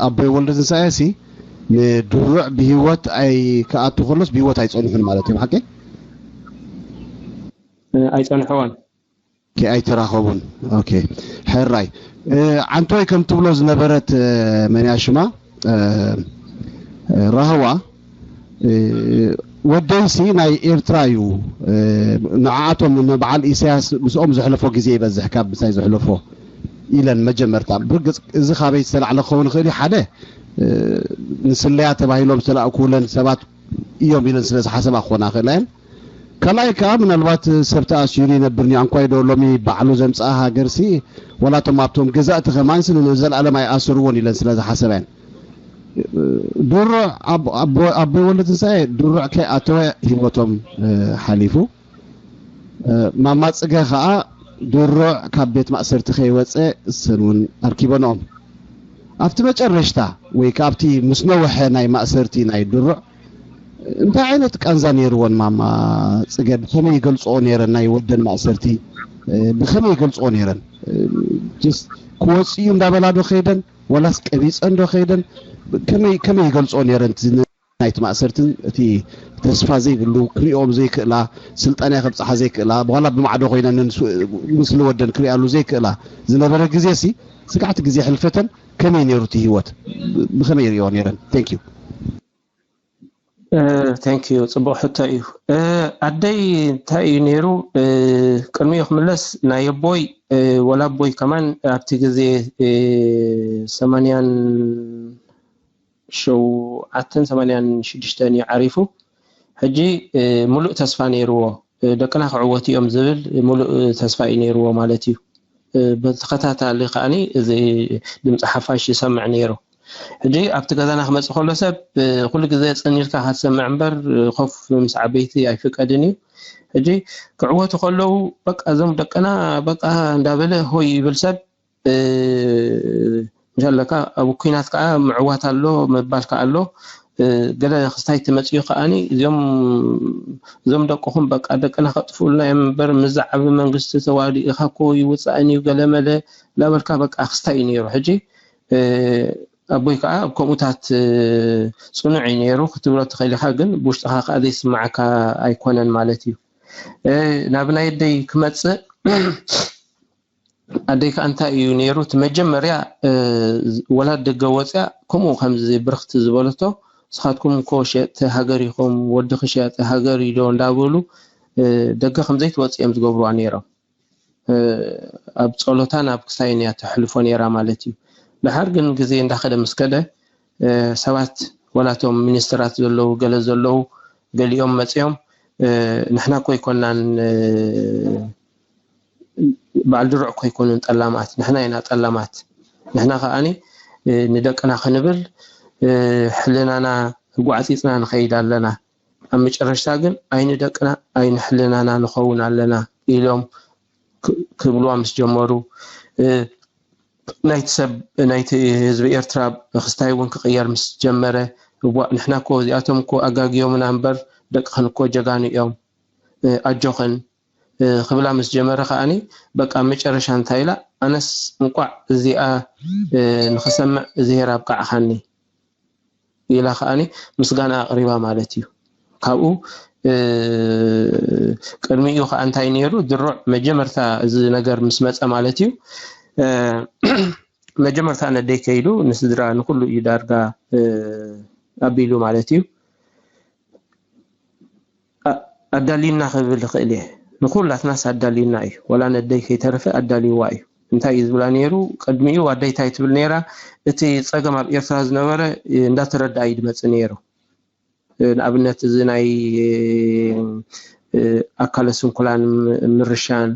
ኣቦይ ወልደ ትንሳኤ ሲ ንድሩዕ ብሂወት ኣይ ክኣቱ ከሎስ ብሂወት ኣይጸንሑን ማለት እዩ ሓቂ? ኣይጸንሕዋን። ኣይተራኸቡን። ኦኬ ሕራይ ዓንቶይ ከም ትብሎ ዝነበረት መን እያ ሽማ ራህዋ ወደይሲ ናይ ኤርትራ እዩ። ንዓኣቶም ንበዓል ኢሳያስ ምስኦም ዘሕለፎ ግዜ ይበዝሕ ካብ ምሳይ ዘሕለፎ ኢለን መጀመርታ። ብርግፅ እዚ ካበይ ዝተላዕለ ክኸውን ይኽእል እዩ። ሓደ ንስለያ ተባሂሎም ዝተላእኩ ውለን ሰባት እዮም ኢለን ስለ ዝሓሰባ ክኾና ይኽእላ እየን። ካልኣይ ከዓ ምናልባት ሰብ ተኣሲሩ ይነብር ኒዮ ኣንኳይ ዶ ሎሚ ባዕሉ ዘምፅኣ ሃገርሲ ዋላ እቶም ኣብቶም ገዛእቲ ከማንስ ንዘለኣለም ኣይኣስርዎን ኢለን ስለ ዝሓሰባ እየን። ድሩዕ ኣቦይ ወልደ ትንሳኤ ድሩዕ ከይኣተወ ሂወቶም ሓሊፉ። ማማ ፅገ ከዓ ድሩዕ ካብ ቤት ማእሰርቲ ከይወፀ እሰን እውን ኣርኪበንኦም። ኣብቲ መጨረሽታ ወይ ካብቲ ምስ ነወሐ ናይ ማእሰርቲ ናይ ድሩዕ እንታይ ዓይነት ቃንዛ ነይርወን ማማ ጽገ? ብኸመይ ይገልጽኦ ነይረን ናይ ወደን ማእሰርቲ? ብኸመይ ይገልጽኦ ነይረን? ስ ክወፅኡ እንዳበላ ዶ ከይደን? ወላስ ቀቢፀን ዶ ከይደን? ከመይ ይገልፅኦ ነይረን? ናይቲ ማእሰርትን እቲ ተስፋ ዘይብሉ፣ ክሪኦም ዘይክእላ፣ ስልጣንያ ከብፅሓ ዘይክእላ፣ በኋላ ብማዕዶ ኮይነን ምስ ወደን ክሪኣሉ ዘይክእላ ዝነበረ ግዜ ሲ ስጋዕቲ ግዜ ሕልፈተን ከመይ ነይሩ እቲ ህይወት? ብኸመይ ይሪኦ ነይረን? Thank you። Thank you። ፅቡቕ ሕቶ እዩ። ኣደይ እንታይ እዩ ነይሩ? ቅድሚኡ ክምለስ ናይ ኣቦይ፣ ወላ ኣቦይ ከማን ኣብቲ ግዜ ሰማንያን ሸውዓተን ሰማንያን ሽዱሽተን እዩ ዓሪፉ። ሕጂ ሙሉእ ተስፋ ነይርዎ፣ ደቅና ክዕወቱ እዮም ዝብል ሙሉእ ተስፋ እዩ ነይርዎ ማለት እዩ። ብተኸታታሊ ከዓኒ እዚ ድምፂ ሓፋሽ ይሰምዕ ነይሩ። ሕጂ ኣብቲ ገዛና ክመፅእ ከሎ ሰብ ኩሉ ግዜ ፅን ኢልካ ክትሰምዕ እምበር ኮፍ ምስ ዓበይቲ ኣይፍቀድን እዩ። ሕጂ ክዕወቱ ከለዉ በቃ እዞም ደቅና በቃ እንዳበለ ሆይ ይብል ሰብ። ምሻለካ ኣብ ኩናት ከዓ ምዕዋት ኣሎ ምባል ከዓ ኣሎ። ገለ ክስታይ ትመፅኡ ከዓኒ እዚኦም እዞም ደቅኹም በቃ ደቅና ከጥፍኡልና እዮም እምበር ምስ ዝዓቢ መንግስቲ ተዋዲእኻ እኮ ይውፃእን እዩ ገለመለ እናበልካ በቃ ክስታይ እዩ ነይሩ። ሕጂ ኣቦይ ከዓ ኣብ ከምኡታት ፅኑዕ እዩ ነይሩ ክትብሎ ትኽእል ኢኻ፣ ግን ብውሽጥኻ ከዓ ዘይስማዓካ ኣይኮነን ማለት እዩ። ናብ ናይ ኣደይ ክመፅእ ኣደይ ከዓ እንታይ እዩ ነይሩ እቲ መጀመርያ ወላ ደገ ወፅያ ከምኡ ከምዚ ብርክቲ ዝበለቶ ንስኻትኩም እኮ ሸየጥቲ ሃገር ኢኹም፣ ወድኺ ሸያጢ ሃገር እዩ ዶ እንዳበሉ ደገ ከምዘይትወፅእ እዮም ዝገብርዋ ነይሮም። ኣብ ፀሎታ ናብ ክሳይን እያ ተሕልፎ ነይራ ማለት እዩ። ድሓር ግን ግዜ እንዳኸደ ምስ ከደ ሰባት ወላቶም ሚኒስትራት ዘለዉ ገለ ዘለዉ ገሊኦም መፂኦም ንሕና እኮ ኣይኮናን በዓል ድሩዕ እኮ ኣይኮኑን ጠላማት፣ ንሕና ኢና ጠላማት። ንሕና ከዓኒ ንደቅና ክንብል ሕልናና ጓዕፂፅና ንኸይድ ኣለና። ኣብ መጨረሽታ ግን ኣይንደቅና ኣይንሕልናና ንኸውን ኣለና ኢሎም ክብልዋ ምስ ጀመሩ ናይቲ ሰብ ናይቲ ህዝቢ ኤርትራ ክስታይ እውን ክቕየር ምስ ጀመረ እዋእ ንሕና እኮ እዚኣቶም እኮ ኣጋግዮምና እምበር ደቅኽን እኮ ጀጋኑ እዮም ኣጆኽን ክብላ ምስ ጀመረ ከዓኒ በቃ መጨረሻ እንታይ ኢላ ኣነስ እንቋዕ እዚኣ ንኽሰምዕ እዝሄር ኣብቃዕኻኒ ኢላ ከዓኒ ምስጋና ኣቕሪባ ማለት እዩ። ካብኡ ቅድሚኡ ከዓ እንታይ ነይሩ ድሩዕ መጀመርታ እዚ ነገር ምስ መፀ ማለት እዩ መጀመርታ ነደይ ከይዱ ንስድራ ንኩሉ እዩ ዳርጋ ኣቢሉ ማለት እዩ። ኣዳልዩና ክብል ይኽእል እየ። ንኩላትናስ ኣዳልዩና እዩ። ወላ ነደይ ከይተረፈ ኣዳልይዋ እዩ። እንታይ እዩ ዝብላ ነይሩ? ቅድሚኡ ኣደይ እንታይ ትብል ነይራ? እቲ ፀገም ኣብ ኤርትራ ዝነበረ እንዳተረድኣ እዩ ድመፅእ ነይሩ። ንኣብነት እዚ ናይ ኣካለ ስንኩላን ምርሻን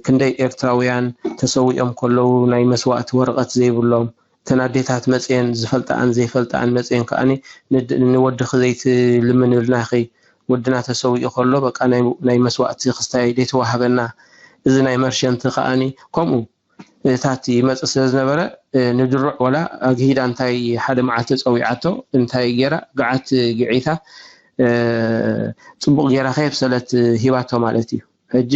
ክንደይ ኤርትራውያን ተሰዊኦም ከለዉ ናይ መስዋእቲ ወረቐት ዘይብሎም እተን ኣዴታት መፅየን ዝፈልጣኣን ዘይፈልጣኣን መፅየን ከዓኒ ንወድኺ ዘይትልምንልናኺ ወድና ተሰዊኡ ከሎ በቃ ናይ መስዋእቲ ክስታይ ዘይተዋሃበና እዚ ናይ መርሸንቲ ከዓኒ ከምኡ እታት ይመፅእ ስለ ዝነበረ ንድሩዕ ወላ ኣግሂዳ እንታይ ሓደ መዓልቲ ፀዊዓቶ እንታይ ገይራ ገዓት ግዒታ ፅቡቕ ገይራ ከየብሰለት ሂባቶ ማለት እዩ። ሕጂ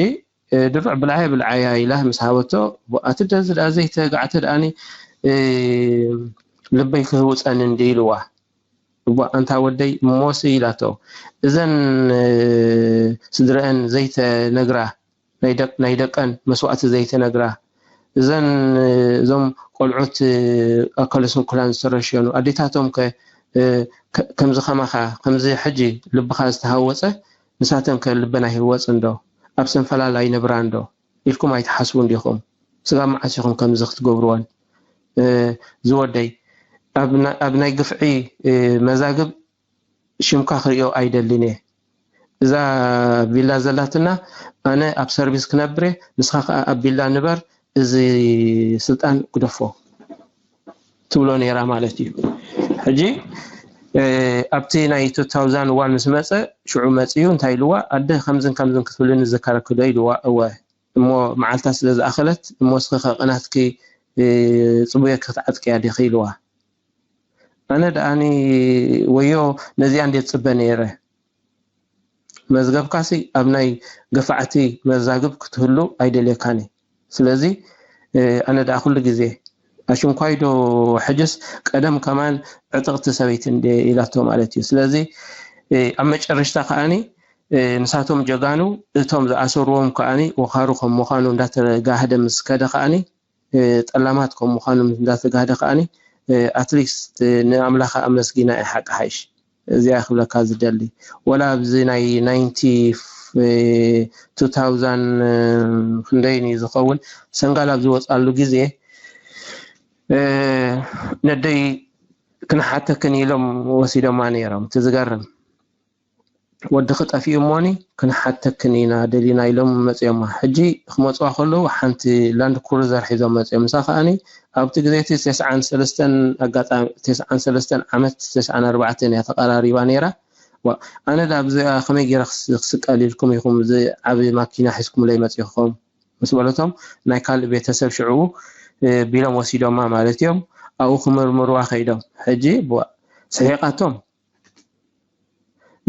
ድሩዕ ብልዓየ ብልዓያ ኢላ ምስ ሃበቶ ኣቲ ደዚ ደኣ ዘይተ ገዓተ ደኣኒ ልበይ ክህውፀኒ እንዲ ኢልዋ። እዋ ኣንታ ወደይ እሞሲ ኢላቶ እዘን ስድረአን ዘይተነግራ ናይ ደቀን መስዋእቲ ዘይተነግራ እዘን እዞም ቆልዑት ኣካለ ስንኩላን ዝተረሸኑ ኣዴታቶም ከ ከምዚ ከማኻ ከምዚ ሕጂ ልብኻ ዝተሃወፀ ንሳተን ከ ልበን ኣይህወፅን ዶ ኣብ ሰንፈላል ኣይነብራን ዶ ኢልኩም ኣይትሓስቡን ዲኹም? ስጋብ መዓስ ኢኹም ከምዚ ክትገብርወን? ዝወደይ ኣብ ናይ ግፍዒ መዛግብ ሽምካ ክሪኦ ኣይደልን እየ። እዛ ቪላ ዘላትና ኣነ ኣብ ሰርቪስ ክነብር እየ፣ ንስኻ ከዓ ኣብ ቪላ ንበር፣ እዚ ስልጣን ግደፎ ትብሎ ነይራ ማለት እዩ። ሕጂ ኣብቲ ናይ two thousand one ምስ መፀ ሽዑ መፅዩ እንታይ ኢልዋ ኣደ ከምዝን ከምዝን ክትብልኒ ዝከረክዶ ኢልዋ እወ እሞ መዓልታ ስለ ዝኣኸለት እሞ እስኺ ከ ቅናትኪ ፅቡየ ክትዓጥቅያ ዲኺ ኢልዋ። ኣነ ደኣኒ ወዮ ነዚኣ እንዴት ጽበ ነይረ። መዝገብካሲ ኣብ ናይ ገፋዕቲ መዛግብ ክትህሉ ኣይደልየካን እዩ። ስለዚ ኣነ ደኣ ኩሉ ግዜ ኣሽንኳይ ዶ ሕጅስ ቀደም ከማን ዕጥቕቲ ሰበይቲ እንደ ኢላቶ ማለት እዩ። ስለዚ ኣብ መጨረሽታ ከኣኒ ንሳቶም ጀጋኑ እቶም ዝኣሰርዎም ከኣኒ ወኻሩ ከም ምዃኑ እንዳተጋህደ ምስ ከደ ከኣኒ ጠላማት ከም ምዃኑ እንዳተጋህደ ከኣኒ ኣትሊስት ንኣምላኻ ኣመስጊና እየ ሓቂ ሓይሽ። እዚኣ ክብለካ ዝደሊ ወላ ኣብዚ ናይ ናይንቲ ቱ ታውዛንድ ክንደይን እዩ ዝኸውን ሰንጋል ኣብ ዝወፃሉ ግዜ ነደይ ክንሓተክን ኢሎም ወሲዶማ ነይሮም። እቲ ዝገርም ወድኺ ጠፊኡ እሞኒ ክንሓተክን ኢና ደሊና ኢሎም መፅኦማ። ሕጂ ክመፅዋ ከለዉ ሓንቲ ላንድ ክሩዘር ሒዞም መፅኦም። ንሳ ከኣኒ ኣብቲ ግዜ እቲ ተስዓን ሰለስተን ኣጋጣሚ ተስዓን ሰለስተን ዓመት ተስዓን ኣርባዕተን እያ ተቐራሪባ ነይራ። ዋ ኣነ ዳ ኣብዚኣ ከመይ ገይረ ክስ- ክስቀል ኢልኩም ኢኹም እዚ ዓቢ ማኪና ሒዝኩምለይ መፂኹም ምስ በለቶም ናይ ካልእ ቤተሰብ ሽዕኡ እ፣ ቢሎም ወሲዶማ ማለት እዮም። ኣብኡ ክምርምርዋ ከይዶም ሕጂ ዋ ስሒቓቶም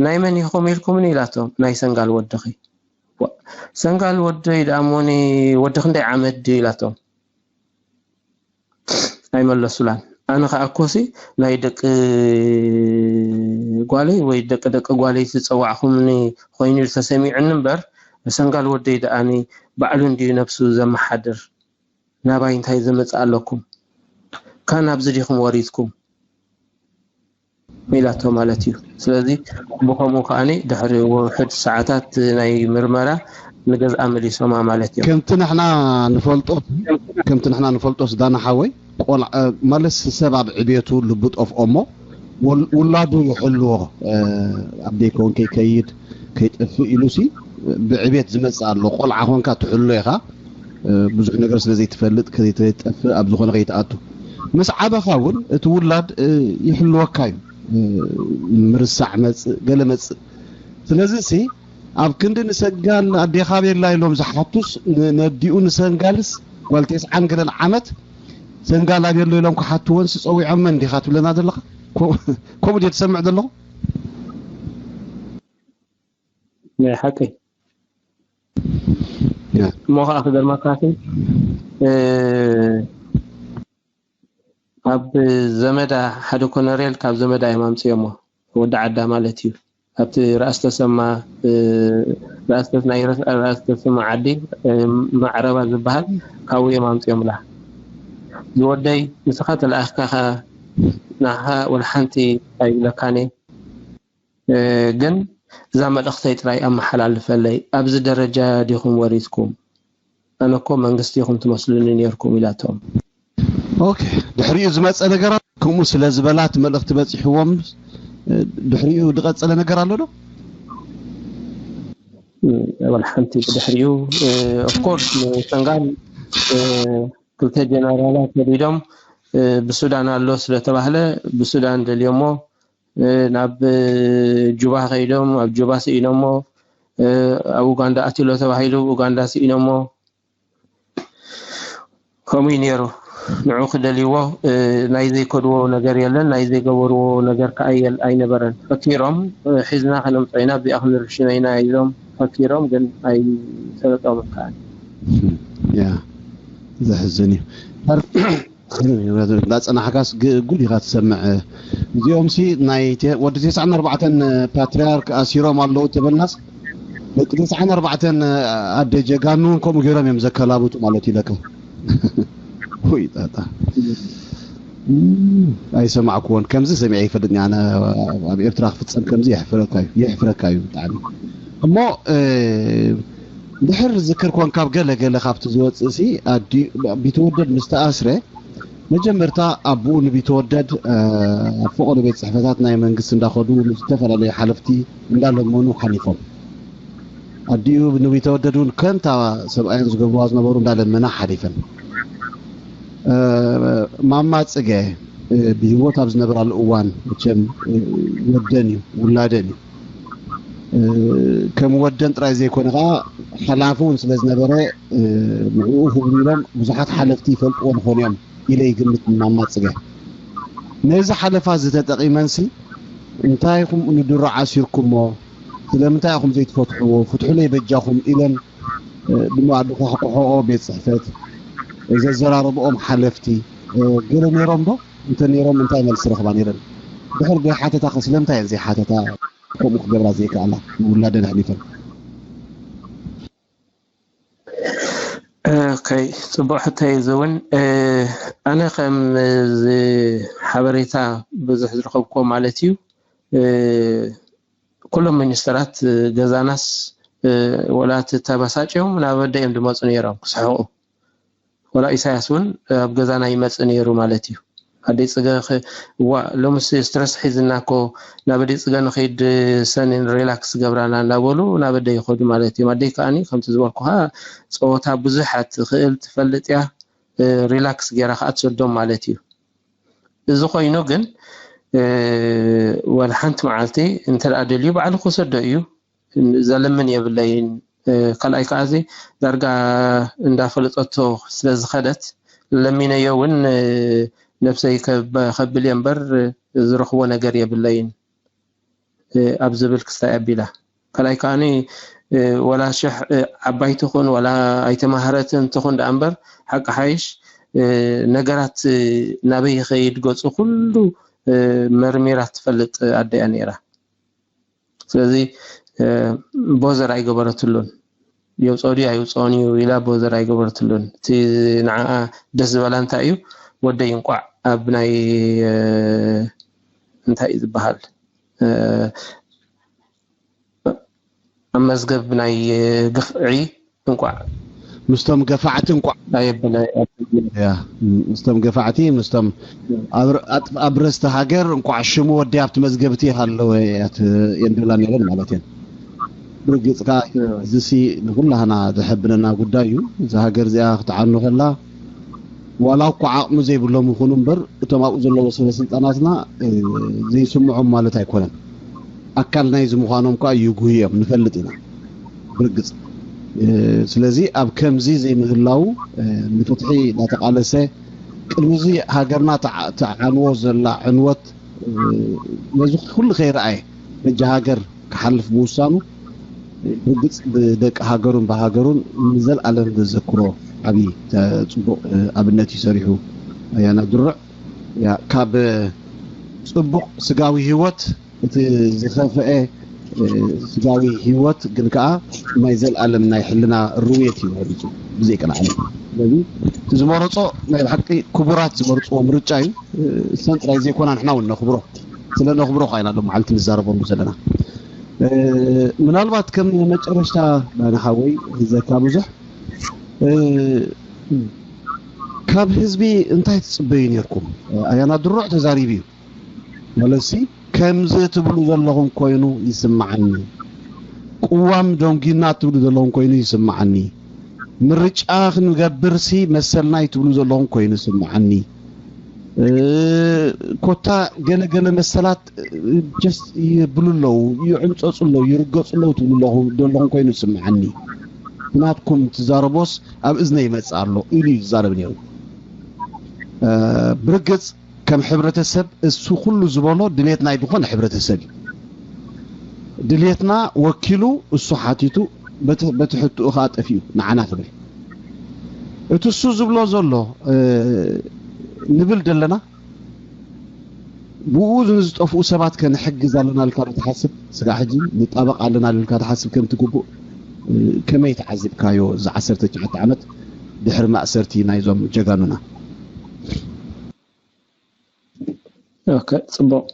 ናይ መን ኢኹም ኢልኩምኒ ኢላቶም። ናይ ሰንጋል ወድኺ። ዋ፣ ሰንጋል ወደይ ደኣ እሞኒ ወዲ ክንደይ ዓመት ድዩ ኢላቶም። ኣይመለሱላን። ኣነ ከኣ እኮሲ ናይ ደቂ ጓለይ ወይ ደቂ ደቂ ጓለይ ዝጸዋዕኹምኒ ኮይኑ ተሰሚዑኒ እምበር ሰንጋል ወደይ ደኣኒ ባዕሉ እንድዩ ነብሱ ዘመሓድር። ናባይ እንታይ ዘመጽእ ኣለኩም? ካን ኣብዚ ዲኹም ወሪድኩም? ኢላቶ ማለት እዩ። ስለዚ ብኸምኡ ከኣኒ ድሕሪ ውሑድ ሰዓታት ናይ ምርመራ ንገዝኣ መሊሶማ ማለት እዮም። ከምቲ ንሕና ንፈልጦ ከምቲ ንሕና ንፈልጦ ስዳና ሓወይ ቆልዓ ማለት ሰብ ኣብ ዕቤቱ ልቡ ጠፍኦ እሞ ወል- ውላዱ ይሕልዎ ኣብ ደይኮን ከይከይድ ከይጠፍእ ኢሉሲ ብዕቤት ዝመጽእ ኣሎ። ቆልዓ ኮንካ ትሕሎ ኢኻ። ብዙሕ ነገር ስለ ዘይትፈልጥ ከይትጠፍእ ኣብ ዝኾነ ከይትኣቱ ምስ ዓበኻ እውን እቲ ውላድ ይሕልወካ እዩ። ምርሳዕ መፅእ ገለ መፅእ ስለዚ ሲ ኣብ ክንዲ ንሰጋል ኣዴኻ ቤላ ኢሎም ዝሓቱስ ነዲኡ ንሰንጋልስ ጓል ተስዓን ገለን ዓመት ሰንጋል ኣቤሎ ኢሎም ክሓትወን ስፀዊዖመን እንዲኻ ትብለና ዘለኻ? ከምኡ ድየ ትሰምዕ ዘለኹ? ናይ ሓቂ እሞ ከዓ ክገርመካሲ ኣብ ዘመዳ ሓደ ኮነሬል ካብ ዘመዳ እዮም ኣምፅኦሞ ወዲ ዓዳ ማለት እዩ ኣብቲ ራእስ ተሰማ ራእስ ናይ ራእስ ተሰማ ዓዲ ማዕረባ ዝበሃል ካብኡ እዮም ኣምፅኦምላ ዝወደይ ንስኻ ተለኣኽካ ናኻ ወላ ሓንቲ ኣይብለካን እየ ግን እዛ መልእኽተይ ጥራይ ኣመሓላልፈለይ ኣብዚ ደረጃ ዲኹም ወሪድኩም ኣነ እኮ መንግስቲ ኢኹም ትመስሉኒ ኔርኩም ኢላቶም። ኦኬ ድሕሪኡ ዝመፀ ነገራት ከምኡ ስለ ዝበላ እቲ መልእኽቲ በፂሕዎም ድሕሪኡ ዝቐፀለ ነገር ኣሎ ዶ? ወላ ሓንቲ ብድሕሪኡ ኦፍኮርስ ንሰንጋል ክልተ ጀነራላት ሰዲዶም ብሱዳን ኣሎ ስለተባህለ ብሱዳን ደልዮሞ ናብ ጁባ ከይዶም ኣብ ጁባ ስኢኖሞ ኣብ ኡጋንዳ ኣትሎ ተባሂሉ ኡጋንዳ ስኢኖሞ ከምኡ እዩ ነይሩ ንዑ ክደልይዎ ናይ ዘይከድዎ ነገር የለን ናይ ዘይገበርዎ ነገር ከዓ የል ኣይነበረን ፈኪሮም ሒዝና ከነምፀኢና እዚኣ ክንርሽነይና ኢሎም ፈኪሮም ግን ኣይሰለጦምን ከዓ ያ ዘሕዝን እዩ እንዳፀናሕካስ ጉድ ኢኻ ትሰምዕ እዚኦም ሲ ናይ ወዲ ተስዓን ኣርባዕተን ፓትርያርክ ኣሲሮም ኣለዉ ተበልናስ ደቂ ተስዓን ኣርባዕተን ኣደ ጀጋኑ እውን ከምኡ ገይሮም እዮም ዘከላብጡ ማለት ኢለካ ወይ ጣጣ ኣይሰማዕኩዎን ከምዚ ሰሚዐ ይፈልጥኒ ኣነ ኣብ ኤርትራ ክፍፀም ከምዚ የሕፍረካ እዩ የሕፍረካ እዩ ብጣዕሚ እሞ ድሕር ዝክር ኮንካ ኣብ ገለ ገለ ካብቲ ዝወፅእ ሲ ቢተወደድ ምስ ተኣስረ መጀመርታ ኣቦኡ ንቢተወደድ ኣብ ፈቐዶ ቤት ፅሕፈታት ናይ መንግስቲ እንዳኸዱ ዝተፈላለዩ ሓለፍቲ እንዳለመኑ ሓሊፎም ኣዲኡ ንቢተወደድ እውን ከምታ ሰብኣየን ዝገብርዋ ዝነበሩ እንዳለመና ሓሊፈን ማማ ፅገ ብህይወት ኣብ ዝነብራሉ እዋን መቸም ወደን እዩ ውላደን እዩ ከም ወደን ጥራይ ዘይኮነ ከዓ ሓላፊ እውን ስለ ዝነበረ ንዕኡ ክብሉ ኢሎም ብዙሓት ሓለፍቲ ይፈልጥዎ ንኾኑ እዮም ኢለ ይግምት ማማ ፅገ ነዚ ሓለፋ ዝተጠቒመንሲ እንታይ ኢኹም ንድሮ ዓሲርኩሞ? ስለምንታይ ኢኹም ዘይትፈትሕዎ? ፍትሑለይ በጃኹም ኢለን ድማ ኣድኳሕኩሕኦ ቤት ፅሕፈት ዘዘራረብኦም ሓለፍቲ ገለ ነይሮም ዶ? እንተ ነይሮም እንታይ መልሲ ረኽባ ነይረን? ድሕር ዘይሓተታ ከ ስለምንታይ እየን ዘይሓተታ? ከምኡ ክገብራ ዘይከኣላ ንውላደን ኣሕሊፈን። ኦኬ፣ ፅቡቅ ሕቶ እዩ። እዚ እውን ኣነ ከም እዚ ሓበሬታ ብዙሕ ዝረኸብኩዎ ማለት እዩ። ኩሎም ሚኒስተራት ገዛናስ ወላ እቲ ተበሳጭዮም ናብ ኣደ እዮም ዝመፁ ነይሮም ክስሕቁ። ወላ ኢሳያስ እውን ኣብ ገዛና ይመፅእ ነይሩ ማለት እዩ። ኣደይ ፅገ ዋ ሎምስ ስትረስ ሒዝና እኮ ናብ ኣደይ ፅገ ንኸይድ ሰኒን ሪላክስ ገብራና እናበሉ ናብ ኣደይ ይኸዱ ማለት እዮም። ኣደይ ከዓኒ ከምቲ ዝበልኩኻ ፀወታ ብዙሓት ትኽእል ትፈልጥ እያ። ሪላክስ ገይራ ከዓ ትሰዶም ማለት እዩ። እዚ ኮይኑ ግን ወላ ሓንቲ መዓልቲ እንተ ደኣ ደልዩ ባዕሉ ክሰዶ እዩ። ዘለምን የብለይን። ካልኣይ ከዓ እዚ ዳርጋ እንዳፈለጠቶ ስለዝኸደት ለሚነዮ እውን ነብሰይ ከብል እየ እምበር ዝረኽቦ ነገር የብለይን ኣብ ዝብል ክስታይ ኣቢላ። ካልኣይ ከዓኒ ወላ ሽሕ ዓባይ ትኹን ወላ ኣይተማህረትን ትኹን ደኣ እምበር ሓቂ ሓይሽ ነገራት ናበይ ይኸይድ ገፁ ኩሉ መርሚራ ትፈልጥ ኣደ እያ ነይራ። ስለዚ ቦዘር ኣይገበረትሉን። የውፅኦ ድዩ ኣይውፅኦን እዩ ኢላ ቦዘር ኣይገበረትሉን። እቲ ንዓኣ ደስ ዝበላ እንታይ እዩ፣ ወደይ እንቋዕ ኣብ ናይ እንታይ እዩ ዝበሃል ኣብ መዝገብ ናይ ግፍዒ እንቋዕ ምስቶም ገፋዕቲ እንቋዕ ኣየበለ ያ ምስቶም ገፋዕቲ ምስቶም ኣብ ርስቲ ሃገር እንቋዕ ሽሙ ወዲ ኣብቲ መዝገብቲ ሃለወ የንድብላ ነይረን ማለት እየን። ብርግጽ ከኣ እዚሲ ንኩላህና ዘሐብነና ጉዳይ እዩ። እዛ ሃገር እዚኣ ክትዓኑ ከላ ዋላ እኳ ዓቕሚ ዘይብሎም ይኹኑ እምበር እቶም ኣብኡ ዘለዉ ሰበ ስልጣናትና ዘይስምዖም ማለት ኣይኮነን። ኣካል ናይዚ ምዃኖም ከኣ ይጉህዮም ንፈልጥ ኢና ብርግጽ። ስለዚ ኣብ ከምዚ ዘይምህላዉ ንፍትሒ እናተቓለሰ ቅድሚ እዚ ሃገርና ትዓንዎ ዘላ ዕንወት ነዚ ኩሉ ከይረኣየ በጃ ሃገር ክሓልፍ ምውሳኑ ብርግጽ ብደቂ ሃገሩን ብሃገሩን ንዘልኣለም ዘዘክሮ ዓብዪ ጽቡቕ ኣብነት እዩ ሰሪሑ። ኣያና ድሩዕ ካብ ጽቡቕ ስጋዊ ህይወት እቲ ዝኸፍአ ስጋዊ ህይወት ግን ከኣ ናይ ዘልኣለም ናይ ሕልና ርውየት እዩ መሪጹ ብዘይቀልዓለም። ስለዚ እቲ ዝመረጾ ናይ ብሓቂ ክቡራት ዝመርጽዎ ምርጫ እዩ። እሰን ጥራይ ዘይኮና ንሕና እውን ነኽብሮ ስለ ነኽብሮ ኳ ኢና ሎም መዓልቲ ንዛረበሉ ዘለና። ምናልባት ከም መጨረሽታ ናንሓወይ ሂዘካ ብዙሕ ካብ ህዝቢ እንታይ ትጽበዩ ነርኩም? ኣያና ድሩዕ ተዛሪቡ እዩ። ማለትሲ ከምዚ ትብሉ ዘለኹም ኮይኑ ይስምዓኒ፣ ቅዋም ደንጒና ትብሉ ዘለኹም ኮይኑ ይስምዓኒ፣ ምርጫ ክንገብርሲ መሰልናይ ትብሉ ዘለኹም ኮይኑ ይስምዓኒ። ኮታ ገለ ገለ መሰላት ጀስት ይብሉ ኣለዉ፣ ይዕምፀፁ ኣለዉ፣ ይርገፁ ኣለዉ ትብሉ ዘለኹም ኮይኑ ይስምዓኒ። ናትኩም ትዛረቦስ ኣብ እዝነ ይመፅእ ኣሎ ኢሉ እዩ ዝዛረብ ነይሩ። ብርግፅ ከም ሕብረተሰብ እሱ ኩሉ ዝበሎ ድሌት ናይ ዝኾነ ሕብረተሰብ እዩ። ድሌትና ወኪሉ እሱ ሓቲቱ በቲ ሕትኡ ከዓ ጠፊኡ ንዓና ክብል እቲ እሱ ዝብሎ ዘሎ ንብል ዘለና ብኡ ንዝጠፍኡ ሰባት ከ ንሕግዝ ኣለና ኢልካ ዶ ትሓስብ? ስጋዕ ሕጂ ንጣበቕ ኣለና ኢልካ ትሓስብ ከምቲ ግቡእ ከመይ ተዓዚብካዮ እዚ ዓሰርተ ትሽዓተ ዓመት ድሕሪ ማእሰርቲ ናይዞም ጀጋኑና? ኦኬ፣ ጽቡቕ።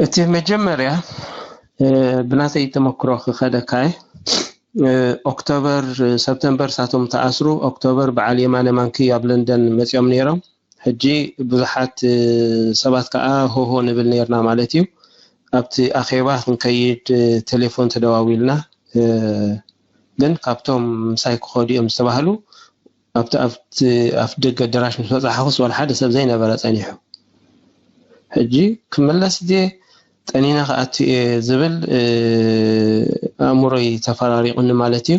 እቲ መጀመርያ ብናተይ ተመክሮ ክኸደካየ ኦክቶበር ሰፕተምበር ሳቶም ተኣስሩ። ኦክቶበር በዓል የማነ ማንኪ ኣብ ለንደን መጺኦም ነይሮም። ሕጂ ብዙሓት ሰባት ከዓ ሆሆ ንብል ነርና ማለት እዩ። ኣብቲ ኣኼባ ክንከይድ ቴሌፎን ተደዋዊልና፣ ግን ካብቶም ምሳይ ክኸዱ እዮም ዝተባህሉ ኣብቲ ኣብቲ ኣፍ ደገ ኣደራሽ ምስ በጻሕኹስ ዋላ ሓደ ሰብ ዘይነበረ ጸኒሑ። ሕጂ ክምለስ ድየ ጠኒነ ክኣቱ እየ ዝብል ኣእምሮይ ተፈራሪቑኒ ማለት እዩ።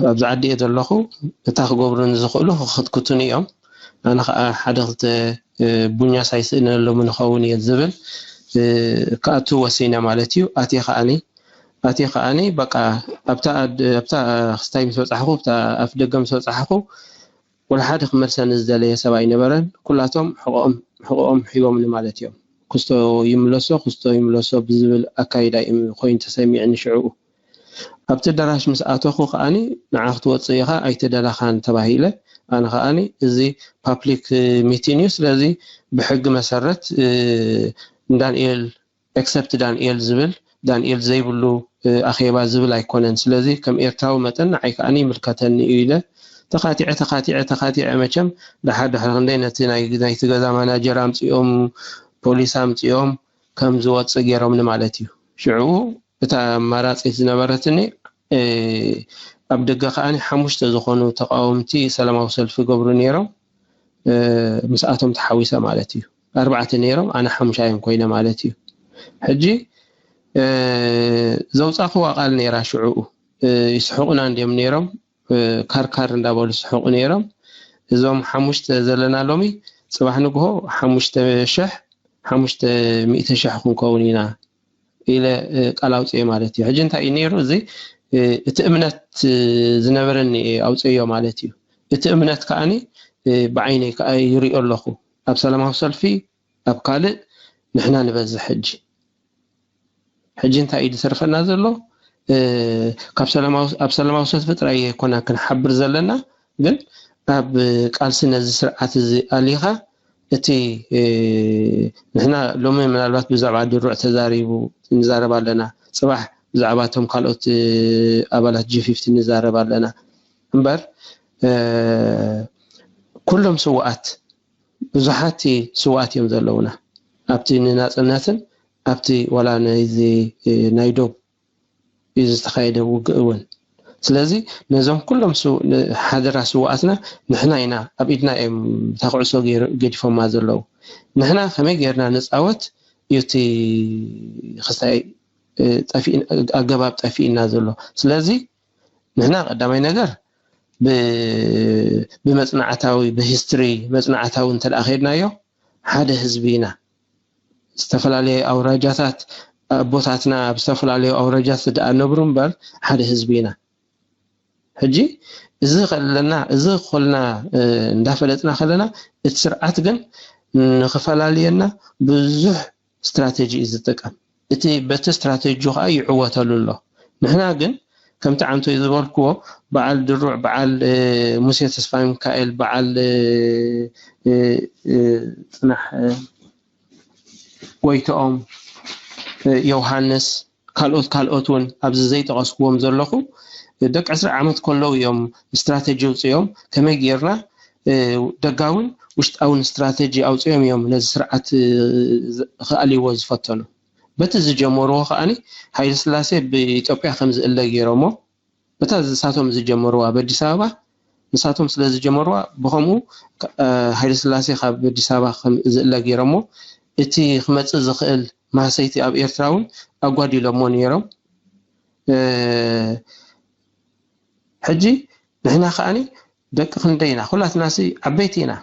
ኣብዚ ዓዲ እየ ዘለኹ፣ እታ ክገብሩኒ ዝኽእሉ ክኽትክቱኒ እዮም። ኣነ ከዓ ሓደ ክልተ ቡኛስ ኣይስእነሎም ንኸውን እየ ዝብል ክኣቱ ወሲነ ማለት እዩ። ኣትየ ከዓኒ ኣትየ ከዓኒ በቃ ኣብታ ክስታይ ምስ በፃሕኹ ኣብታ ኣፍ ደገ ምስ በፃሕኹ ወላ ሓደ ክመልሰኒ ዝደለየ ሰብ ኣይነበረን። ኩላቶም ሕቆኦም ሒቦምኒ ማለት እዮም። ክስቶ ይምለሶ ክስቶ ይምለሶ ብዝብል ኣካይዳ እዩ ኮይኑ ተሰሚዕኒ ሽዕኡ። ኣብቲ ኣዳራሽ ምስ ኣተኹ ከዓኒ ንዓ ክትወፅእ ኢኻ ኣይተደላኻን ተባሂለ። ኣነ ከዓኒ እዚ ፓብሊክ ሚቲንግ እዩ፣ ስለዚ ብሕጊ መሰረት ንዳንኤል ኤክሰፕት ዳንኤል ዝብል ዳንኤል ዘይብሉ ኣኼባ ዝብል ኣይኮነን። ስለዚ ከም ኤርትራዊ መጠን ንዓይ ከዓኒ ይምልከተኒ እዩ ኢለ ተኻቲዐ ተኻቲዐ ተኻቲዐ መቸም ድሓር ድሕሪ ክንደይ ነቲ ናይቲ ገዛ ማናጀር ኣምፂኦም ፖሊስ ኣምፂኦም ከም ዝወፅእ ገይሮምኒ ማለት እዩ። ሽዕኡ እታ ኣማራፂት ዝነበረትኒ ኣብ ደገ ከዓኒ ሓሙሽተ ዝኾኑ ተቃወምቲ ሰላማዊ ሰልፊ ገብሩ ነይሮም። ምስኣቶም ተሓዊሰ ማለት እዩ። ኣርባዕተ ነይሮም ኣነ ሓሙሻዮም ኮይነ ማለት እዩ። ሕጂ ዘውፃእክዋ ቃል ነይራ ሽዕኡ ይስሕቁና እንድዮም ነይሮም። ካርካር እንዳበሉ ዝስሕቁ ነይሮም። እዞም ሓሙሽተ ዘለና ሎሚ ፅባሕ ንግሆ ሓሙሽተ ሸሕ ሓሙሽተ ሚእቲ ሸሕ ክንከውን ኢና ኢለ ቃል ኣውፅኤ ማለት እዩ። ሕጂ እንታይ እዩ ነይሩ እዚ እቲ እምነት ዝነበረኒ ኣውፅዮ ማለት እዩ። እቲ እምነት ከዓኒ ብዓይነይ ከዓ ይሪኦ ኣለኹ። ኣብ ሰላማዊ ሰልፊ ኣብ ካልእ ንሕና ንበዝሕ ሕጂ ሕጂ እንታይ እዩ ዝተርፈና ዘሎ? ኣብ ሰላማዊ ሰልፊ ጥራይ ኣይኮና ክንሓብር ዘለና፣ ግን ኣብ ቃልሲ ነዚ ስርዓት እዚ ኣሊኻ እቲ ንሕና ሎሚ ምናልባት ብዛዕባ ድሩዕ ተዛሪቡ ንዛረብ ኣለና፣ ፅባሕ ብዛዕባ እቶም ካልኦት ኣባላት ጂ ፊፍቲ ንዛረብ ኣለና እምበር ኩሎም ስውኣት ብዙሓት ስውኣት እዮም ዘለውና ኣብቲ ንናፅነትን ኣብቲ ዋላ ናይዚ ናይ ዶብ እዩ ዝተኻየደ ውግእ እውን። ስለዚ ነዞም ኩሎም ሓደራ ስውኣትና ንሕና ኢና ኣብ ኢድና እዮም እታ ኩዕሶ ገዲፎማ ዘለዉ። ንሕና ከመይ ጌርና ንፃወት እዩ እቲ ክስታይ ኣገባብ ጠፊእና ዘሎ። ስለዚ ንሕና ቀዳማይ ነገር ብመፅናዕታዊ ብሂስትሪ መፅናዕታዊ እንተ ከድናዮ ሓደ ህዝቢ ኢና። ዝተፈላለዩ ኣውራጃታት ኣቦታትና ኣብ ዝተፈላለዩ ኣውራጃት ደኣ ነብሩ እምበር ሓደ ህዝቢ ኢና። ሕጂ እዚ ከለና እዚ ኮልና እንዳፈለጥና ከለና እቲ ስርዓት ግን ንክፈላልየና ብዙሕ ስትራተጂ እዩ ዝጥቀም። እቲ በቲ ስትራተጂ ከዓ ይዕወተሉ ኣሎ። ንሕና ግን ከምቲ ዓንቶይ ዝበልክዎ በዓል ድሩዕ፣ በዓል ሙሴ ተስፋ ሚካኤል፣ በዓል ፅናሕ ጎይትኦም፣ ዮሃንስ ካልኦት ካልኦት እውን ኣብዚ ዘይጠቐስክዎም ዘለኹ ደቂ ዕስራ ዓመት ከለዉ እዮም ስትራተጂ ኣውፅኦም ከመይ ጌርና ደጋውን ውሽጣውን ስትራተጂ ኣውፅኦም እዮም ነዚ ስርዓት ክኣልይዎ ዝፈተኑ። በቲ ዝጀመርዎ ከዓኒ ሃይለ ስላሴ ብኢትዮጵያ ከም ዝእለ ገይሮሞ በታ ንሳቶም ዝጀመርዋ በኣዲስ ኣበባ ንሳቶም ስለ ዝጀመርዋ ብኸምኡ ሃይለ ስላሴ ካብ ኣዲስ ኣበባ ከም ዝእለ ገይሮሞ እቲ ክመፅእ ዝኽእል ማህሰይቲ ኣብ ኤርትራ እውን ኣጓዲሎሞ ነይሮም። ሕጂ ንሕና ከዓኒ ደቂ ክንደይ ኢና? ኩላትናሲ ዓበይቲ ኢና።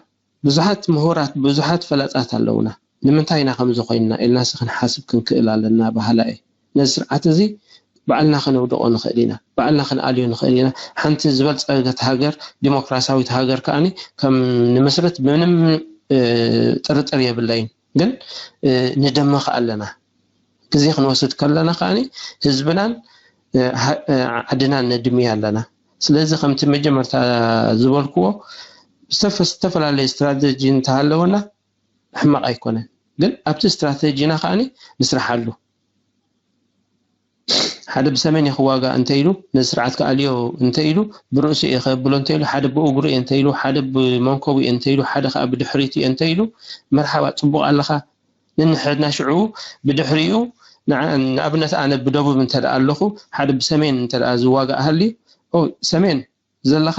ብዙሓት ምሁራት፣ ብዙሓት ፈላፃት ኣለውና። ንምንታይ ኢና ከምዚ ኮይንና ኢልናሲ ክንሓስብ ክንክእል ኣለና በሃላ እየ። ነዚ ስርዓት እዚ ባዕልና ከነውድቆ ንኽእል ኢና፣ ባዕልና ክንኣልዮ ንኽእል ኢና። ሓንቲ ዝበልፀገት ሃገር፣ ዲሞክራሲያዊት ሃገር ከዓኒ ከም ንምስርት ምንም ጥርጥር የብለይን። ግን ንደምኽ ኣለና። ግዜ ክንወስድ ከለና ከዓኒ ህዝብናን ዓድናን ነድሚ ኣለና። ስለዚ ከምቲ መጀመርታ ዝበልክዎ ዝተፈላለዩ ስትራተጂ እንተሃለወና ሕማቕ ኣይኮነን። ግን ኣብቲ ስትራተጂና ከዓኒ ንስርሓሉ። ሓደ ብሰሜን እየ ክዋጋእ እንተ ኢሉ ነዚ ስርዓት ክኣልዮ እንተ ኢሉ ብርእሱ እየ ከብሎ እንተ ኢሉ ሓደ ብእግሩ እየ እንተ ኢሉ ሓደ ብመንኮቡ እየ እንተ ኢሉ ሓደ ከዓ ብድሕሪቱ እየ እንተ ኢሉ መርሓባ ፅቡቕ ኣለኻ ንንሕድና ሽዑ ብድሕሪኡ ንኣብነት ኣነ ብደቡብ እንተ ኣለኹ ሓደ ብሰሜን እንተ ዝዋጋእ ሃልዩ ሰሜን ዘለኻ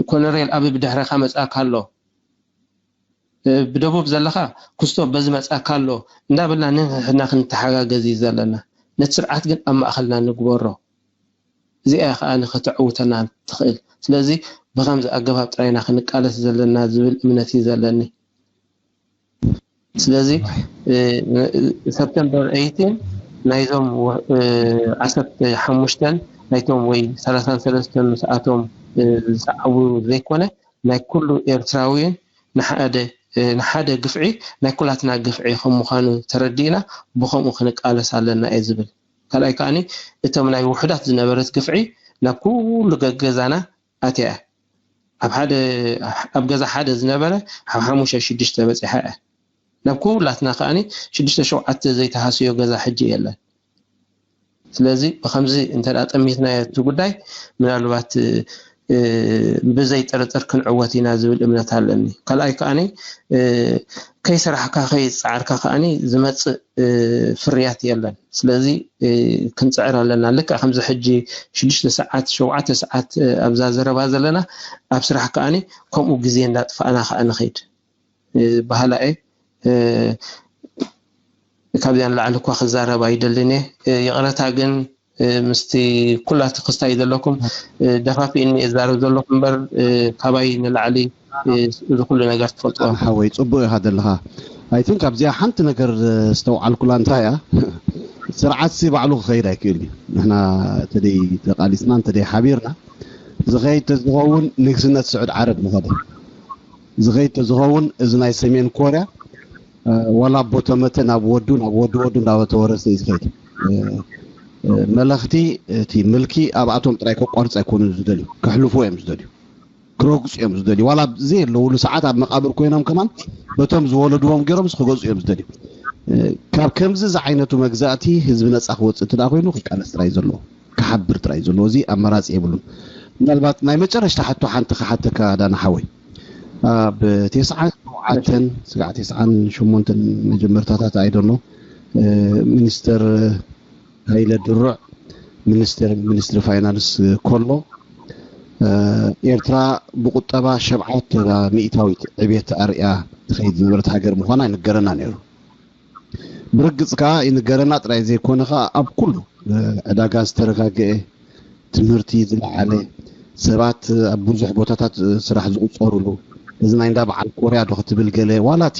ኮነሬል ኣበይ ብድሕረኻ መፅኣካ ኣሎ ብደቡብ ዘለኻ ክስቶ በዚ መፅኣካ ኣሎ እንዳበልና ንንሕድና ክንተሓጋገዝ እዩ ዘለና ነቲ ስርዓት ግን ኣብ ማእኸልና ንግበሮ እዚኣ ከኣ ንኸተዕውተና ትኽእል። ስለዚ ብኸምዚ ኣገባብ ጥራይና ክንቃለስ ዘለና ዝብል እምነት እዩ ዘለኒ። ስለዚ ሰፕተምበር ኤይቲን ናይዞም ዓሰርተ ሓሙሽተን ናይቶም ወይ ሰላሳን ሰለስተን ምስኣቶም ዝሰዓቡ ዘይኮነ ናይ ኩሉ ኤርትራዊን ንሓደ ግፍዒ ናይ ኩላትና ግፍዒ ከም ምዃኑ ተረዲእና ብኸምኡ ክንቃለስ ኣለና እየ ዝብል። ካልኣይ ከዓኒ እቶም ናይ ውሑዳት ዝነበረት ግፍዒ ናብ ኩሉ ገገዛና ኣትያ እያ። ኣብ ሓደ ኣብ ገዛ ሓደ ዝነበረ ሓሙሽተ ሽዱሽተ በፂሓ እያ። ናብ ኩላትና ከዓኒ ሽዱሽተ ሸውዓተ ዘይተሃስዮ ገዛ ሕጂ የለን። ስለዚ ብከምዚ እንተ ጠሚትና እቲ ጉዳይ ምናልባት ብዘይ ጥርጥር ክንዕወት ኢና ዝብል እምነት ኣለኒ። ካልኣይ ከዓኒ ከይሰራሕካ ከይፀዓርካ ከዓኒ ዝመፅእ ፍርያት የለን። ስለዚ ክንፅዕር ኣለና። ልክዕ ከምዚ ሕጂ ሽዱሽተ ሰዓት ሸውዓተ ሰዓት ኣብዛ ዘረባ ዘለና ኣብ ስራሕ ከዓኒ ከምኡ ግዜ እንዳጥፋእና ከዓ ንኸይድ ባህላኤ ካብዚኣ ንላዕሊ እኳ ክዛረብ ኣይደልን እየ። ይቕረታ ግን ምስቲ ኩላ እቲ ክስታይ ዘለኩም ደፋፊእኒ እዛረብ ዘለኹ እምበር ካባይ ንላዕሊ እዚ ኩሉ ነገር ትፈልጥዎ። ሓወይ ጽቡቅ ኢኻ ዘለኻ። I think ኣብዚኣ ሓንቲ ነገር ዝተውዓልኩላ እንታይ እያ፣ ስርዓት ሲ ባዕሉ ክኸይድ ኣይክእል እዩ። ንሕና ተደይ ተቃሊስና እንተደይ ሓቢርና ዝኸይድ ተዝኸውን ንግስነት ስዑድ ዓረብ ምኸደ ዝኸይድ ተዝኸውን እዚ ናይ ሰሜን ኮርያ ዋላ ኣቦ ተመተ ናብ ወዱ ናብ ወዱ ወዱ እንዳተወረሰ እዩ ዝኸይድ። መለኽቲ እቲ ምልኪ ኣብኣቶም ጥራይ ከቋርፅ ኣይኮኑን ዝደልዩ፣ ከሕልፉ እዮም ዝደልዩ፣ ክረግፁ እዮም ዝደልዩ። ዋላ ዘየለውሉ ሰዓት ኣብ መቃብር ኮይኖም ከማን በቶም ዝወለድዎም ገይሮም ክገዝኡ እዮም ዝደልዩ። ካብ ከምዚ ዝዓይነቱ መግዛእቲ ህዝቢ ነፃ ክወፅእ እንተ ኮይኑ ክቃለስ ጥራይ ዘለዎ ክሓብር ጥራይ ዘለዎ እዚ ኣማራፂ የብሉን። ምናልባት ናይ መጨረሽታ ሕቶ ሓንቲ ክሓተካ ዳና ሓወይ፣ ኣብ ቴስዓን ሸውዓተን ስጋዕ ቴስዓን ሸሞንተን መጀመርታታት ኣይደኖ ሚኒስተር ሃይለ ድሩዕ ሚኒስተር ሚኒስትሪ ፋይናንስ ከሎ ኤርትራ ብቁጠባ ሸብዓተ ሚእታዊት ዕቤት ኣርእያ ትኸይድ ዝነበረት ሃገር ምዃና ይንገረና ነይሩ። ብርግጽ ከኣ ይንገረና ጥራይ ዘይኮነ ከኣ ኣብ ኩሉ ዕዳጋ ዝተረጋግአ፣ ትምህርቲ ዝለዓለ፣ ሰባት ኣብ ብዙሕ ቦታታት ስራሕ ዝቁጸሩሉ፣ እዚ ናይ እንዳ በዓል ኮርያ ዶ ክትብል ገለ ዋላ እቲ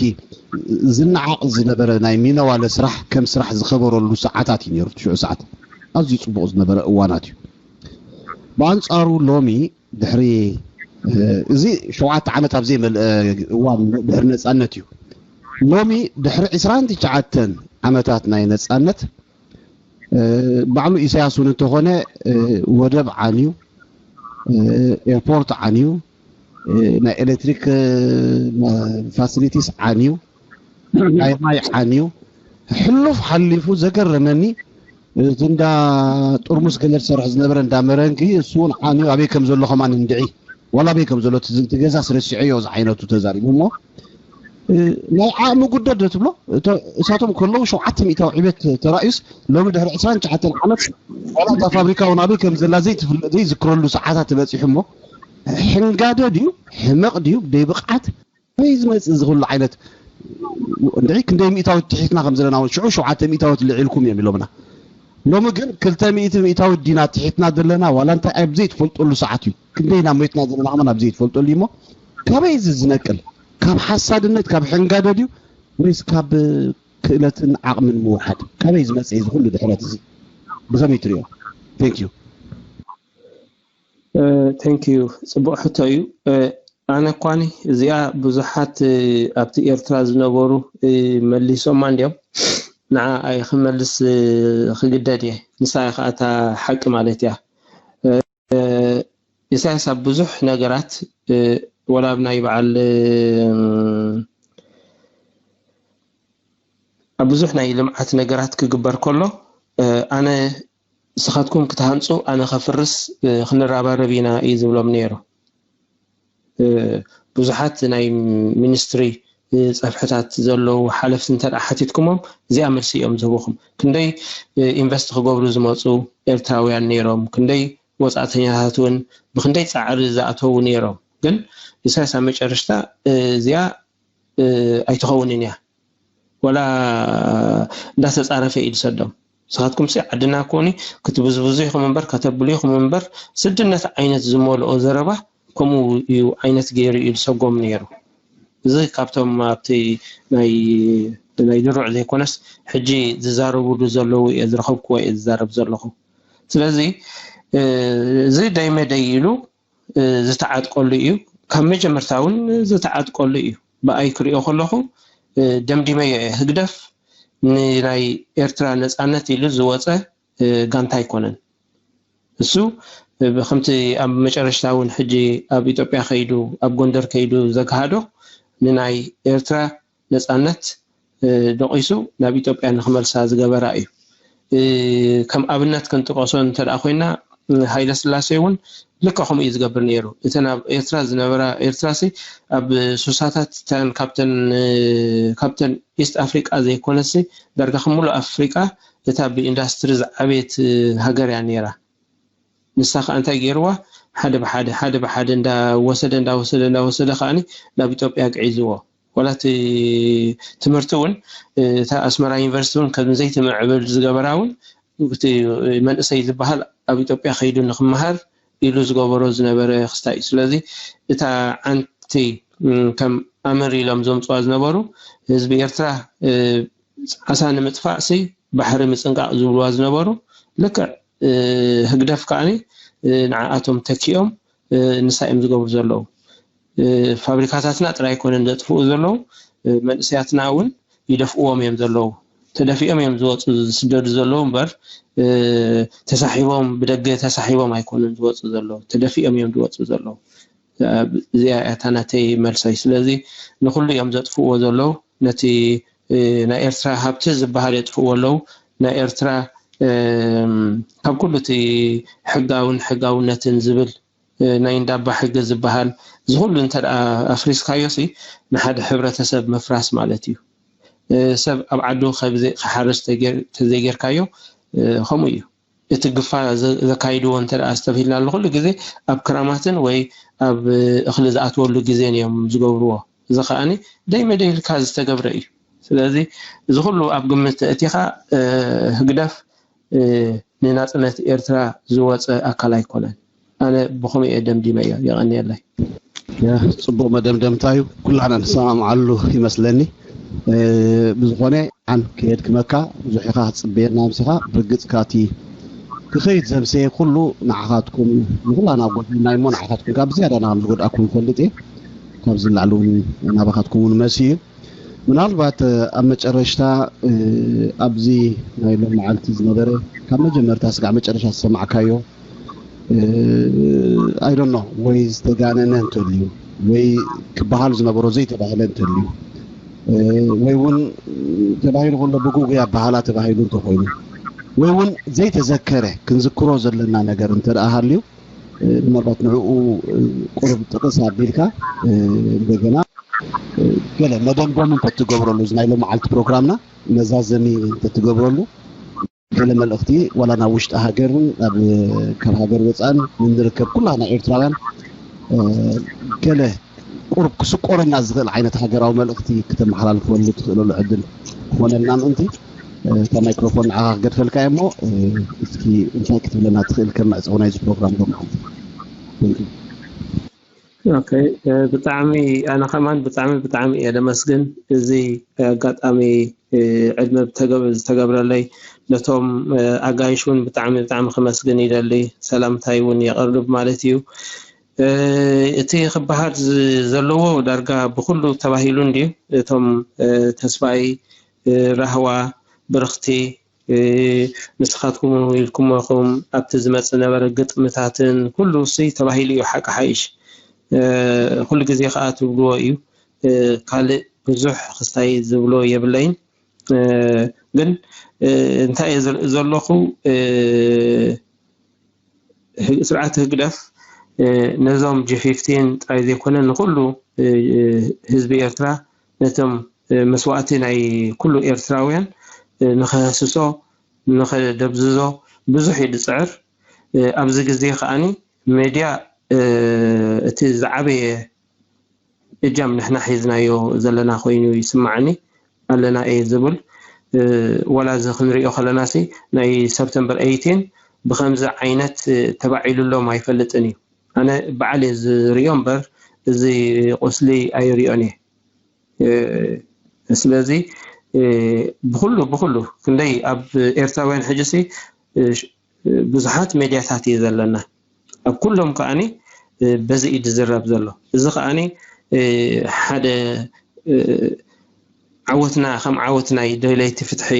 ዝነዓቕ ዝነበረ ናይ ሚነዋለ ስራሕ ከም ስራሕ ዝኸበረሉ ሰዓታት እዩ ነይሩ። ሽዑ ሰዓት ኣዝዩ ጽቡቕ ዝነበረ እዋናት እዩ። ብኣንጻሩ ሎሚ ድሕሪ እዚ ሸውዓተ ዓመት ኣብ ዘይመልአ እዋን ድሕሪ ነጻነት እዩ። ሎሚ ድሕሪ ዕስራን ትሽዓተን ዓመታት ናይ ነጻነት ባዕሉ ኢሳያስ እውን እንተኾነ ወደብ ዓንዩ፣ ኤርፖርት ዓንዩ፣ ናይ ኤሌክትሪክ ፋሲሊቲስ ዓንዩ፣ ናይ ማይ ዓንዩ፣ ሕሉፍ ሓሊፉ ዘገረመኒ እቲ እንዳ ጥርሙስ ገለ ዝሰርሕ ዝነበረ እንዳ መረንጊ እሱ እውን ዓንዩ ኣበይ ከም ዘሎ ከማን እንድዒ ዋላ ኣበይ ከም ዘሎ እቲ ገዛስ ረሲዐዮ ዝዓይነቱ ተዛሪቡ እሞ ናይ ዓቕሚ ጉደት ዶ ትብሎ? እሳቶም ከለዉ ሸውዓተ ሚእታዊ ዕቤት ተራእዩስ ሎሚ ድሕሪ ዕስራን ትሽዓተን ዓመት ዋላ እታ ፋብሪካ እውን ኣበይ ከም ዘላ ዘይዝክረሉ ሰዓታት በፂሑ እሞ ሕንጋደ ድዩ ሕመቕ ድዩ ደይ ብቕዓት ከመይ ዝመፅእ እዚ ኩሉ ዓይነት እንድዒ ክንደይ ሚእታዊት ትሒትና ከም ዘለና እውን ሽዑ ሸውዓተ ሚእታዊት ልዒልኩም እዮም ኢሎምና። ሎሚ ግን ክልተ ሚእቲ ሚእታዊት ዲና ትሒትና ዘለና ዋላ እንታይ ኣብ ዘይትፈልጠሉ ሰዓት እዩ። ክንደይ ኢና ሞይትና ዘለና ከማን ኣብ ዘይትፈልጠሉ እሞ ካበይ እዚ ዝነቅል? ካብ ሓሳድነት ካብ ሕንጋደ ድዩ ወይስ ካብ ክእለትን ዓቕምን ምውሓድ? ካበይ ዝመፅእ እዚ ኩሉ ድሕረት እዚ ብኸመይ ትሪኦ? Thank you። Thank you። ፅቡቕ ሕቶ እዩ። ኣነ እኳኒ እዚኣ ብዙሓት ኣብቲ ኤርትራ ዝነበሩ መሊሶማ እንዲዮም። ንዓ ኣይ ክመልስ ክግደድ እየ። ንሳ እያ ከዓ እታ ሓቂ ማለት እያ። ኢሳያስ ኣብ ብዙሕ ነገራት ወላ ኣብ ናይ በዓል ኣብ ብዙሕ ናይ ልምዓት ነገራት ክግበር ከሎ ኣነ ንስኻትኩም ክትሃንፁ ኣነ ከፍርስ ክንረባረብ ኢና እዩ ዝብሎም ነይሩ። ብዙሓት ናይ ሚኒስትሪ ፀፍሕታት ዘለዉ ሓለፍቲ እንተ ሓቲትኩሞም እዚኣ መልሲ እዮም ዝህቡኹም። ክንደይ ኢንቨስት ክገብሩ ዝመፁ ኤርትራውያን ነይሮም፣ ክንደይ ወፃእተኛታት እውን ብክንደይ ፃዕሪ ዝኣተዉ ነይሮም። ግን ኢሳያስ ኣብ መጨረሽታ እዚኣ ኣይትኸውንን እያ፣ ወላ እንዳተፃረፈ እዩ ዝሰዶም። ንስኻትኩም ሲ ዓድና ኮኒ ክትብዝብዙ ኢኹም እምበር ከተብሉ ኢኹም እምበር፣ ስድነት ዓይነት ዝመልኦ ዘረባ ከምኡ እዩ ዓይነት ገይሩ እዩ ዝሰጎም ነይሩ። እዚ ካብቶም ኣብቲ ናይ ናይ ድሩዕ ዘይኮነስ ሕጂ ዝዛረቡሉ ዘለዉ እየ ዝረኸብክዎ እየ ዝዛረብ ዘለኹ። ስለዚ እዚ ደይ መደይ ኢሉ ዝተዓጥቀሉ እዩ። ካብ መጀመርታ እውን ዝተዓጥቀሉ እዩ። ብኣይ ክሪኦ ከለኹ ደምዲመዮ እየ። ህግደፍ ንናይ ኤርትራ ነፃነት ኢሉ ዝወፀ ጋንታ ኣይኮነን። እሱ ከምቲ ኣብ መጨረሽታ እውን ሕጂ ኣብ ኢትዮጵያ ከይዱ ኣብ ጎንደር ከይዱ ዘግሃዶ ንናይ ኤርትራ ነፃነት ደቂሱ ናብ ኢትዮጵያ ንክመልሳ ዝገበራ እዩ። ከም ኣብነት ክንጥቀሶ እንተ ኮይና ሃይለ ስላሴ እውን ልክዕ ከምኡ እዩ ዝገብር ነይሩ። እተን ኣብ ኤርትራ ዝነበራ ኤርትራ ሲ ኣብ ሱሳታት ተን ካብተን ካብተን ኢስት ኣፍሪቃ ዘይኮነሲ ዳርጋ ክምሉ ኣፍሪቃ እታ ብኢንዳስትሪ ዝዓበየት ሃገር እያ ነይራ። ንሳ ከዓ እንታይ ገይርዋ ሓደ ብሓደ ሓደ ብሓደ እንዳወሰደ እንዳወሰደ እንዳወሰደ ከዓኒ ናብ ኢትዮጵያ ግዒዝዎ። ዋላ እቲ ትምህርቲ እውን እታ ኣስመራ ዩኒቨርሲቲ እውን ከም ዘይትምዕብል ዝገበራ እውን እቲ መንእሰይ ዝበሃል ኣብ ኢትዮጵያ ከይዱ ንክመሃር ኢሉ ዝገበሮ ዝነበረ ክስታይ እዩ። ስለዚ እታ ዓንቲ ከም ኣምር ኢሎም ዘምፅዋ ዝነበሩ ህዝቢ ኤርትራ ዓሳ ንምጥፋእ ሲ ባሕሪ ምፅንቃቕ ዝብልዋ ዝነበሩ ልክዕ ህግደፍ ከዓኒ ንዓኣቶም ተኪኦም ንሳ እዮም ዝገብሩ ዘለዉ። ፋብሪካታትና ጥራይ ኣይኮነን ዘጥፍኡ ዘለዉ፣ መንእሰያትና እውን ይደፍእዎም እዮም ዘለዉ። ተደፊኦም እዮም ዝወፁ ዝስደዱ ዘለዉ እምበር ተሳሒቦም ብደገ ተሳሒቦም ኣይኮኑን ዝወፁ ዘለዉ፣ ተደፊኦም እዮም ዝወፁ ዘለዉ። እዚኣ እታ ናተይ መልሰይ። ስለዚ ንኩሉ እዮም ዘጥፍእዎ ዘለዉ። ነቲ ናይ ኤርትራ ሃብቲ ዝበሃል የጥፍእዎ ኣለዉ። ናይ ኤርትራ ካብ ኩሉ እቲ ሕጋውን ሕጋውነትን ዝብል ናይ እንዳባ ሕጊ ዝበሃል ዝኩሉ እንተ ኣፍሪስካዮ ሲ ንሓደ ሕብረተሰብ ምፍራስ ማለት እዩ። ሰብ ኣብ ዓዱ ክሓርስ ተዘይጌርካዮ ከምኡ እዩ። እቲ ግፋ ዘካይድዎ እንተ ኣስተብሂልና ኣሎ ኩሉ ግዜ ኣብ ክራማትን ወይ ኣብ እኽሊ ዝኣትወሉ ግዜን እዮም ዝገብርዎ። እዚ ከዓኒ ደይ መደይ ኢልካ ዝተገብረ እዩ። ስለዚ እዚ ኩሉ ኣብ ግምት እቲኻ ህግደፍ ንናፅነት ኤርትራ ዝወፀ ኣካል ኣይኮነን። ኣነ ብኸምኡ እየ ደምዲመዮ። የቐንየለይ። ጽቡቕ መደምደምታ እዩ። ኩላና ንሰማምዓሉ ይመስለኒ። ብዝኾነ ኣን ክሄድ ክመካ ብዙሕ ኢኻ ክትጽበየና ኣምሲኻ ብርግጽ ካቲ ክኸይድ ዘምሰየ ኩሉ ንዓኻትኩም ንኹላና ጎዲልና እሞ ንዓኻትኩም ካብ ዝያዳ ናም ዝጎድኣኩም ይፈልጥ እየ። ካብዚ ንላዕሊ እውን ናባኻትኩም እውን መሲ እዩ። ምናልባት ኣብ መጨረሽታ ኣብዚ ናይ ሎም መዓልቲ ዝነበረ ካብ መጀመርታ ስጋዕ መጨረሻ ዝሰማዕካዮ ኣይዶኖ ወይ ዝተጋነነ እንተልዩ ወይ ክበሃል ዝነበሮ ዘይተባህለ እንተልዩ ወይ እውን ተባሂሉ ከሎ ብጉጉይ ኣበሃላ ተባሂሉ እንተኮይኑ ወይ እውን ዘይተዘከረ ክንዝክሮ ዘለና ነገር እንተ ደኣ ሃልዩ ምናልባት ንዕኡ ቁሩብ ጥቕስ ኣቢልካ እንደገና ገለ መደምደሚ እንተትገብረሉ እዚ ናይ ሎም መዓልቲ ፕሮግራምና መዛዘሚ እንተትገብረሉ ገለ መልእኽቲ ዋላ ናብ ውሽጢ ሃገርን ኣብ ካብ ሃገር ወፃእን ንርከብ ኩላና ኤርትራውያን ገለ ቁሩብ ክስቆረና ዝኽእል ዓይነት ሃገራዊ መልእኽቲ ክተመሓላልፈሉ ትኽእለሉ ዕድል ክኾነልና ምእንቲ እታ ማይክሮፎን ንዓኻ ክገድፈልካ እየ እሞ እስኪ እንታይ ክትብለና ትኽእል ከም መዕፀዊ ናይዚ ፕሮግራም ዶ ማለት ብጣዕሚ ኣነ ከማን ብጣዕሚ ብጣዕሚ እየ ደመስግን እዚ ኣጋጣሚ ዕድመ ዝተገብረለይ ነቶም ኣጋይሽ እውን ብጣዕሚ ብጣዕሚ ከመስግን ይደሊ ሰላምታይ እውን የቐርብ ማለት እዩ። እቲ ክበሃል ዘለዎ ዳርጋ ብኩሉ ተባሂሉ እንድዩ እቶም ተስፋይ ራህዋ ብርኽቲ ንስኻትኩም እውን ኢልኩሞ ኢኹም ኣብቲ ዝመፅእ ነበረ ግጥምታትን ኩሉ ሲ ተባሂሉ እዩ ሓቂ ሓይሽ ኩሉ ግዜ ከዓ ትብልዎ እዩ ካልእ ብዙሕ ክስታይ ዝብሎ የብለይን ግን እንታይ እየ ዘለኹ ስርዓት ህግደፍ ነዞም ጂ ፊፍቲን ጥራይ ዘይኮነ ንኩሉ ህዝቢ ኤርትራ ነቶም መስዋእቲ ናይ ኩሉ ኤርትራውያን ንክህስሶ ንክደብዝዞ ብዙሕ እዩ ዝፅዕር ኣብዚ ግዜ ከዓኒ ሜድያ እቲ ዝዓበየ እጃም ንሕና ሒዝናዮ ዘለና ኮይኑ ይስማዓኒ ኣለና እየ ዝብል ዋላ እዚ ክንሪኦ ከለናሲ ናይ ሰፕተምበር ኤይቲን ብኸምዚ ዓይነት ተባዒሉሎም ኣይፈልጥን እዩ። ኣነ በዓል እየ ዝሪኦ እምበር እዚ ቁስሊ ኣይሪኦን እየ። ስለዚ ብኩሉ ብኩሉ ክንደይ ኣብ ኤርትራውያን ሕጅሲ ብዙሓት ሜድያታት እዩ ዘለና። ኣብ ኩሎም ከዓኒ በዚ እዩ ዝዝረብ ዘሎ። እዚ ከዓኒ ሓደ ዓወትና ከም ዓወት ናይ ደለይቲ ፍትሒ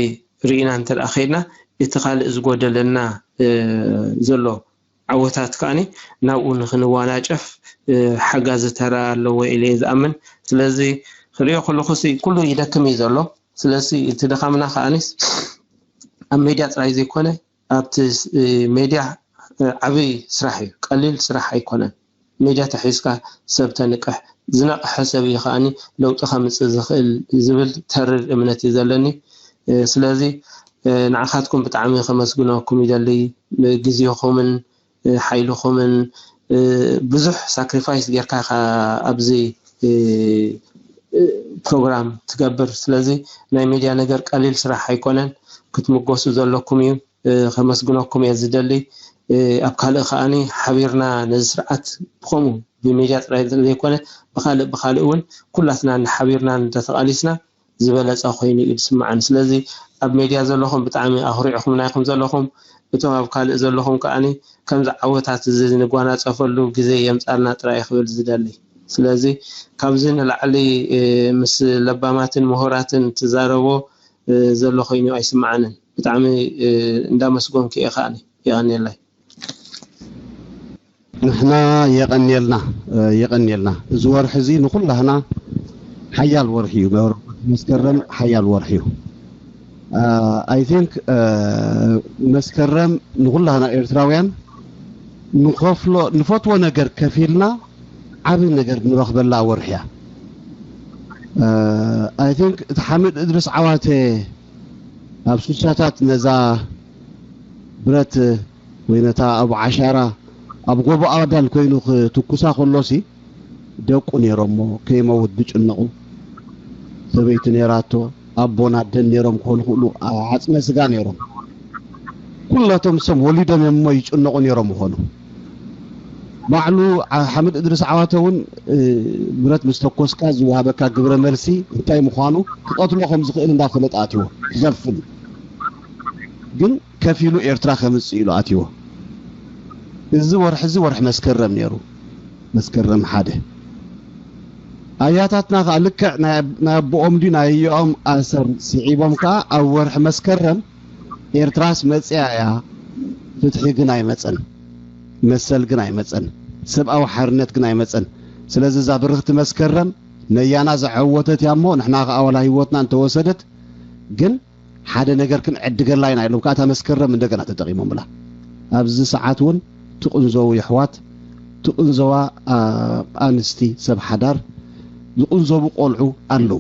ርኢና እንተ ደኣ ከይድና እቲ ካልእ ዝጎደለና ዘሎ ዓወታት ከዓኒ ናብኡ ንኽንዋናጨፍ ሓጋዚ ተራ ኣለዎ ኢለ እየ ዝኣምን። ስለዚ ክሪኦ ከለኹ ኩሉ ይደክም እዩ ዘሎ። ስለዚ እቲ ድኻምና ከዓኒስ ኣብ ሜድያ ጥራይ ዘይኮነ ኣብቲ ሜድያ ዓብይ ስራሕ እዩ፣ ቀሊል ስራሕ ኣይኮነን። ሜድያ ተሒዝካ ሰብ ተንቅሕ፣ ዝነቕሐ ሰብ እዩ ከዓኒ ለውጢ ከምፅእ ዝኽእል ዝብል ተሪር እምነት እዩ ዘለኒ። ስለዚ ንዓኻትኩም ብጣዕሚ ከመስግነኩም ይደሊ። ግዜኹምን ሓይልኹምን ብዙሕ ሳክሪፋይስ ጌርካ ኢኻ ኣብዚ ፕሮግራም ትገብር። ስለዚ ናይ ሜድያ ነገር ቀሊል ስራሕ ኣይኮነን፣ ክትምጎሱ ዘለኩም እዩ። ከመስግነኩም እየ ዝደሊ። ኣብ ካልእ ከዓኒ ሓቢርና ነዚ ስርዓት ብኸምኡ ብሜድያ ጥራይ ዘይኮነ ብኻልእ ብኻልእ እውን ኩላትና ሓቢርና እንተተቓሊስና ዝበለፀ ኮይኑ እዩ ዝስምዓኒ። ስለዚ ኣብ ሜድያ ዘለኹም ብጣዕሚ ኣኹሪዕኹምና ኢኹም ዘለኹም። እቶም ኣብ ካልእ ዘለኹም ከዓኒ ከምዚ ዓወታት እዚ ንጓናፀፈሉ ግዜ የምፃልና ጥራይ ክብል ዝደሊ። ስለዚ ካብዚ ንላዕሊ ምስ ለባማትን ምሁራትን ትዛረቦ ዘሎ ኮይኑ ኣይስምዓንን። ብጣዕሚ እንዳመስጎንኩ እየ ከዓኒ። የቐንየለይ። ንሕና የቐንየልና የቐንየልና። እዚ ወርሒ እዚ ንኩላህና ሓያል ወርሒ እዩ። መስከረም ሓያል ወርሒ እዩ። I think መስከረም ንኩላህና ኤርትራውያን ንኸፍሎ ንፈትዎ ነገር ከፊልና ዓቢ ነገር ንረኽበላ ወርሒ እያ። I think እቲ ሓምድ እድርስ ዓዋተ ኣብ ሱሳታት ነዛ ብረት ወይ ነታ ኣብ ዓሻራ ኣብ ጎቦ ኣዳል ኮይኑ ክትኩሳ ከሎሲ ደቁ ነይሮሞ ከይመውት ዝጭነቑ ሰበይቲ ነይራቶ ኣቦን ኣደን ነይሮም ክኾኑ ክእሉ ዓፅመ ስጋ ነይሮም ኩላቶም ሰብ ወሊዶም እዮም እሞ ይጭነቑ ነይሮም ይኾኑ ባዕሉ ሓምድ እድርስ ዓዋተ እውን ብረት ምስ ተኮስካ ዝወሃበካ ግብረ መልሲ እንታይ ምዃኑ ክቐትሎ ከም ዝኽእል እንዳፈለጠ ኣትዎ ክኸፍል ግን ከፊሉ ኤርትራ ከምጽእ ኢሉ ኣትዎ። እዚ ወርሒ እዚ ወርሒ መስከረም ነይሩ። መስከረም ሓደ ኣያታትና ከዓ ልክዕ ናይ ኣቦኦም ድዩ ናይ ኣዮኦም ኣሰር ስዒቦም ከዓ ኣብ ወርሒ መስከረም ኤርትራስ መፅያ እያ ፍትሒ ግን ኣይመፀን መሰል ግን ኣይመፀን ሰብኣዊ ሓርነት ግን ኣይመፀን ስለዚ እዛ ብርኽቲ መስከረም ነያና ዘዐወተት እያ እሞ ንሕና ከዓ ዋላ ህይወትና እንተወሰደት ግን ሓደ ነገር ክንዕድገላ ኢና ኢሎም ከዓ እታ መስከረም እንደገና ተጠቂሞምላ ኣብዚ ሰዓት እውን ትቕንዘቡ የሕዋት ትቕንዘዋ ኣንስቲ ሰብ ሓዳር ዝቕንዘቡ ቆልዑ ኣለዉ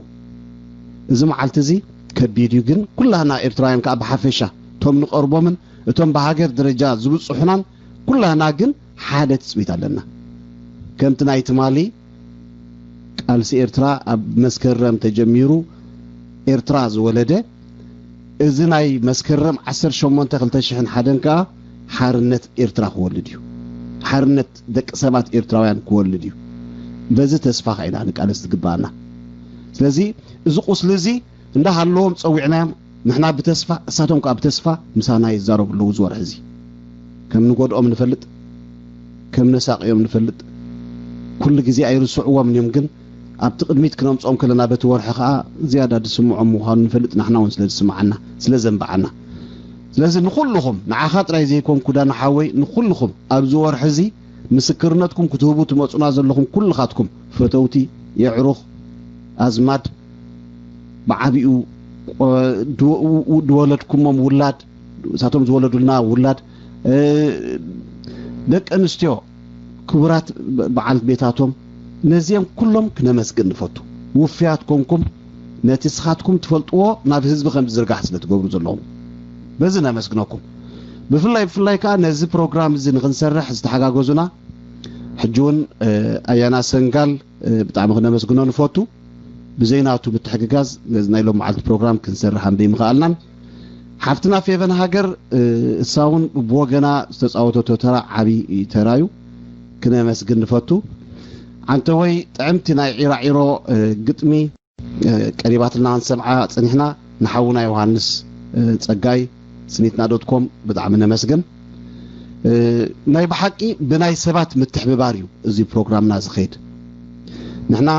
እዚ መዓልቲ እዚ ከቢድ እዩ ግን ኩላና ኤርትራውያን ከዓ ብሓፈሻ እቶም ንቐርቦምን እቶም ብሃገር ደረጃ ዝብፅሑናን ኩላና ግን ሓደ ትፅቢት ኣለና ከምቲ ናይ ትማሊ ቃልሲ ኤርትራ ኣብ መስከረም ተጀሚሩ ኤርትራ ዝወለደ እዚ ናይ መስከረም ዓሰርተ ሸሞንተ ክልተ ሽሕን ሓደን ከኣ ሓርነት ኤርትራ ክወልድ እዩ። ሓርነት ደቂ ሰባት ኤርትራውያን ክወልድ እዩ። በዚ ተስፋ ከ ኢና ንቃለስ ዝግባኣና። ስለዚ እዚ ቁስሊ እዚ እንዳሃለዎም ጸዊዕናዮም ንሕና ብተስፋ እሳቶም ከኣ ብተስፋ ምሳና ይዛረቡ ኣለዉ እዚ ወርሒ እዚ ከም ንጎድኦም ንፈልጥ ከም ነሳቅዮም ንፈልጥ ኩሉ ግዜ ኣይርስዕዎም እዮም ግን ኣብቲ ቅድሚት ክነምጾም ከለና በቲ ወርሒ ከኣ ዝያዳ ዝስምዖም ምዃኑ ንፈልጥ ንሕና እውን ስለ ዝስምዓና ስለ ዘንብዓና ስለዚ ንኩልኹም ንዓኻ ጥራይ ዘይኮንኩ ዳና ሓወይ ንኩልኹም ኣብዚ ወርሒ እዚ ምስክርነትኩም ክትህቡ ትመጹና ዘለኹም ኩልኻትኩም ፈተውቲ የዕሩኽ ኣዝማድ ብዓቢኡ ዝወለድኩሞም ውላድ እሳቶም ዝወለዱልና ውላድ ደቂ ኣንስትዮ ክቡራት በዓል ቤታቶም ነዚኦም ኩሎም ክነመስግን ንፈቱ ውፍያት ኮንኩም ነቲ ስኻትኩም ትፈልጥዎ ናብ ህዝቢ ከም ዝርጋሕ ስለ ትገብሩ ዘለኹም በዚ ነመስግነኩም ብፍላይ ብፍላይ ከዓ ነዚ ፕሮግራም እዚ ንክንሰርሕ ዝተሓጋገዙና ሕጂ እውን ኣያና ሰንጋል ብጣዕሚ ክነመስግኖ ንፈቱ ብዘይናቱ ምትሕግጋዝ ነዚ ናይ ሎም መዓልቲ ፕሮግራም ክንሰርሕ ኣንበይ ምኽኣልናን። ሓፍትና ፌቨን ሃገር እሳ እውን ብወገና ዝተፃወተቶ ተራ ዓብዪ ተራዩ ክነመስግን ንፈቱ። ዓንተወይ ጥዕምቲ ናይ ዒራዒሮ ግጥሚ ቀሪባትና ክንሰምዓ ፅኒሕና። ንሓውና ዮሃንስ ፀጋይ ስኒትና ዶት ኮም ብጣዕሚ ነመስግን። ናይ ብሓቂ ብናይ ሰባት ምትሕብባር እዩ እዚ ፕሮግራምና ዝኸይድ። ንሕና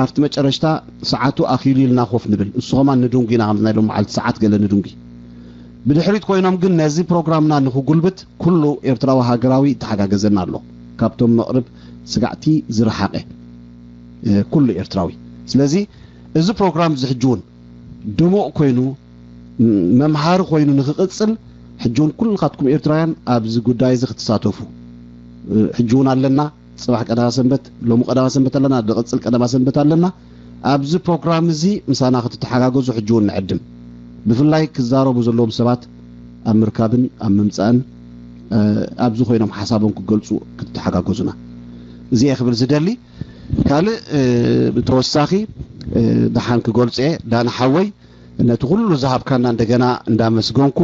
ኣብቲ መጨረሽታ ሰዓቱ ኣኺሉ ኢልና ኮፍ ንብል። እሱ ኸማን ንድንጉ ኢና፣ ከምዚ ናይ ሎም መዓልቲ ሰዓት ገለ ንድንጉ። ብድሕሪት ኮይኖም ግን ነዚ ፕሮግራምና ንኽጉልብት ኩሉ ኤርትራዊ ሃገራዊ ይተሓጋገዘና ኣሎ። ካብቶም መቕርብ ስጋዕቲ ዝረሓቐ ኩሉ ኤርትራዊ። ስለዚ እዚ ፕሮግራም እዚ ሕጂ እውን ድሙቕ ኮይኑ መምሃሪ ኮይኑ ንኽቕፅል ሕጂ እውን ኩልኻትኩም ኤርትራውያን ኣብዚ ጉዳይ እዚ ክትሳተፉ ሕጂ እውን ኣለና። ፅባሕ ቀዳማ ሰንበት፣ ሎሚ ቀዳማ ሰንበት ኣለና፣ ዝቕፅል ቀዳማ ሰንበት ኣለና። ኣብዚ ፕሮግራም እዚ ምሳና ክትተሓጋገዙ ሕጂ እውን ንዕድም። ብፍላይ ክዛረቡ ዘለዎም ሰባት ኣብ ምርካብን ኣብ ምምፃእን ኣብዚ ኮይኖም ሓሳቦም ክገልፁ ክትተሓጋገዙና እዚ እየ ክብል ዝደሊ። ካልእ ብተወሳኺ ደሓን ክገልፁ እየ ዳን ሓወይ፣ ነቲ ኩሉ ዝሃብካና እንደገና እንዳመስገንኩ፣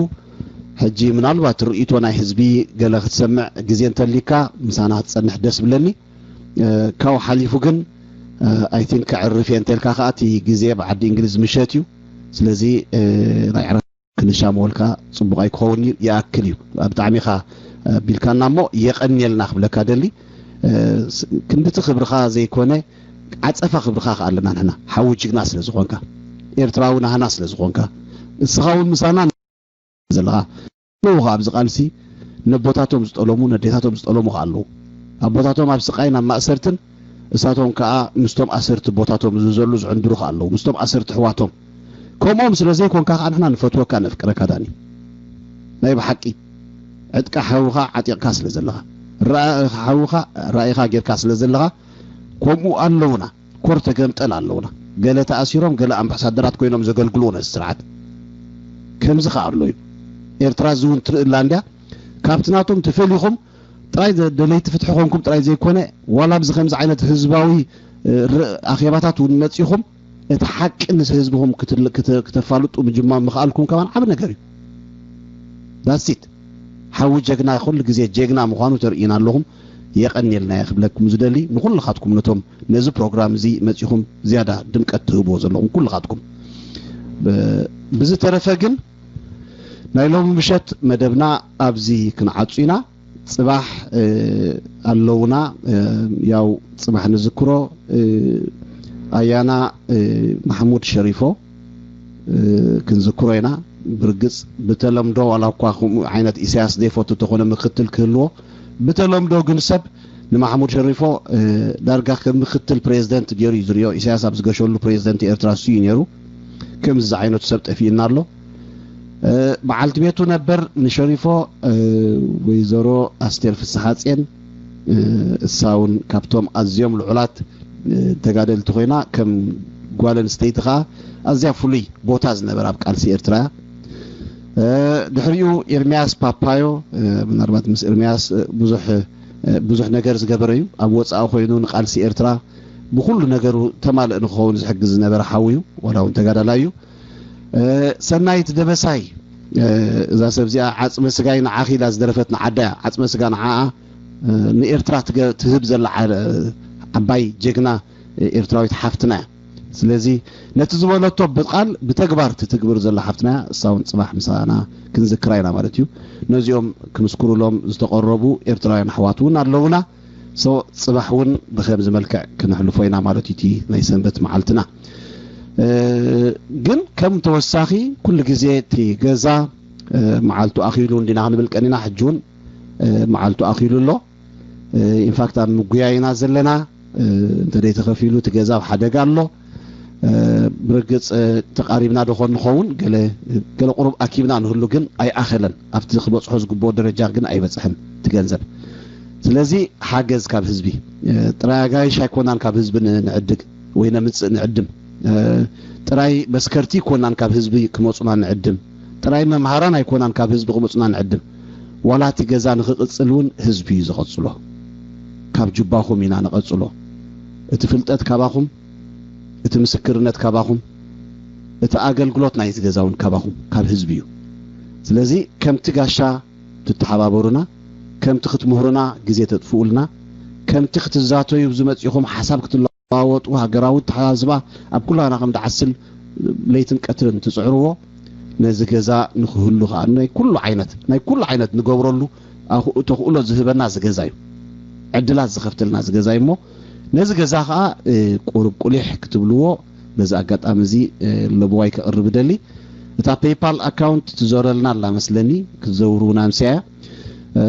ሕጂ ምናልባት ርእይቶ ናይ ህዝቢ ገለ ክትሰምዕ ግዜ እንተሊካ ምሳና ክትጸንሕ ደስ ብለኒ። ካብኡ ሓሊፉ ግን ኣይቲን ከዕርፍ እየ እንተልካ ከዓ እቲ ግዜ ብዓዲ እንግሊዝ ምሸት እዩ። ስለዚ ናይ ዕረፍቲ ክንሻመወልካ ጽቡቕ ኣይክኸውን እዩ፣ ይኣክል እዩ። ብጣዕሚ ኢኻ ቢልካና እሞ የቐንየልና ክብለካ ደሊ። ክንድቲ ክብርኻ ዘይኮነ ዓጸፋ ክብርኻ ከኣ ኣለና ንሕና። ሓዊ ጅግና ስለ ዝኾንካ፣ ኤርትራዊ ናህና ስለ ዝኾንካ፣ እስኻ እውን ምሳና ዘለኻ። ኣለዉ ከኣ ኣብዚ ቃልሲ ነቦታቶም ዝጠለሙ፣ ነዴታቶም ዝጠለሙ ከኣ ኣለዉ። ኣቦታቶም ኣብ ስቃይን ኣብ ማእሰርትን፣ እሳቶም ከኣ ምስቶም ኣሰርቲ ቦታቶም ዝዘሉ ዝዕንድሩ ከኣ ኣለዉ። ምስቶም ኣሰርቲ ኣሕዋቶም። ከምኦም ስለ ዘይኮንካ ከኣ ንሕና ንፈትወካ ነፍቅረካ ዳኒ። ናይ ብሓቂ ዕጥቃ ሓውኻ ዓጢቕካ ስለ ዘለኻ፣ ራእኻ ሓውኻ ራኢኻ ጌርካ ስለ ዘለኻ ከምኡ ኣለውና። ኮር ተገምጠል ኣለውና። ገለ ተኣሲሮም ገለ ኣምባሳደራት ኮይኖም ዘገልግልዎ ነዚ ስርዓት። ከምዚ ከኣ ኣሎ እዩ። ኤርትራ እዚ እውን ትርእላ እንድያ። ካብቲ ናቶም ተፈሊኹም ጥራይ ዘ- ደለይቲ ፍትሒ ኮንኩም ጥራይ ዘይኮነ ዋላ ኣብዚ ከምዚ ዓይነት ህዝባዊ እ፣ ር- ኣኼባታት እውን መፂኹም እቲ ሓቂ ምስ ህዝብኹም ክትል- ክተ- ክተፋልጡ ምጅማር ምኽኣልኩም ከማን ዓቢ ነገር እዩ። ዳሲት ሓዊ ጀግና ኩሉ ግዜ ጀግና ምዃኑ ተርእዩና ኣለኹም። የቐንየልና እየ ክብለኩም ዝደሊ ንኩልኻትኩም ነቶም ነዚ ፕሮግራም እዚ መፂኹም ዝያዳ ድምቀት ትህብዎ ዘለኹም ኩልኻትኩም። ብ- ብዝተረፈ ግን ናይ ሎሚ ምሸት መደብና ኣብዚ ክንዓጹ ኢና። ጽባሕ ኣለውና። ያው ጽባሕ ንዝክሮ ኣያና ማሕሙድ ሸሪፎ ክንዝክሮ ኢና። ብርግጽ ብተለምዶ ዋላ እኳ ከምኡ ዓይነት ኢሳያስ ዘይፈቱ እንተኾነ ምክትል ክህልዎ፣ ብተለምዶ ግን ሰብ ንማሕሙድ ሸሪፎ ዳርጋ ከም ምክትል ፕሬዝደንት ገይሩ እዩ ዝሪኦ። ኢሳያስ ኣብ ዝገሸሉ ፕሬዝደንት ኤርትራ እሱ እዩ ነይሩ። ከምዚ ዝዓይነቱ ሰብ ጠፊእና ኣሎ። በዓልቲ ቤቱ ነበር ንሸሪፎ ወይዘሮ ኣስቴር ፍስሓጽዮን፣ እሳ እውን ካብቶም ኣዝዮም ልዑላት ተጋደልቲ ኮይና ከም ጓል ኣንስተይቲ ከዓ ኣዝያ ፍሉይ ቦታ ዝነበራ ኣብ ቃልሲ ኤርትራ እያ። ድሕሪኡ ኤርሚያስ ፓፓዮ፣ ምናልባት ምስ ኤርሚያስ ብዙሕ ብዙሕ ነገር ዝገበረ እዩ። ኣብ ወፃኢ ኮይኑ ንቃልሲ ኤርትራ ብኩሉ ነገሩ ተማልእ ንክኸውን ዝሕግዝ ዝነበረ ሓው እዩ። ዋላ እውን ተጋዳላይ እዩ። ሰናይት ደበሳይ፣ እዛ ሰብ እዚኣ ዓፅመ ስጋይ ንዓኺ ኢላ ዝደረፈት ንዓዳ እያ። ዓፅመ ስጋ ንዓኣ ንኤርትራ ትህብ ዘላ ዓባይ ጀግና ኤርትራዊት ሓፍትና እያ። ስለዚ ነቲ ዝበለቶ ብቃል ብተግባር ትትግብር ዘላ ሓፍትና እያ። እሳ እውን ፅባሕ ምሳና ክንዝክራ ኢና ማለት እዩ። ነዚኦም ክምስክሩሎም ዝተቐረቡ ኤርትራውያን ኣሕዋት እውን ኣለውና። ሶ ፅባሕ እውን ብከምዚ መልክዕ ክነሕልፎ ኢና ማለት እዩ እቲ ናይ ሰንበት መዓልትና። ግን ከም ተወሳኺ ኩሉ ግዜ እቲ ገዛ መዓልቱ ኣኺሉ እንዲና ክንብል ቀኒና። ሕጂ እውን መዓልቱ ኣኺሉ ኣሎ። ኢንፋክት ኣብ ምጉያይ ኢና ዘለና። እንተደይ ተኸፊሉ እቲ ገዛ ኣብ ሓደጋ ኣሎ። ብርግፅ ተቃሪብና ዶ ኾን ንኸውን? ገለ ገለ ቁሩብ ኣኪብና ንህሉ ግን ኣይኣኸለን። ኣብቲ ክበፅሖ ዝግብኦ ደረጃ ግን ኣይበፅሐን እቲ ገንዘብ። ስለዚ ሓገዝ ካብ ህዝቢ ጥራይ ኣጋይሽ ኣይኮናን ካብ ህዝቢ ንዕድግ ወይ ነምፅእ ንዕድም። ጥራይ መስከርቲ ኣይኮናን ካብ ህዝቢ ክመፁና ንዕድም። ጥራይ መምሃራን ኣይኮናን ካብ ህዝቢ ክመፁና ንዕድም። ዋላ እቲ ገዛ ንክቕፅል እውን ህዝቢ እዩ ዝቐፅሎ። ካብ ጅባኹም ኢና ንቐፅሎ። እቲ ፍልጠት ካባኹም እቲ ምስክርነት ካባኹም፣ እቲ ኣገልግሎት ናይቲ ገዛ እውን ካባኹም፣ ካብ ህዝቢ እዩ። ስለዚ ከምቲ ጋሻ ትተሓባበሩና፣ ከምቲ ክትምህሩና ግዜ ተጥፍኡልና፣ ከምቲ ክትዛተዩ ዝመጽእኹም ሓሳብ ክትለዋወጡ፣ ሃገራዊ ተሓሳስባ ኣብ ኩላና ከም ድዓስል ለይትን ቀትርን ትጽዕርዎ፣ ነዚ ገዛ ንክህሉ ከዓ ናይ ኩሉ ዓይነት፣ ናይ ኩሉ ዓይነት ንገብረሉ ኣኹ-፣ ተኽእሎ ዝህበና እዚ ገዛ እዩ። ዕድላት ዝኸፍተልና እዚ ገዛ እዩ እሞ፣ ነዚ ገዛ ከዓ፣ እ፣ ቁሩብ ቁሊሕ ክትብልዎ በዚ ኣጋጣሚ እዚ፣ እ፣ ለብዋይ ከቕርብ እደሊ። እታ ፔይፓል ኣካውንት ትዞረልና ኣላ መስለኒ፣ ክትዘውር እውን ኣምስያ እያ። እ፣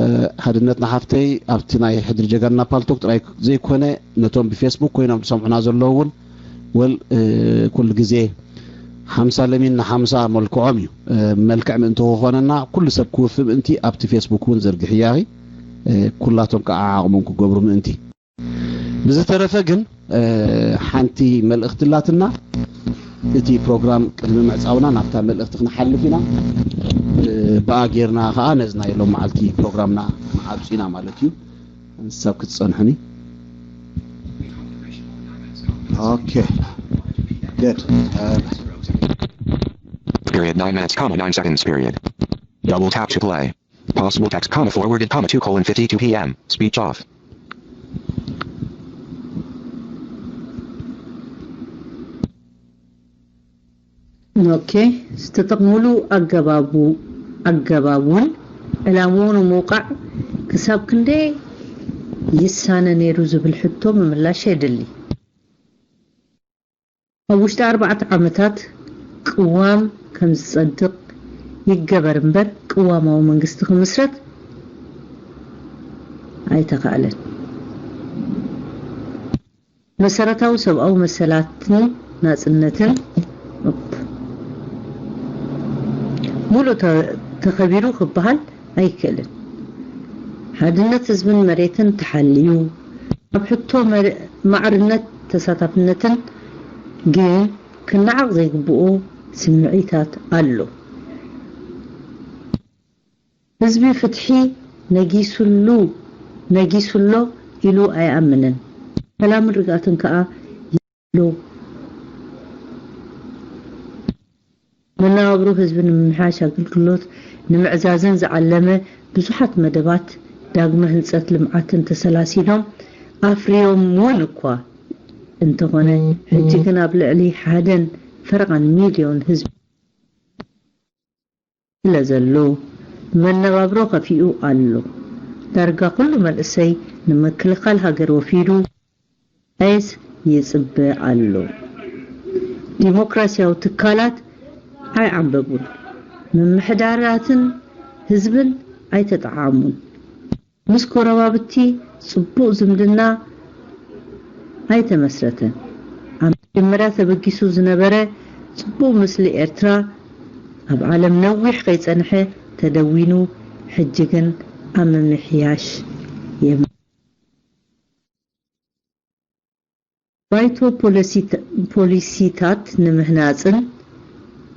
ሓድነት ንሓፍተይ ኣብቲ ናይ ሕድሪ ጀጋንና ፓልቶክ ጥራይ ዘይኮነ፣ ነቶም ብፌስቡክ ኮይኖም ዝሰምዑና ዘለዉ እውን፣ ወል፣ እ፣ ኩሉ ግዜ ሓምሳ ለሚን ንሓምሳ መልክዖም እዩ። እ፣ መልክዕ ምእንቲ ክኾነና ኩሉ ሰብ ክውፊ ምእንቲ ኣብቲ ፌስቡክ እውን ዘርግሕያ ኢኺ። እ፣ ኩላቶም ከዓ ዓቕሞም ክገብሩ ምእንቲ። ብዝተረፈ ግን፣ እ፣ ሓንቲ መልእኽቲ ኣላትና። እቲ ፕሮግራም ቅድሚ ምዕጻውና ናብታ መልእኽቲ ክንሓልፍ ኢና። እ፣ ብኣ ጌርና ከዓ ነዚ ናይ ሎም መዓልቲ ፕሮግራምና ንዓጹ ኢና ማለት እዩ። ንሳብ ክትጸንሑኒ። ኦኬ። Good. Uh, Period nine minutes, comma, nine seconds, period. Double tap to play. Possible text, comma, forwarded, comma, two colon fifty-two P M. Speech off. ኦኬ፣ ዝተጠቕሙሉ ኣገባቡ ኣገባቡን ዕላምኡ ንምውቃዕ ክሳብ ክንደይ ይሳነ ነይሩ ዝብል ሕቶ ምምላሽ የድሊ። ኣብ ውሽጢ ኣርባዕተ ዓመታት ቅዋም ከም ዝጸድቕ ይገበር እምበር ቅዋማዊ መንግስቲ ክምስረት ኣይተኻእለን። መሰረታዊ ሰብኣዊ መሰላትን ናጽነትን ሙሉእ ተኸቢሩ ክበሃል ኣይክእልን። ሓድነት ህዝብን መሬትን ተሓልዩ፣ ኣብ ሕቶ ማዕርነት ተሳታፍነትን ግን ክነዓቕ ዘይግብኦ ስምዒታት ኣሎ። ህዝቢ ፍትሒ ነጊስሉ ነጊሱ ኣሎ ኢሉ ኣይኣምንን። ሰላምን ርግኣትን ከኣ ይብሉ። መነባብሮ ህዝቢ ንምምሕያሽ ኣገልግሎት ንምዕዛዝን ዝዓለመ ብዙሓት መደባት ዳግመ ህንፀት ልምዓትን ተሰላሲሎም ኣፍርዮም እውን እኳ እንተኾነ ሕጂ ግን ኣብ ልዕሊ ሓደን ፈረቓን ሚልዮን ህዝቢ ስለ ዘሎ መነባብሮ ከፊኡ ኣሎ። ዳርጋ ኩሉ መንእሰይ ንምክልኻል ሃገር ወፊሩ ኣይስ ይጽበ ኣሎ። ዲሞክራሲያዊ ትካላት ኣይዓንበቡን፣ ምምሕዳራትን ህዝብን ኣይተጠዓዓሙን። ምስ ጎረባብቲ ጽቡቕ ዝምድና ኣይተመስረተን። ኣብ መጀመርያ ተበጊሱ ዝነበረ ጽቡቕ ምስሊ ኤርትራ ኣብ ዓለም ነዊሕ ከይጸንሐ ተደዊኑ፣ ሕጂ ግን ኣብ ምምሕያሽ የም ባይቶ ፖሊሲታት ንምህናጽን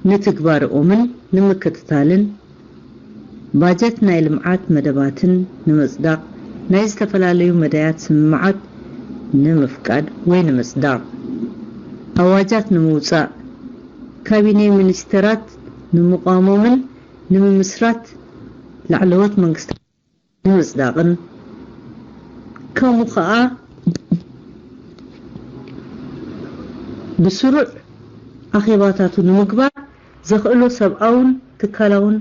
ንትግባረኦምን ንምክትታልን ባጀት ናይ ልምዓት መደባትን ንምጽዳቕ ናይ ዝተፈላለዩ መዳያት ስምምዓት ንምፍቃድ ወይ ንምጽዳቕ ኣዋጃት ንምውጻእ ካቢኔ ሚኒስተራት ንምቋሞምን ንምምስራት ላዕለዎት መንግስታት ንምጽዳቕን ከምኡ ከኣ ብስሩዕ ኣኼባታቱ ንምግባር ዘኽእሎ ሰብኣውን ትካላውን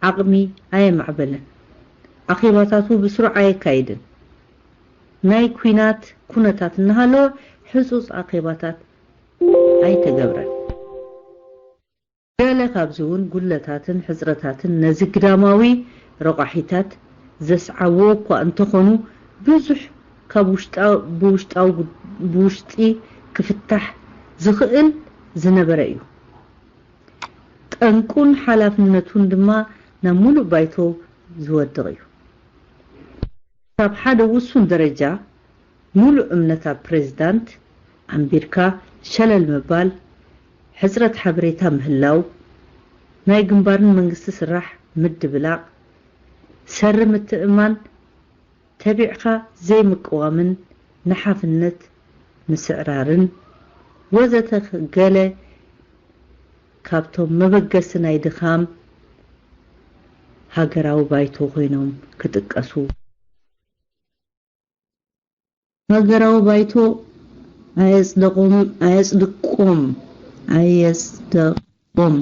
ዓቕሚ ኣየማዕበለን። ኣኼባታቱ ብስሩዕ ኣየካይድን። ናይ ኲናት ኩነታት እናሃለወ ህጹጽ ኣኼባታት ኣይተገብረን። ገለ ካብዚ እውን ጉድለታትን ሕጽረታትን ነዚ ግዳማዊ ረቋሒታት ዘስዓብዎ እኳ እንተኾኑ ብዙሕ ካብ ውሽጣ ብውሽጣዊ ብውሽጢ ክፍታሕ ዝኽእል ዝነበረ እዩ። ጠንቁን ሓላፍነቱን ድማ ናብ ሙሉእ ባይቶ ዝወድቕ እዩ። ካብ ሓደ ውሱን ደረጃ ሙሉእ እምነት ኣብ ፕሬዝዳንት ኣንቢርካ ሸለል ምባል፣ ሕጽረት ሓበሬታ ምህላው፣ ናይ ግንባርን መንግስቲ ስራሕ ምድብላቕ፣ ሰሪ ምትእምማን፣ ተቢዕኻ ዘይምቅዋምን ንሓፍነት ምስዕራርን ወዘተ ገለ ካብቶም መበገሲ ናይ ድኻም ሃገራዊ ባይቶ ኮይኖም ክጥቀሱ። ሃገራዊ ባይቶ ኣየጽደቆም ኣየጽድቆም ኣየጽደቆም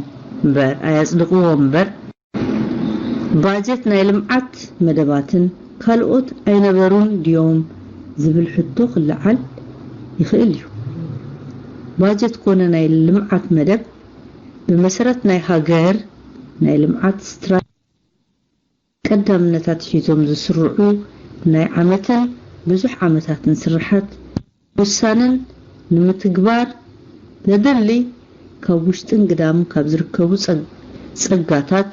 እምበር ኣየጽድቅዎ እምበር፣ ባጀት ናይ ልምዓት መደባትን ካልኦት ኣይነበሩን ድዮም ዝብል ሕቶ ክለዓል ይኽእል እዩ። ባጀት ኮነ ናይ ልምዓት መደብ ብመሰረት ናይ ሃገር ናይ ልምዓት ስትራ ቀዳምነታት ሒዞም ዝስርዑ ናይ ዓመትን ብዙሕ ዓመታትን ስርሓት ውሳነን ንምትግባር ዘደሊ ካብ ውሽጥን ግዳም ካብ ዝርከቡ ጸግ- ጸጋታት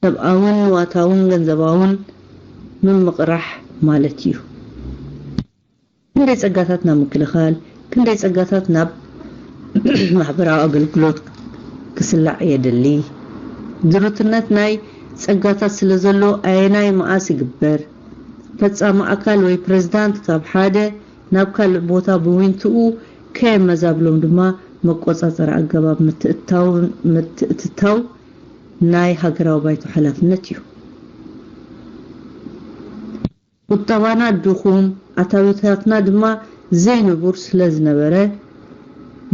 ሰብኣውን ንዋታውን ገንዘባውን ምምቕራሕ ማለት እዩ። ክንደይ ጸጋታት ናብ ምክልኻል፣ ክንደይ ጸጋታት ናብ ማሕበራዊ ኣገልግሎት ክስላዕ የድሊ። ድሩትነት ናይ ጸጋታት ስለ ዘሎ ኣየናይ መኣስ ይግበር? ፈጻሚ ኣካል ወይ ፕሬዝዳንት ካብ ሓደ ናብ ካልእ ቦታ ብዊንትኡ ከየመዛብሎም ድማ መቆጻጸሪ ኣገባብ ምትእትታው ምትእትታው ናይ ሃገራዊ ባይቶ ሓላፍነት እዩ። ቁጠባና ድኹም፣ ኣታዊታትና ድማ ዘይንቡር ስለ ዝነበረ፣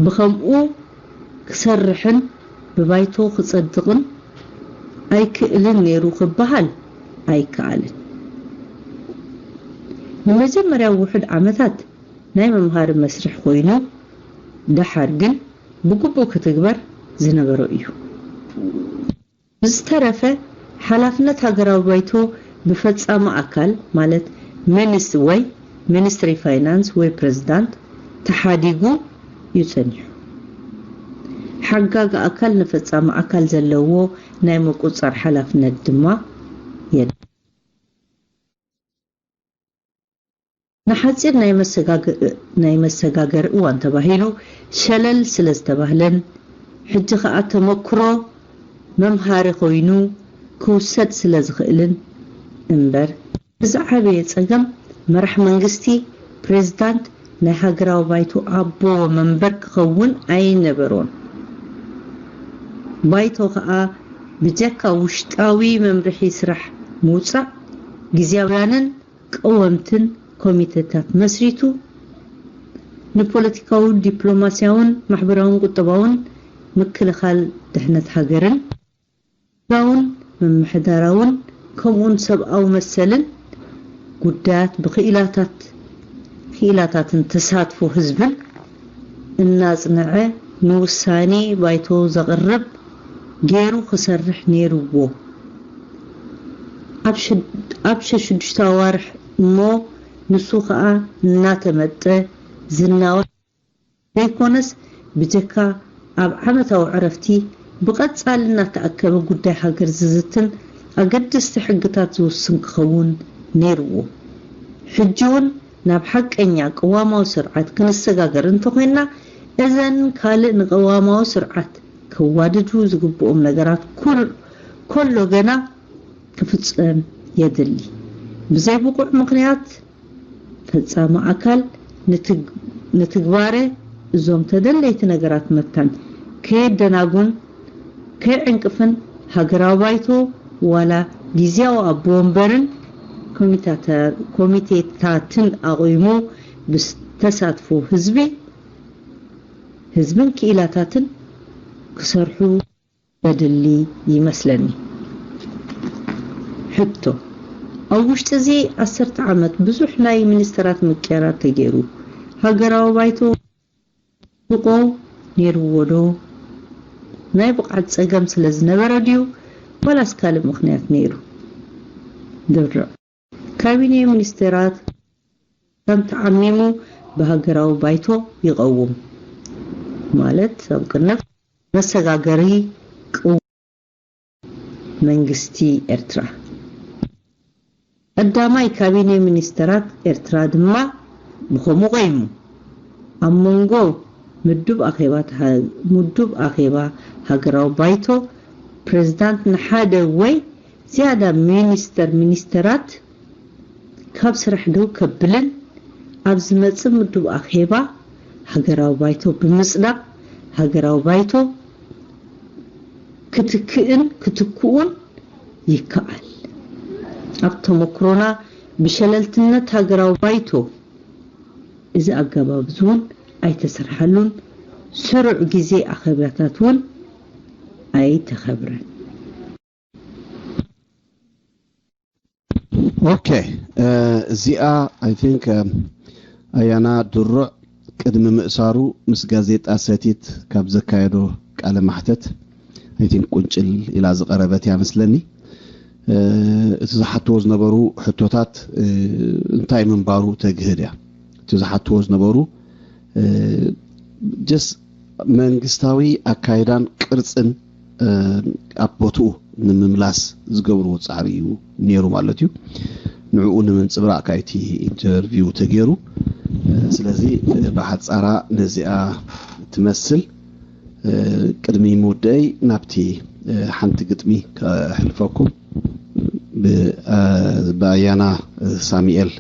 ብኸምኡ ክሰርሕን ብባይቶ ክጸድቕን ኣይክእልን ነይሩ ክበሃል ኣይከኣልን። ንመጀመርያ ውሑድ ዓመታት ናይ መምሃሪ መስርሕ ኮይኑ፣ ደሓር ግን ብግቡእ ክትግበር ዝነበሮ እዩ። ብዝተረፈ፣ ሓላፍነት ሃገራዊ ባይቶ ብፈጻሚ ኣካል፣ ማለት ሚኒስ ወይ ሚኒስትሪ ፋይናንስ ወይ ፕሬዝዳንት ተሓዲጉ እዩ ጸኒሑ። ሓጋጊ ኣካል ንፈጻሚ ኣካል ዘለዎ ናይ ምቁጽጻር ሓላፍነት ድማ የለን። ንሓጺር ናይ መሰጋገ- ናይ መሰጋገሪ እዋን ተባሂሉ ሸለል ስለ ዝተባህለን፣ ሕጂ ከኣ ተመክሮ መምሃሪ ኮይኑ ክውሰድ ስለ ዝኽእልን እምበር፣ ብዝዓበየ ጸገም መራሕ መንግስቲ፣ ፕሬዝዳንት፣ ናይ ሃገራዊ ባይቶ ኣቦ መንበር ክኸውን ኣይነበሮን። ባይቶ ከኣ ብጀካ ውሽጣዊ መምርሒ ስራሕ ምውጻእ፣ ግዝያውያንን ቀወምትን ኮሚተታት መስሪቱ፣ ንፖለቲካዊ፣ ዲፕሎማስያውን ማሕበራውን ቁጠባውን ምክልኻል ድሕነት ሃገርን፣ ዳውን ምምሕዳራውን ከምኡውን ሰብኣዊ መሰልን ጉዳያት ብክኢላታት ክኢላታትን ተሳትፎ ህዝብን እናጽንዐ ንውሳኔ ባይቶ ዘቕርብ ገይሩ ክሰርሕ ነይርዎ። ኣብ ሸድ- ኣብ ሸሽዱሽተ ኣዋርሕ እሞ ንሱ ኸኣ እናተመጠ ዝናዋሕ ዘይኮነስ ብጀካ ኣብ ዓመታዊ ዕረፍቲ ብቐጻሊ እናተኣከበ ጉዳይ ሃገር ዝዝትን ኣገደስቲ ሕግታት ዝውስን ክኸውን ነይርዎ። ሕጂ እውን ናብ ሓቀኛ ቅዋማዊ ስርዓት ክንሰጋገር እንተኾይንና እዘን ካልእ ንቅዋማዊ ስርዓት ከዋድዱ ዝግብኦም ነገራት ኩል- ኮሎ ገና ክፍጸም የድሊ። ብዘይ ብቑዕ ምኽንያት ፈጻሚ ኣካል ንትግ- ንትግባረ እዞም ተደለይቲ ነገራት መታን ከየደናጉን ከየዕንቅፍን ሃገራዊ ባይቶ ዋላ ግዝያዊ ኣቦ ወንበርን ኮሚታተ- ኮሚቴታትን ኣቑሙ ብተሳትፎ ህዝቢ ህዝብን ክኢላታትን ክሰርሑ ዘድሊ ይመስለኒ። ሕቶ፣ ኣብ ውሽጢ እዚ ዓሰርተ ዓመት ብዙሕ ናይ ሚኒስተራት ምቅያራት ተገይሩ። ሃገራዊ ባይቶ ዝቆ ነይርዎ ዶ? ናይ ብቕዓት ጸገም ስለ ዝነበረ ድዩ ዋላስ ካልእ ምኽንያት ነይሩ? ድርዕ፣ ካቢኔ ሚኒስተራት ከም ተዓሚሙ ብሃገራዊ ባይቶ ይቐውም፣ ማለት ኣብ ቅንፍ መሰጋገሪ ቅው መንግስቲ ኤርትራ። ቀዳማይ ካቢኔ ሚኒስተራት ኤርትራ ድማ ብኸምኡ ቆይሙ። ኣብ መንጎ ምዱብ ኣኼባ ተሃ- ምዱብ ኣኼባ ሃገራዊ ባይቶ ፕሬዝዳንት ንሓደ ወይ ዝያዳ ሚኒስተር ሚኒስተራት ካብ ስራሕ ደው ከብልን ኣብ ዝመጽእ ምዱብ ኣኼባ ሃገራዊ ባይቶ ብምጽዳቕ ሃገራዊ ባይቶ ክትክእን ክትክኡን ይከኣል። ኣብ ተመክሮና ብሸለልትነት ሃገራዊ ባይቶ እዚ ኣገባብ እዚ እውን ኣይተሰርሓሉን፣ ስሩዕ ግዜ ኣኼባታት እውን ኣይተኸብረን። ኦኬ፣ እዚኣ I think ኣያና ድሩዕ ቅድሚ ምእሳሩ ምስ ጋዜጣ ሰቲት ካብ ዘካየዶ ቃለ ማሕተት I think ቁንጭል ኢላ ዝቐረበት እያ መስለኒ። እቲ ዝሓትዎ ዝነበሩ ሕቶታት እንታይ ምንባሩ ተግህድ እያ። እቲ ዝሓትዎ ዝነበሩ just መንግስታዊ ኣካይዳን ቅርጽን ኣብ ቦትኡ ንምምላስ ዝገብርዎ ጻዕሪ እዩ ነይሩ ማለት እዩ። ንዕኡ ንምንጽብራቕ ካይቲ ኢንተርቪው ተገይሩ። ስለዚ ብሓጻራ ነዚኣ ትመስል። ቅድሚ ምውደይ ናብቲ ሓንቲ ግጥሚ ከሕልፈኩም ብኣያና ሳሚኤል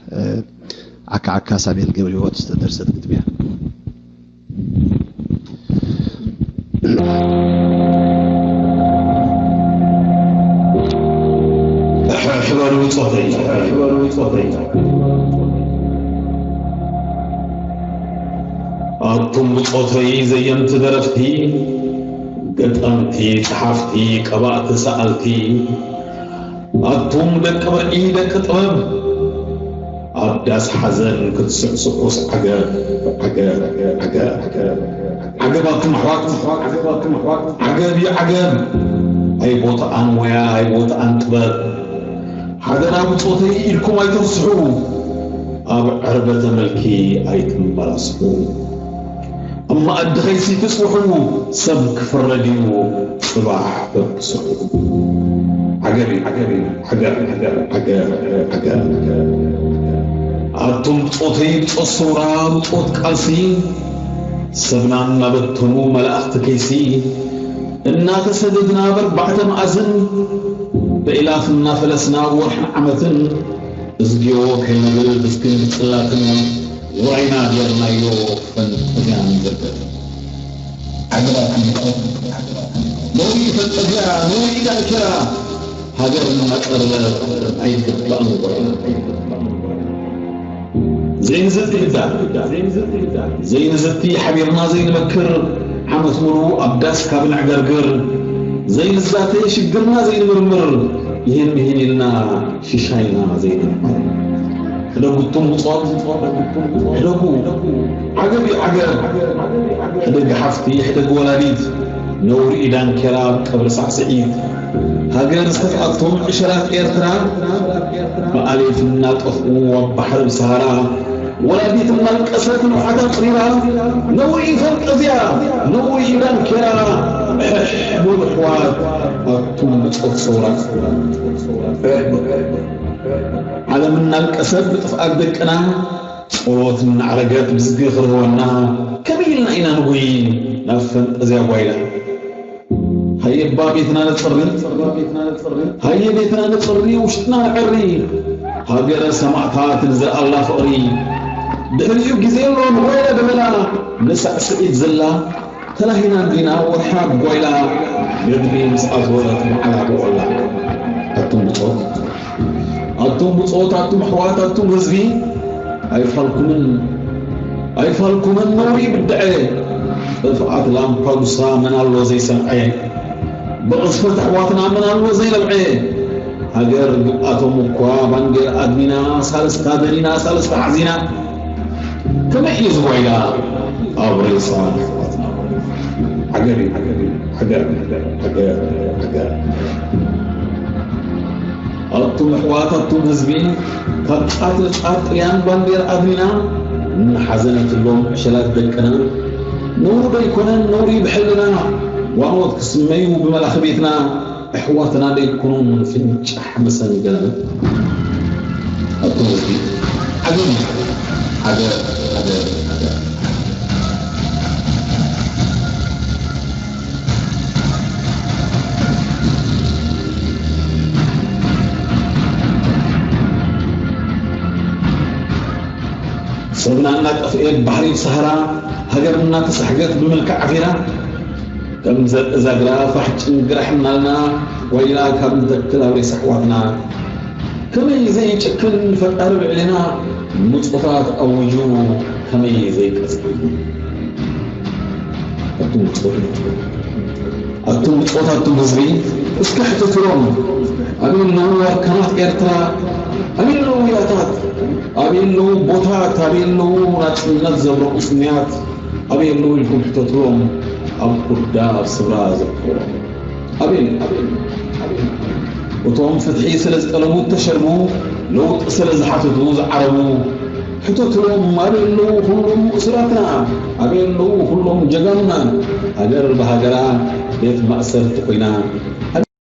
ዓካዓካ ሳሚኤል ገብረ ህይወት ዝተደርሰት ግጥሚ እያ። ሕበሉ ጾተይ ሕበሉ ጾተይ ኣቱም ብጾተይ ዘየምቲ ደረፍቲ፣ ገጠምቲ፣ ጸሓፍቲ፣ ቀባእቲ፣ ሰኣልቲ፣ ኣቱም ደቂ ብርዒ ደቂ ጥበብ፣ ኣብ ዳስ ሓዘን ክትስዕስዑስ ዓገብ፣ ዓገብ፣ ዓገብ፣ ዓገብ፣ ዓገብ ኣቱም ኣሕዋት፣ ዓገብ እዩ ዓገብ፣ ኣይቦትኣን ሞያ ኣይቦትኣን ጥበብ፣ ሓደራ ብጾተይ ኢድኩም ኣይትርስሑ፣ ኣብ ዕርበተ ምልኪ ኣይትመላስሑ። ኣብ መኣዲ ከይሲ ትጽውሑ፣ ሰብ ክፍረድ እዩ ጽባሕ በብስሑ። ዓገብ እዩ፣ ዓገብ እዩ፣ ዓገብ፣ ዓገብ፣ ዓገብ፣ ዓገብ፣ ዓገብ። ኣቱም ብጾተይ ብጾት ሰውራ ብጾት ቃልሲ፣ ሰብና እናበተኑ መላእኽቲ ከይሲ፣ እናተሰደድና በርባዕተ መኣዝን፣ በኢላፍ እናፈለስና ወርሕን ዓመትን፣ እዝግዮ ከይንብል ብዝግን ብጽላትን፣ ውራይና ጌርናዮ ፈንጠዝያን ዘበት። ዓገባት ንቆም፣ ነውሪ ፈንጠዝያ፣ ነውሪ ዳንኬራ፣ ሃገር እናጸረ ኣይግባእን ወራር። ዘይንዘቲ ህዳር፣ ዘይንዘቲ ሓቢርና ዘይንመክር፣ ዓመት ሙሉ ኣብ ዳስ ካብ ነዕገርግር፣ ዘይንዛተ ሽግርና ዘይንምርምር፣ ይህን ምሂን ኢልና ሽሻይና ዘይንምር። ሕደጉ እቱም ብጾት፣ ሕደጉ፣ ዓገብ እዩ ዓገብ። ሕደግ ሓፍቲ፣ ሕደግ ወላዲት፣ ነውሪ እዩ ዳንኬራ ኣብ ቀብሪ ሳዕስዒት። ሃገር ዝተፍኣቶም ዕሸላት ኤርትራ፣ ብኣሌፍ እናጠፍኡ ኣብ ባሕሪ ብሰሃራ፣ ወላዲት እናልቀሰት ንውሓታ ጽሪራ፣ ነውሪ እዩ ፈንጠዝያ፣ ነውሪ እዩ ዳንኬራ፣ ሕሕ በሉ ኣሕዋት ኣቱም ብጾት ሰውራ። ዓለም እናልቀሰት ብጥፍኣት ደቅና፣ ጸሎት እናዕረገት ብዝጊ ክርህወና፣ ከመይ ኢልና ኢና ንጉይ ናብ ፈንጠዝያ ጓይላ? ሃየ እባ ቤትና ነጽሪ፣ ሃየ ቤትና ነጽሪ፣ ውሽጥና ነዐሪ። ሃገረ ሰማእታት ንዝረኣላ ፍቕሪ፣ ድሕሪኡ ግዜ የሎን ጓይላ ደበላ፣ ንሳዕስዒት ዘላ ተላሂና እንዲና ወርሓ ጓይላ፣ ገድሊ ምስ ኣዞረት መዓላ ብቖላ። ኣቱም ብጾት፣ ኣቱም ብጾት፣ ኣቱም ኣሕዋት፣ ኣቱም ህዝቢ፣ ኣይፋልኩምን፣ ኣይፋልኩምን ነውሪ ብድዐ፣ ጥፍኣት ላምፓዱሳ መን ኣሎ ዘይሰምዐ፣ ብቕዝፈት ኣሕዋትና መን ኣሎ ዘይነብዐ፣ ሃገር ግብኣቶም እኳ ባንዴራ ኣድሚና፣ ሳልስታ ደኒና፣ ሳልስታ ሓዚና፣ ከመይ እዩ ዝጓይላ ኣብ ሬሳ ኣሕዋትና? ዓገብ እዩ፣ ዓገብ እዩ፣ ዓገብ፣ ዓገብ፣ ዓገብ። ኣቱም ኣሕዋት፣ ኣቱም ህዝቢ፣ ካብ ጫፍ ንጫፍ ጥልያን ባንዴራ ኣድኒና፣ እናሓዘነትሎም ዕሸላት ደቅና፣ ነውሪ ዶ ኣይኮነን ነውሪ ብሕልና፣ ጓኖት ክስመዩ ብመላኺ ቤትና፣ ኣሕዋትና ደይኮኑን ፍንጫሕ መሰንገልና? ኣቱም ህዝቢ፣ ዓገብ እዩ። ዓገብ፣ ዓገብ፣ ዓገብ። ሰብና እናጠፍኤ ባሕሪ ሰሃራ፣ ሃገር እናተሳሕገት ብመልክዕ ዓፊራ፣ ከም ዘርኢ ዛግራ ፋሕ ጭንግራሕ እናልና ዋይላ ካብ ንተክል ኣብ ሬሳ ኣሕዋትና። ከመይ ዘይጭክን ፈጣሪ ልዕሌና፣ ምጾታት ኣዊጁ ከመይ ዘይቀጽል። ኣቱም ብጾት፣ ኣቱም ብጾት፣ ኣቱም ህዝቢ፣ እስከ ሕተትሎም። ኣበይ ኣለዉ ኣርካናት ኤርትራ? ኣበይ ኣለዉ ያታት? ኣበይ ኣለዉ ቦታት? ኣበይ ኣለዉ ናጽነት ዘብረቑ ስምያት? ኣበይ ኣለዉ ኢልኩም ሕተትሎም። ኣብ ኩዳ ኣብ ስብራ ዘክሮም። ኣበይ፣ ኣበይ፣ ኣበይ? እቶም ፍትሒ ስለ ዝጠለቡ እተሸልሙ፣ ለውጢ ስለ ዝሓተቱ ዝዓረቡ፣ ሕተትሎም። ኣበይ ኣለዉ ኩሎም እሱራትና? ኣበይ ኣለዉ ኩሎም ጀጋኑና? ሃገር ብሃገራ ቤት ማእሰርቲ ኮይና።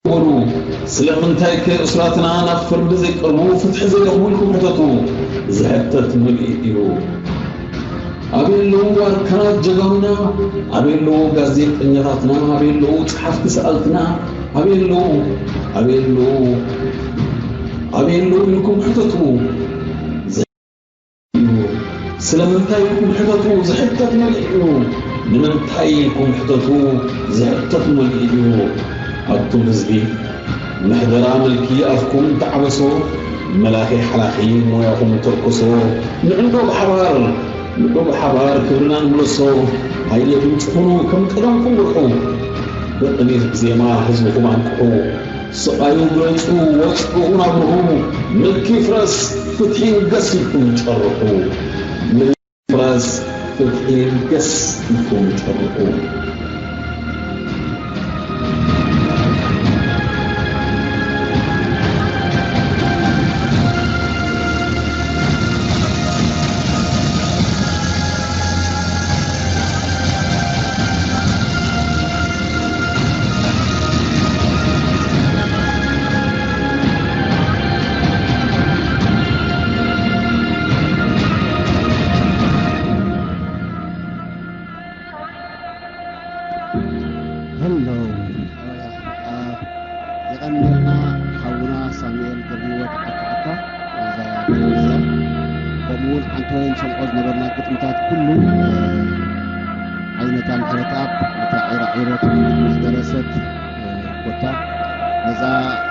በሉ፣ ስለምንታይ ከ እሱራትና ናብ ፍርዲ ዘይቀርቡ፣ ፍትሒ ዘይረኽቡ ኢልኩም ሕተቱ። ዝሕተት ምልኢ እዩ። ኣበይ ኣለዉ ኣርካናት ጀጋኑና? ኣበይ ኣለዉ ጋዜጠኛታትና? ኣበይ ኣለዉ ጸሓፍቲ ሰኣልትና? ኣበይ ኣለዉ? ኣበይ ኣለዉ? ኣበይ ኣለዉ ኢልኩም ሕተቱ። እዩ። ስለምንታይ ኢልኩም ሕተቱ፣ ዝሕተት መልኢ እዩ። ንምንታይ ኢልኩም ሕተቱ፣ ዝሕተት መልኢ እዩ። ኣቱም ህዝቢ፣ ምሕደራ ምልኪ ኣፍኩም ተዓበሶ፣ መላኺ ሓላኺ ሞያኹም ተርኮሶ። ንዕንዶ ብሓባር፣ ንዕንዶ ብሓባር ክብርና ንመልሶ። ሃየ ድምፂ ኩኑ፣ ከም ቀደምኩም ብርሑ። ብቕኒት ብዜማ ህዝብኹም ኣንቅሑ። ስቓዩ ግለጹ፣ ወጽዑ ናብርሁ። ምልኪ ይፍረስ፣ ፍትሒ ይንገስ ኢልኩም ጨርሑ። ምልኪ ይፍረስ፣ ፍትሒ ይንገስ ኢልኩም ጨርሑ። ሄሎ። የቐንየልና ሓውና ሳሙኤል ገብረህይወት ዓካ ዓካ፣ እዛ እዚኣ። ከምኡውን ሓንቲ ወይ ንሰምዖ ዝነበርና ግጥምታት ኩሉ፣ እ፣ ዓይነታ ምሕረተኣብ፣ ነታ ዒራ ዒሮ ትብል ምስ ደረሰት፣ እ፣ ኮታ ነዛ፣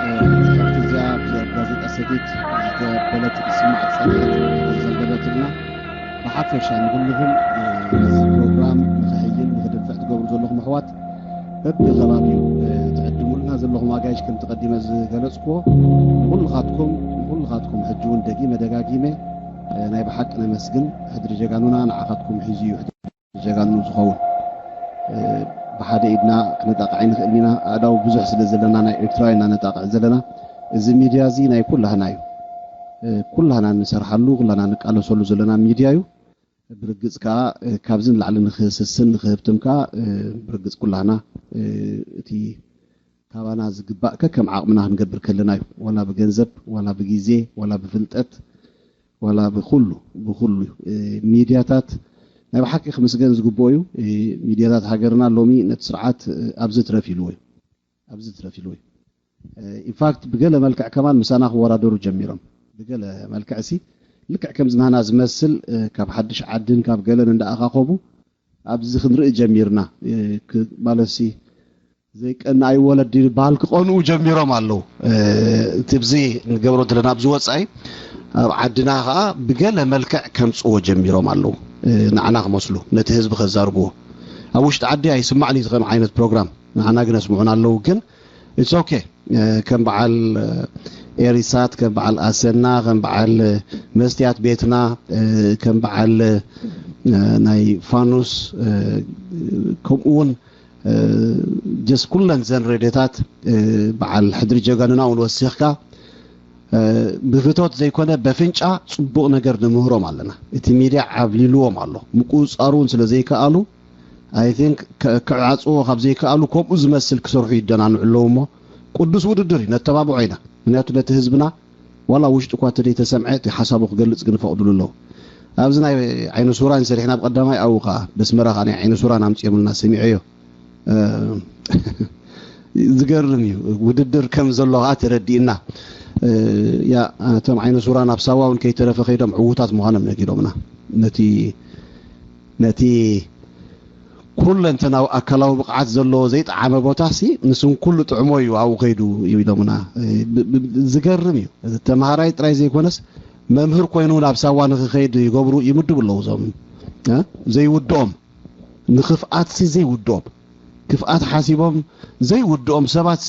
እ፣ ጽሕፍቲ እዚኣ ብጋዜጣ ሰቲት ዝተበለት ክትስማዕ ዝጸንሐት ዘንበበትልና፣ ብሓፈሻ ንኹልኹም፣ እ፣ ነዚ ፕሮግራም ንኽሕይል ንኽድንፍዕ ትገብሩ ዘለኹም ኣሕዋት በብኸባቢኡ፣ እ፣ ትዕድሙልና ዘለኹም ኣጋይሽ ከምቲ ቀዲመ ዝገለጽኩዎ፣ ንኹልኻትኩም፣ ንኹልኻትኩም ሕጂ እውን ደጊመ ደጋጊመ፣ እ፣ ናይ ብሓቂ ነመስግን። ሕድሪ ጀጋኑና ንዓኻትኩም ሒዙ እዩ። ሕድሪ ጀጋኑ ዝኸውን፣ እ፣ ብሓደ ኢድና ክነጣቕዕ ኣይንኽእልን ኢና። ኣእዳው ብዙሕ ስለ ዘለና፣ ናይ ኤርትራውያን ኢና ነጣቕዕ ዘለና። እዚ ሚድያ እዚ ናይ ኩላህና እዩ። እ፣ ኩላህና ንሰርሓሉ፣ ኩላና ንቃለሰሉ ዘለና ሚድያ እዩ። ብርግጽ ከኣ፣ እ፣ ካብዚ ንላዕሊ ንኽስስን ንኽህብትም ከኣ፣ እ፣ ብርግጽ ኩላህና፣ እ፣ እቲ ካባና ዝግባእ ከከም ዓቕምና ክንገብር ከለና እዩ። ዋላ ብገንዘብ፣ ዋላ ብግዜ፣ ዋላ ብፍልጠት፣ ዋላ ብኹሉ፣ ብኹሉ እዩ። እ፣ ሚድያታት ናይ ብሓቂ ክምስገን ዝግብኦ እዩ። እ፣ ሚድያታት ሃገርና ሎሚ ነቲ ስርዓት፣ እ፣ ኣብዚ ትረፍ ኢልዎ እዩ። ኣብዚ ትረፍ ኢልዎ እዩ። እ፣ ኢንፋክት ብገለ መልክዕ ከማን ምሳና ክወዳደሩ ጀሚሮም። ብገለ መልክዕ ሲ ልክዕ ከምዚ ናህና ዝመስል፣ እ፣ ካብ ሓድሽ ዓድን ካብ ገለን እንዳኣኻኸቡ ኣብዚ ክንርኢ ጀሚርና። እ፣ ክ-፣ ማለትሲ ዘይቀንእ ኣይወለድ ይበሃል፣ ክቐንኡ ጀሚሮም ኣለዉ። እ፣ እቲ ብዚ ንገብሮ ዘለና ኣብዚ ወጻኢ ኣብ ዓድና ኸኣ ብገለ መልክዕ ከምጽዎ ጀሚሮም ኣለዉ። እ፣ ንዓና ክመስሉ፣ ነቲ ህዝቢ ከዛርብዎ። ኣብ ውሽጢ ዓዲ ኣይስማዕን እዩ ዝኸም ዓይነት ፕሮግራም። ንዓና ግን የስምዑና ኣለዉ። ግን it's okay። እ፣ ከም በዓል፣ እ፣ ኤሪሳት፣ ከም በዓል ኣሰና፣ ከም በዓል፣ እ፣ መስትያት ቤትና፣ እ፣ ከም በዓል፣ እ፣ ናይ ፋኑስ፣ እ፣ ከምኡ እውን፣ እ፣ ጀስ ኩለን ዘን ሬድዮታት፣ እ፣ በዓል ሕድሪ ጀጋኑና እውን ወሲኽካ፣ እ፣ ብፍቶት ዘይኮነ በፍንጫ ጽቡቕ ነገር ንምህሮም ኣለና። እቲ ሚድያ ዓብሊልዎም ኣሎ። ምቁጽጻር እውን ስለ ዘይከኣሉ፣ I think፣ ከ-፣ ክዓጽዎ ካብ ዘይከኣሉ፣ ከምኡ ዝመስል ክሰርሑ ይደናንዑ ኣለዉ እሞ፣ ቅዱስ ውድድር እዩ፣ ነተባብዖ ኢና። ምክንያቱ ነቲ ህዝብና ዋላ ውሽጢ እኳ ተደይተሰምዐ፣ እቲ ሓሳቡ ክገልጽ ግን ይፈቕድሉ ኣለዉ። ኣብዚ ናይ ዓይነ ሱራን ሰሪሕና ብቐዳማይ ኣብኡ ከኣ፣ በስመራ ከኣ ናይ ዓይነ ሱራን ኣምጺኦምልና ሰሚዐዮ። እ፣ ዝገርም እዩ። ውድድር ከም ዘሎ ከኣ ተረዲእና። እ፣ ያ፣ እቶም ዓይነ ሱራን ኣብ ሳዋ እውን ከይተረፈ ከይዶም ዕዉታት ምዃኖም ነጊሮምና። ነቲ፣ ነቲ ኩለንተናዊ ኣካላዊ ብቕዓት ዘለዎ ዘይጠዓመ ቦታሲ ንስንኩሉ ጥዕሞ እዩ ኣብኡ ከይዱ ይብሎምና። ብ- ብ- ዝገርም እዩ። ተምሃራይ ጥራይ ዘይኮነስ መምህር ኮይኑ ናብ ሳዋ ንክኸይድ ይገብሩ ይምድቡ ኣለዉ። እዞም እ? ዘይውድኦም ንክፍኣትሲ ዘይውድኦም ክፍኣት ሓሲቦም ዘይውድኦም ሰባትሲ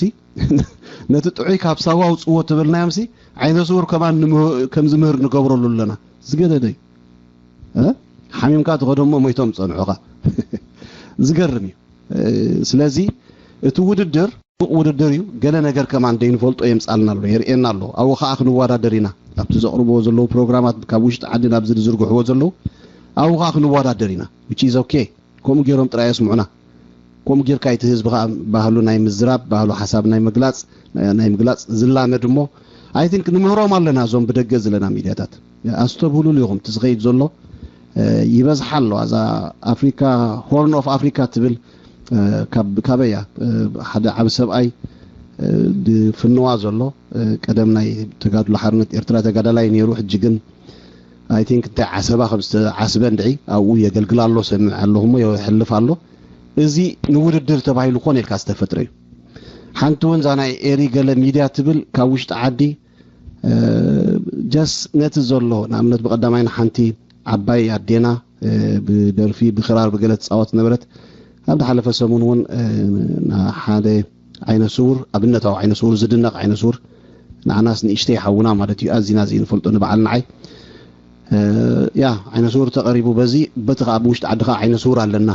ነቲ ጥዑይ ካብ ሳዋ ኣውፅዎ ተበልናዮምሲ ዓይነ ስውር ከማን ከም ዝምህር ንገብረሉ ኣለና። ዝገደደ እዩ። ሓሚምካ ትኸዶ እሞ ሞይቶም ጸንሑኻ። ዝገርም እዩ። ስለዚ እቲ ውድድር ውድድር እዩ። ገለ ነገር ከማን ደይንፈልጦ የምጻልና ኣሎ፣ የርእየና ኣሎ። ኣብኡ ከኣ ክንወዳደር ኢና። ኣብቲ ዘቕርብዎ ዘለዉ ፕሮግራማት ካብ ውሽጢ ዓዲ ናብዚ ዝዝርግሕዎ ዘለዉ ኣብኡ ከኣ ክንወዳደር ኢና። Which is okay። ከምኡ ገይሮም ጥራይ የስምዑና። ከምኡ ጌርካ እቲ ህዝቢ ከዓ ባህሉ ናይ ምዝራብ፣ ባህሉ ሓሳብ ናይ ምግላፅ፣ ናይ ምግላፅ ዝላመድ እሞ፣ I think ንምህሮም ኣለና። እዞም ብደገ ዘለና ሚድያታት ኣስተብህሉሉ ኢኹም። እቲ ዝኸይድ ዘሎ ይበዝሓ ኣሎ። ኣዛ ኣፍሪካ፣ ሆርን ኦፍ ኣፍሪካ ትብል ካበያ ሓደ ዓብ ሰብኣይ ድፍንዋ ዘሎ፣ ቀደም ናይ ተጋድሎ ሓርነት ኤርትራ ተጋዳላይ ነይሩ። ሕጂ ግን I think እንታይ ዓሰባ ከም ዝተዓስበ እንድዒ ኣብኡ የገልግል ኣሎ፣ ሰምዕ ኣለኹሞ የሕልፍ ኣሎ። እዚ ንውድድር ተባሂሉ ኮነ ኢልካ ዝተፈጥረ እዩ። ሓንቲ እውን እዛ ናይ ኤሪ ገለ ሚድያ ትብል ካብ ውሽጢ ዓዲ ጀስ ነቲ ዘሎ ንኣብነት ብቐዳማይ ንሓንቲ ዓባይ ኣዴና ብደርፊ ብክራር ብገለ ትፃወት ነበረት። ኣብ ዝሓለፈ ሰሙን እውን ሓደ ዓይነ ስውር፣ ኣብነታዊ ዓይነ ስውር፣ ዝድነቕ ዓይነ ስውር፣ ንዓናስ ንእሽተይ ሓውና ማለት እዩ፣ ኣዚና ዘይንፈልጦ ንበዓል ንዓይ። ያ ዓይነ ስውር ተቐሪቡ በዚ በቲ ከዓ ብውሽጢ ዓዲ ከዓ ዓይነ ስውር ኣለና።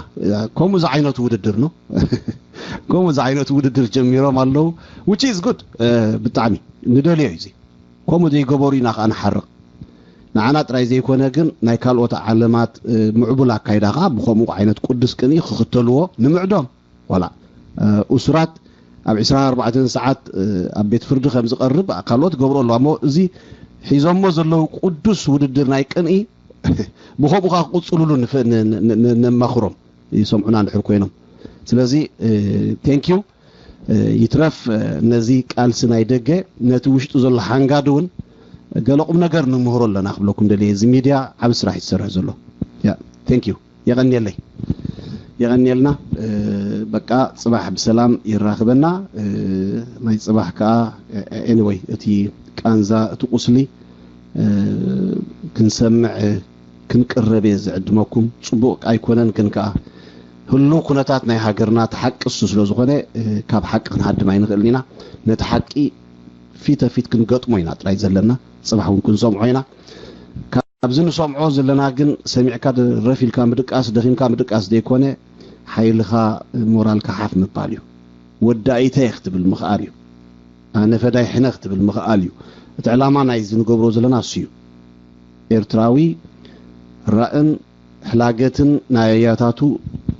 ከምኡ ዝዓይነቱ ውድድር ነው። ከምኡ ዝዓይነቱ ውድድር ጀሚሮም ኣለዉ። Which is good። ብጣዕሚ ንደልዮ እዩ እዚ። ከምኡ ዘይገበሩ ኢና ከዓ ንሓርቕ። ንዓና ጥራይ ዘይኮነ ግን ናይ ካልኦት ዓለማት ምዕቡል ኣካይዳ ከዓ ብከምኡ ዓይነት ቅዱስ ቅንኢ ክኽተልዎ ንምዕዶም። ዋላ እሱራት ኣብ ዕስራን ኣርባዕተን ሰዓት ኣብ ቤት ፍርዲ ከም ዝቐርብ ካልኦት ገብሮ ኣለዋ እሞ እዚ ሒዞሞ ዘለዉ ቅዱስ ውድድር ናይ ቅንኢ ብከምኡ ከዓ ክቕፅሉሉ ነማኽሮም። ይሰምዑና እንድሕር ኮይኖም። ስለዚ thank you። ይትረፍ ነዚ ቃልሲ ናይ ደገ ነቲ ውሽጡ ዘሎ ሓንጋድ እውን ገለ ቁም ነገር ንምህሮ ኣለና ክብለኩም ደልየ። እዚ ሚድያ ዓብ ስራሕ ይሰርሕ ዘሎ። Thank you። የቐንየለይ። የቐንየልና። በቃ ፅባሕ ብሰላም ይራኽበና። ናይ ፅባሕ ከዓ anyway እቲ ቃንዛ እቲ ቁስሊ ክንሰምዕ ክንቅረብ እየ ዝዕድመኩም። ፅቡቕ ኣይኮነን ግን ከዓ ህልው ኩነታት ናይ ሃገርና እቲ ሓቂ እሱ ስለ ዝኾነ ካብ ሓቂ ክንሃድም ኣይንኽእልን ኢና። ነቲ ሓቂ ፊተ ፊት ክንገጥሞ ኢና ጥራይ ዘለና። ፅባሕ እውን ክንሰምዖ ኢና። ካብዚ ንሰምዖ ዘለና ግን ሰሚዕካ ረፍ ኢልካ ምድቃስ ደኺምካ ምድቃስ ዘይኮነ ሓይልኻ ሞራልካ ሓፍ ምባል እዩ። ወዲ ኣይተ ክትብል ምኽኣል እዩ። ኣነ ፈዳይ ሕነ ክትብል ምኽኣል እዩ። እቲ ዕላማ ናይዚ ንገብሮ ዘለና እሱ እዩ። ኤርትራዊ ራእን ሕላገትን ናይ ኣያታቱ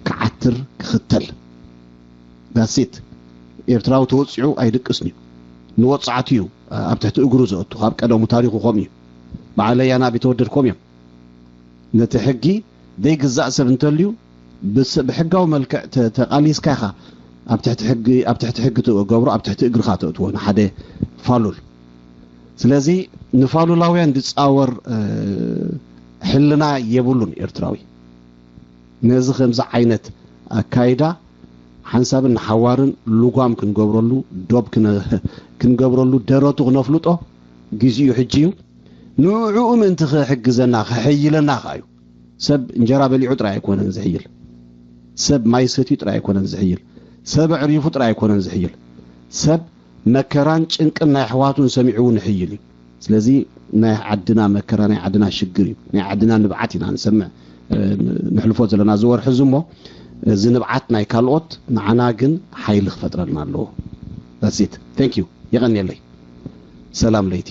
ክዓትር ክኽተል። That's it። ኤርትራዊ ተወፂዑ ኣይድቅስን እዩ። ንወፃዕቲ እዩ ኣብ ትሕቲ እግሩ ዘእቱ። ካብ ቀደሙ ታሪኹ ከምኡ እዩ። በዓል ኣያና ቢተወደድ ከምኡ እዮም። ነቲ ሕጊ ዘይግዛእ ሰብ እንተልዩ ብሕጋዊ መልክዕ ተቃሊስካ ኢኻ ኣብ ትሕቲ ሕጊ ትገብሮ፣ ኣብ ትሕቲ እግርኻ ተእትዎ ንሓደ ፋሉል። ስለዚ ንፋሉላውያን ዝፃወር ሕልና የብሉን ኤርትራዊ። ነዚ ከምዚ ዓይነት ኣካይዳ ሓንሳብን ንሓዋርን ልጓም ክንገብረሉ፣ ዶብ ክንገብረሉ፣ ደረቱ ክነፍልጦ ግዚኡ ሕጂ እዩ። ንዕኡ ምእንቲ ክሕግዘና ክሕይለና ከዓ እዩ። ሰብ እንጀራ በሊዑ ጥራይ ኣይኮነን ዝሕይል። ሰብ ማይ ሰትዩ ጥራይ ኣይኮነን ዝሕይል። ሰብ ኣዕሪፉ ጥራይ ኣይኮነን ዝሕይል። ሰብ መከራን ጭንቅን ናይ ኣሕዋቱን ሰሚዑ እውን ይሕይል እዩ። ስለዚ ናይ ዓድና መከራ ናይ ዓድና ሽግር እዩ። ናይ ዓድና ንብዓት ኢና ንሰምዕ ነሕልፎ ዘለና እዚ ወርሒ እዚ እሞ እዚ ንብዓት ናይ ካልኦት ንዓና ግን ሓይሊ ክፈጥረልና ኣለዎ። That's it። Thank you። የቐንየለይ። ሰላም ለይቲ።